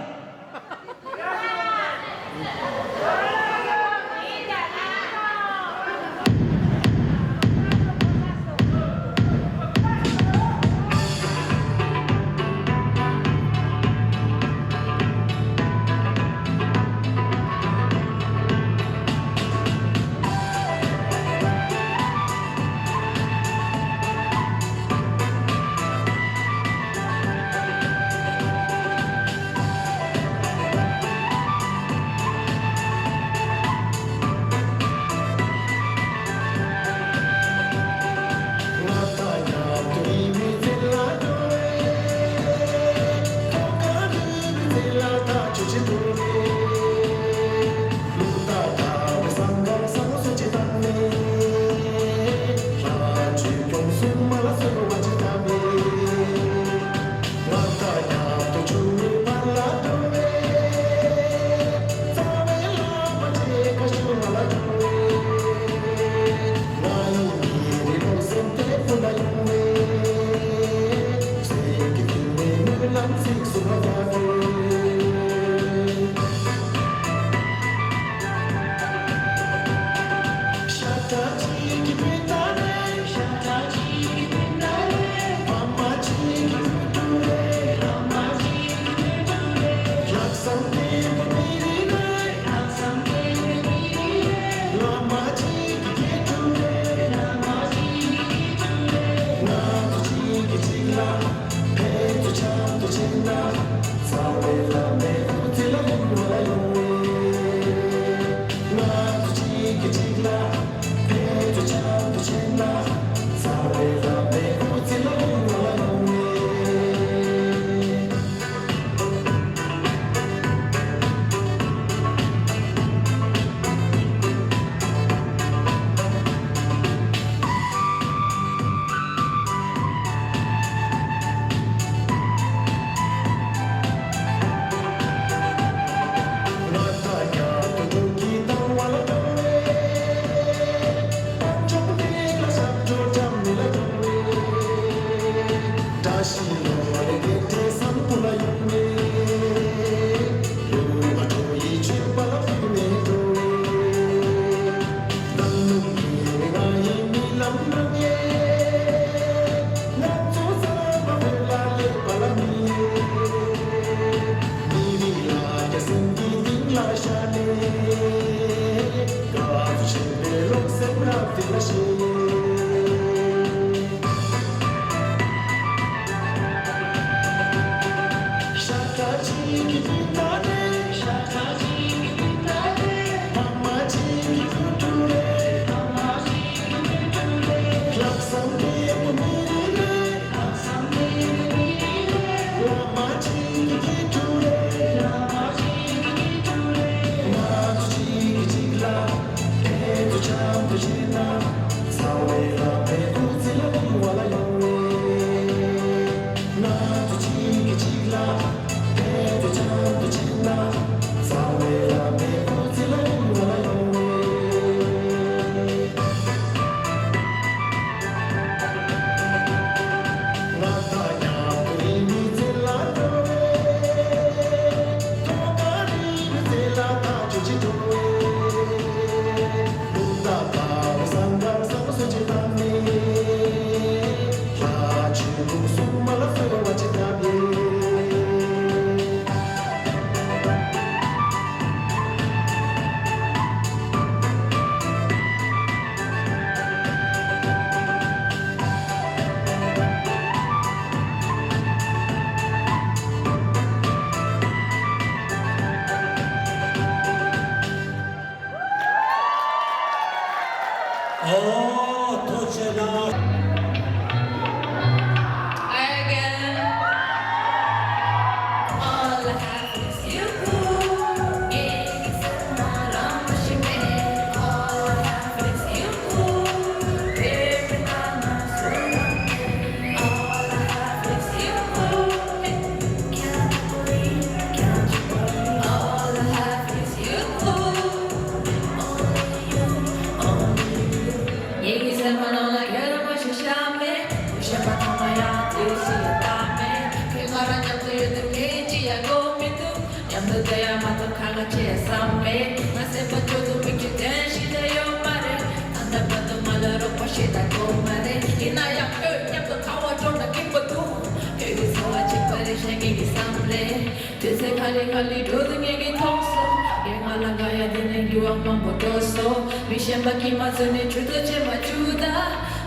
ང་སེམས་པ་ཁྱོད་ཚོ་མིག་ཆུ་ལྡན་ཞིག་ད་ཡོད་མ་རེད། ད་ལྟ་བར་དུ་ང་ལ་རོགས་པ་ཞིག་ད་དགོས་མ་རེད། ཡིན་ན་ཡང་ཁྱོད་མཉམ་དུ་ཁ་བ་བྲོ་ན་སྐྱིད་པོ་འདུག་ཁྱོད་ཀྱི་འཚོ་བ་གཅིག་པ་རེད་ཤག་ངེད་ཀྱི་བསམ་རེད། དུས་ཚོད་ག་ལེ་ག་ལེ་འགྲོ་དུས་ངེད་ཀྱིས་མཐོང་སོང་། ངས་ང་ལ་དགའ་ཡ་དེ་ནས་འགྱུར་བ་མང་པོ་འགྲོ་སོང་། མི་གཞན་པ་གིས་མ་ཚོར་ནས་ཇུས་གཏོགས་བྱེད་མ་བཅུག་ད།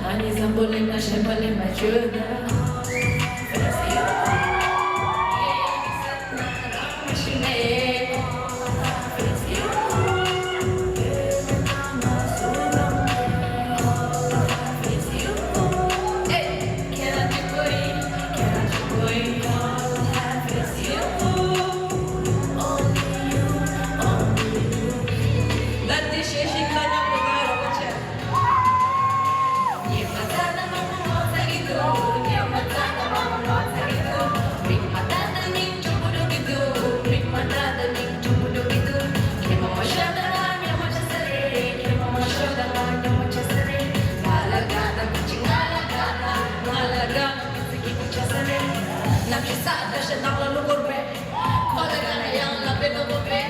ང་ནི་བཟང་པོ་ལེན་ན་གཞན་པ་ལེན་མ་བཅུག་ད། ནམ་ཞིག་ས་ཁ་ཤ་ནང་ལ་ལུག་གོར་བས། ཁོ་ལ་ཡང་ལ་ཡང་ལ་བེ་ལོ་གོ་བེ།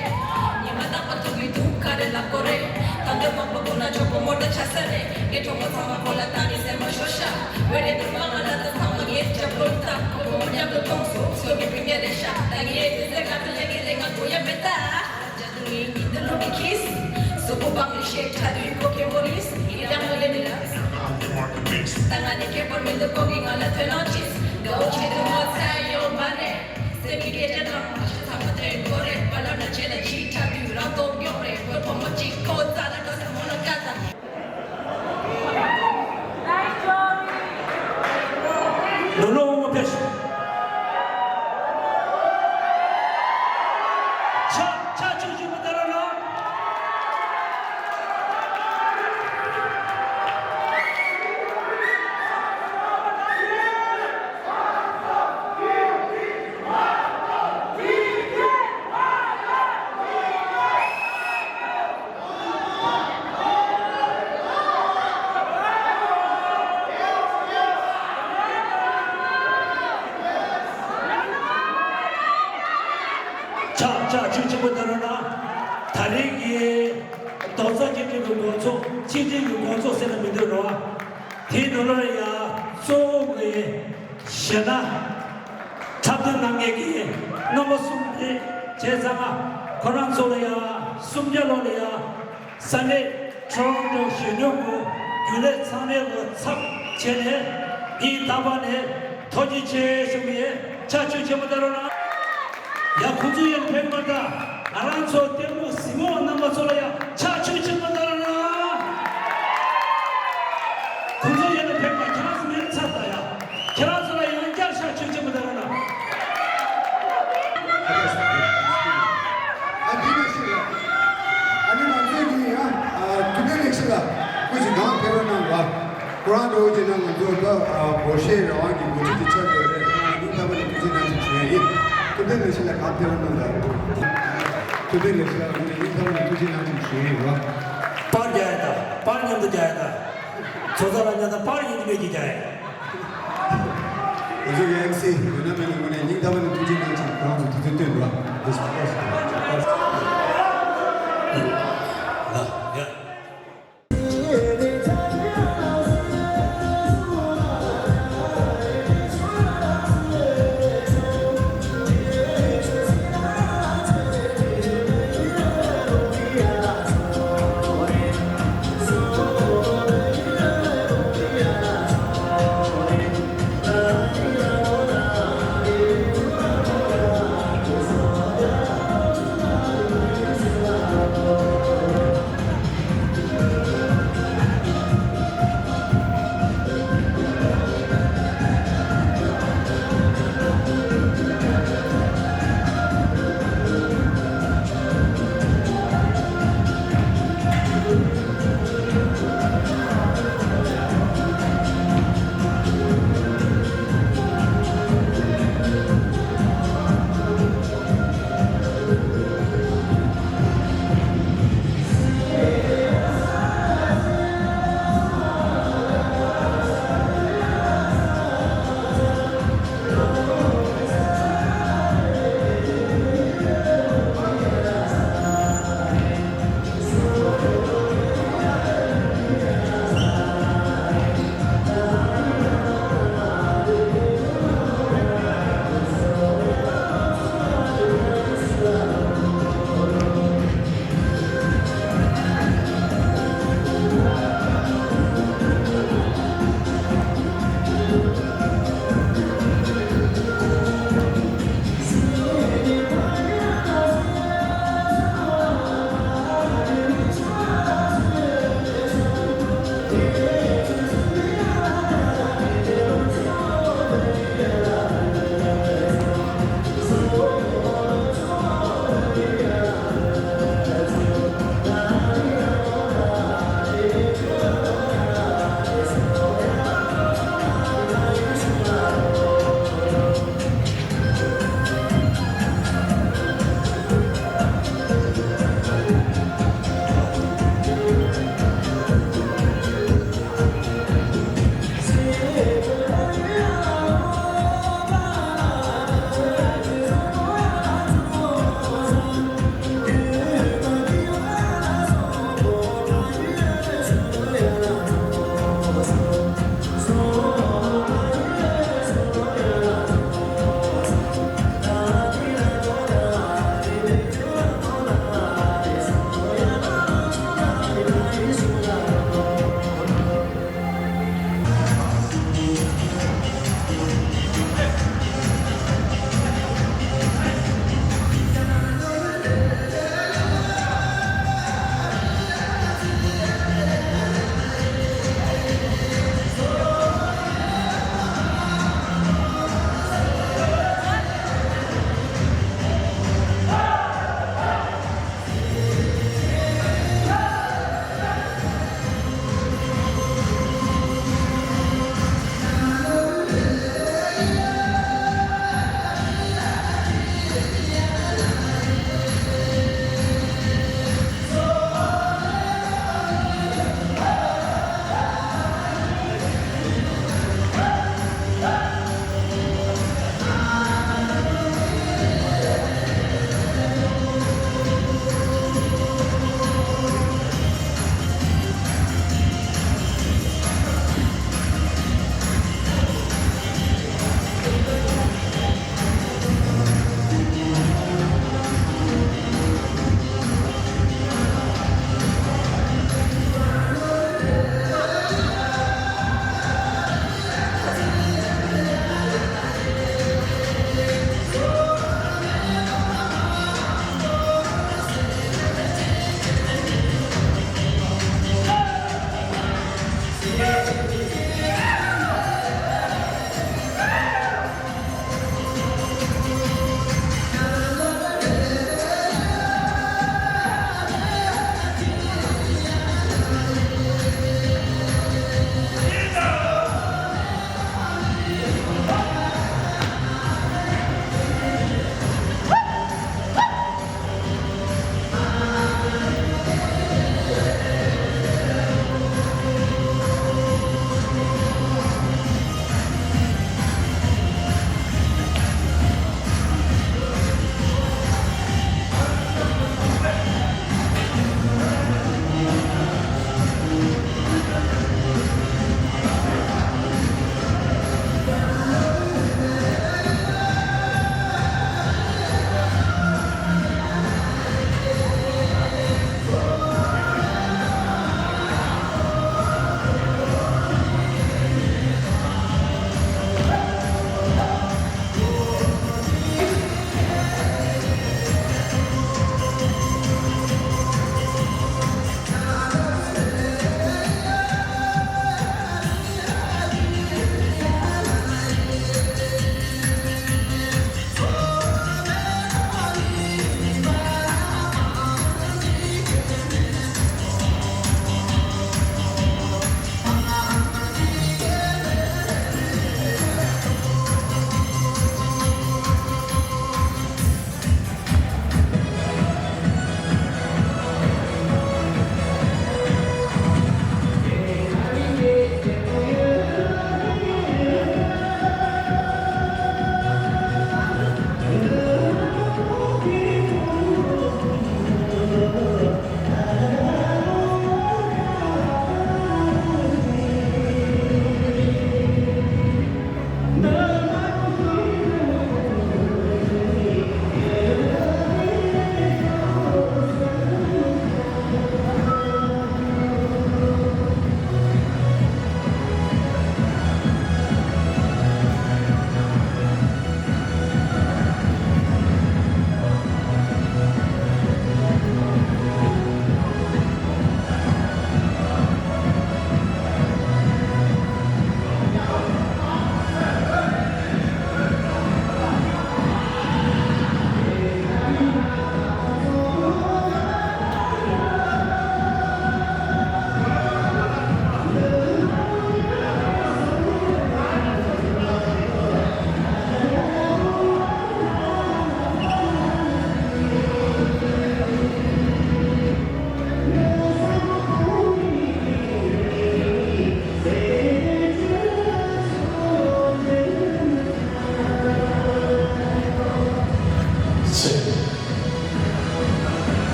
ཉི་མ་དང་པ་ཐུག་གི་འདུག་ག་རེ་ལབ་གོ་རེ། ད་འདོད་མ་པ་ཀུ་ན་ཆོག་པོ་མོ་ད་ཆ་ས་རེ། ངའི་གྲོགས་པོ་ཚང་མ་ཁོ་ལ་ལྟ་ནི་སེམས་པ་ཤོར་ཤག་ཝེ་རེ་དུ་མ་ང་ལ་ད་ཚང་མ་ངའི་ཅག་པོ་ལྟ་ཁོ་པོ་མོ་མཉམ་དུ་གཏོང་སོ་སོ་གི་བི་ཉ་རེ་ཤག་ད་ངའི་དུས་ཚོད་ག་ཚོད་ལེགས་ཀྱི་རེ་ང་གོ་ཡ་མེད་ད། ཇ་དུ་ངའི་ཉི་ད་ལོ་གི་ཁིས། སུ་གོ་བང་ལི་ཤེ་ཁྲ་དུ་ཡུ་གོ་ཁེ་མོ་རིས་ཡི་རང་ལོ་ལེ་མི་ལ། ད་ང་ནི་ཁེ་པོ་མི་འདུག་གོ་གི་ང་ལ་ཐོས་ལོང་ཅིས། དགའ་བོ་ཆེ་དུ་མོ་ཚ་ཡོད་མ་རེད། སེམས་ཀྱི་སྐད་ཆ་ནང་མ་ཤི་ཚ་མ་ཐོན་གོ་རེད། པ་ལ་ན་ཆེ་ན་ཆི་ཁྲ་དུ་རང་ཏོག་མགྱོགས་རེད། བོད་ཕོ་མོ་གཅིག་ཁོ་ཙ་ན་ཏོ་ས་མོ་ལ་ཀ་ཙ། ནོར་ལོ་དབང་མོ་ཕེབས་ཤོག་ཕྱག་ཕྱག་མཆོད་ཆེན་པོ་བསྟར་རོགས་གནང་། ཕྱག་ཕྱག་མཆོད་ཆེན་པོ་བསྟར་རོགས་གནང་། ད་རེས་ཀྱི་རྡོག་རྩ་གཅིག་སྒྲིལ་གྱི་དགོང་ཚོགས་གཅིག་སྒྲིལ་གྱི་དགོང་ཚོགས་ཟེར་ན་མི་འདོད་རོགས། དེའི་ནང་ལ་ཡང་གཙོ་བོ་གི་གཞས་སྣ། འཁྲབ་སྟོན་གནང་མཁན་གྱི་རྣམ་པ་གསུམ་དེ་བྱས་ཙང་ང་ཁོ་རང་ཚོ་ལ་ཡང་སུམ་བརྒྱ་ལོ་ལ་ཡང་ས་གནས་ཊོ་རོན་ཊོ་གཞོན་ནུ་གི་རྒྱུན་ལས་ཚང་མའི་ངོ་ཚབ་བྱས་ནས་ངས་རྟག་པར་ནས་ཐུགས་རྗེ་ཆེ་ཞུ་གི་ཡིན། ཕྱག་མཆོད་ཆེན་པོ་བསྟར་རོགས་གནང་། ཡ་ཁོང་ཚོ་ཡང་ཕེབས་མ་ད་ང་རང་ཚོ་ལྟད་མོ་གཟིགས་མོ་རྣམ་པ་ཚོ་ལ་ཡང་ཕྱག་མཆོད་ཆེན་པོ་བསྟར་རོགས་གནང་། ཁོང་ཚོ་ཡང་ཕེབས་མ་ཁྱེད་རང་ཚོ་མེད་ཚར་ད་ཡ། ཁྱེད་རང་ཚོ་ལ་ཡང་བསྐྱར་ཕྱག་མཆོད་ཆེན་པོ་བསྟར་རོགས་གནང་། ཨ་དེ་ནས་ཤི་ལ། ཨ་ནི་ང་ཚོས་ཀྱི་ཡང་ཐུབ་བསྟན་ལེགས་བཤད་ལ་སྐུ་མཁྱེན་གང་ཕེབས་རོགས་གནང་བ། ཁོ་རང་འགྲོ་རྒྱུ་ན་ང་ཚོ་ད་སྒོར་གཞས་རང་དབང་གི་འགོ་ཁྲིད་དེ་ཆགས་ཡོད་རེད། ཁོ་རང་སྙིང་ཐག་པ་ནས་ཐུགས་རྗེ་གནང་ཞེས་ཞུ་ཡ་ཡིན། ཐུབ་བསྟན་ལེགས་བཤད་ལ་གང་ཕེབས་རོགས་གནང་ད། ཐུབ་བསྟན་ལེགས་བཤད་ལ་ང་ཚོས་སྙིང་ཐག་པ་ནས་ཐུགས་རྗེ་གནང་ཞེས་ཞུ་ཡ་ཡིན་བ། པར་རྒྱག་ཡ་ད། པར་མཉམ་དུ་རྒྱག་ཡ་ད། ཚོགས་གཙོ་ལ་ཉན་ད་པར་ཡིན་གྱི་མེད་ཀྱི་རྒྱག་ཡ། ང་ཚོ་ཡ་ཨེམ་སི་ཡོད་ན་མེད་ན་ངོས་ནས་སྙིང་ཐག་པ་ནས་ཐུགས་རྗེ་གནང་ཞེས་ཁོ་རང་ཚོ་དུས་ཚོད་བཏོན་འདུག་ཨ། This of course, of course.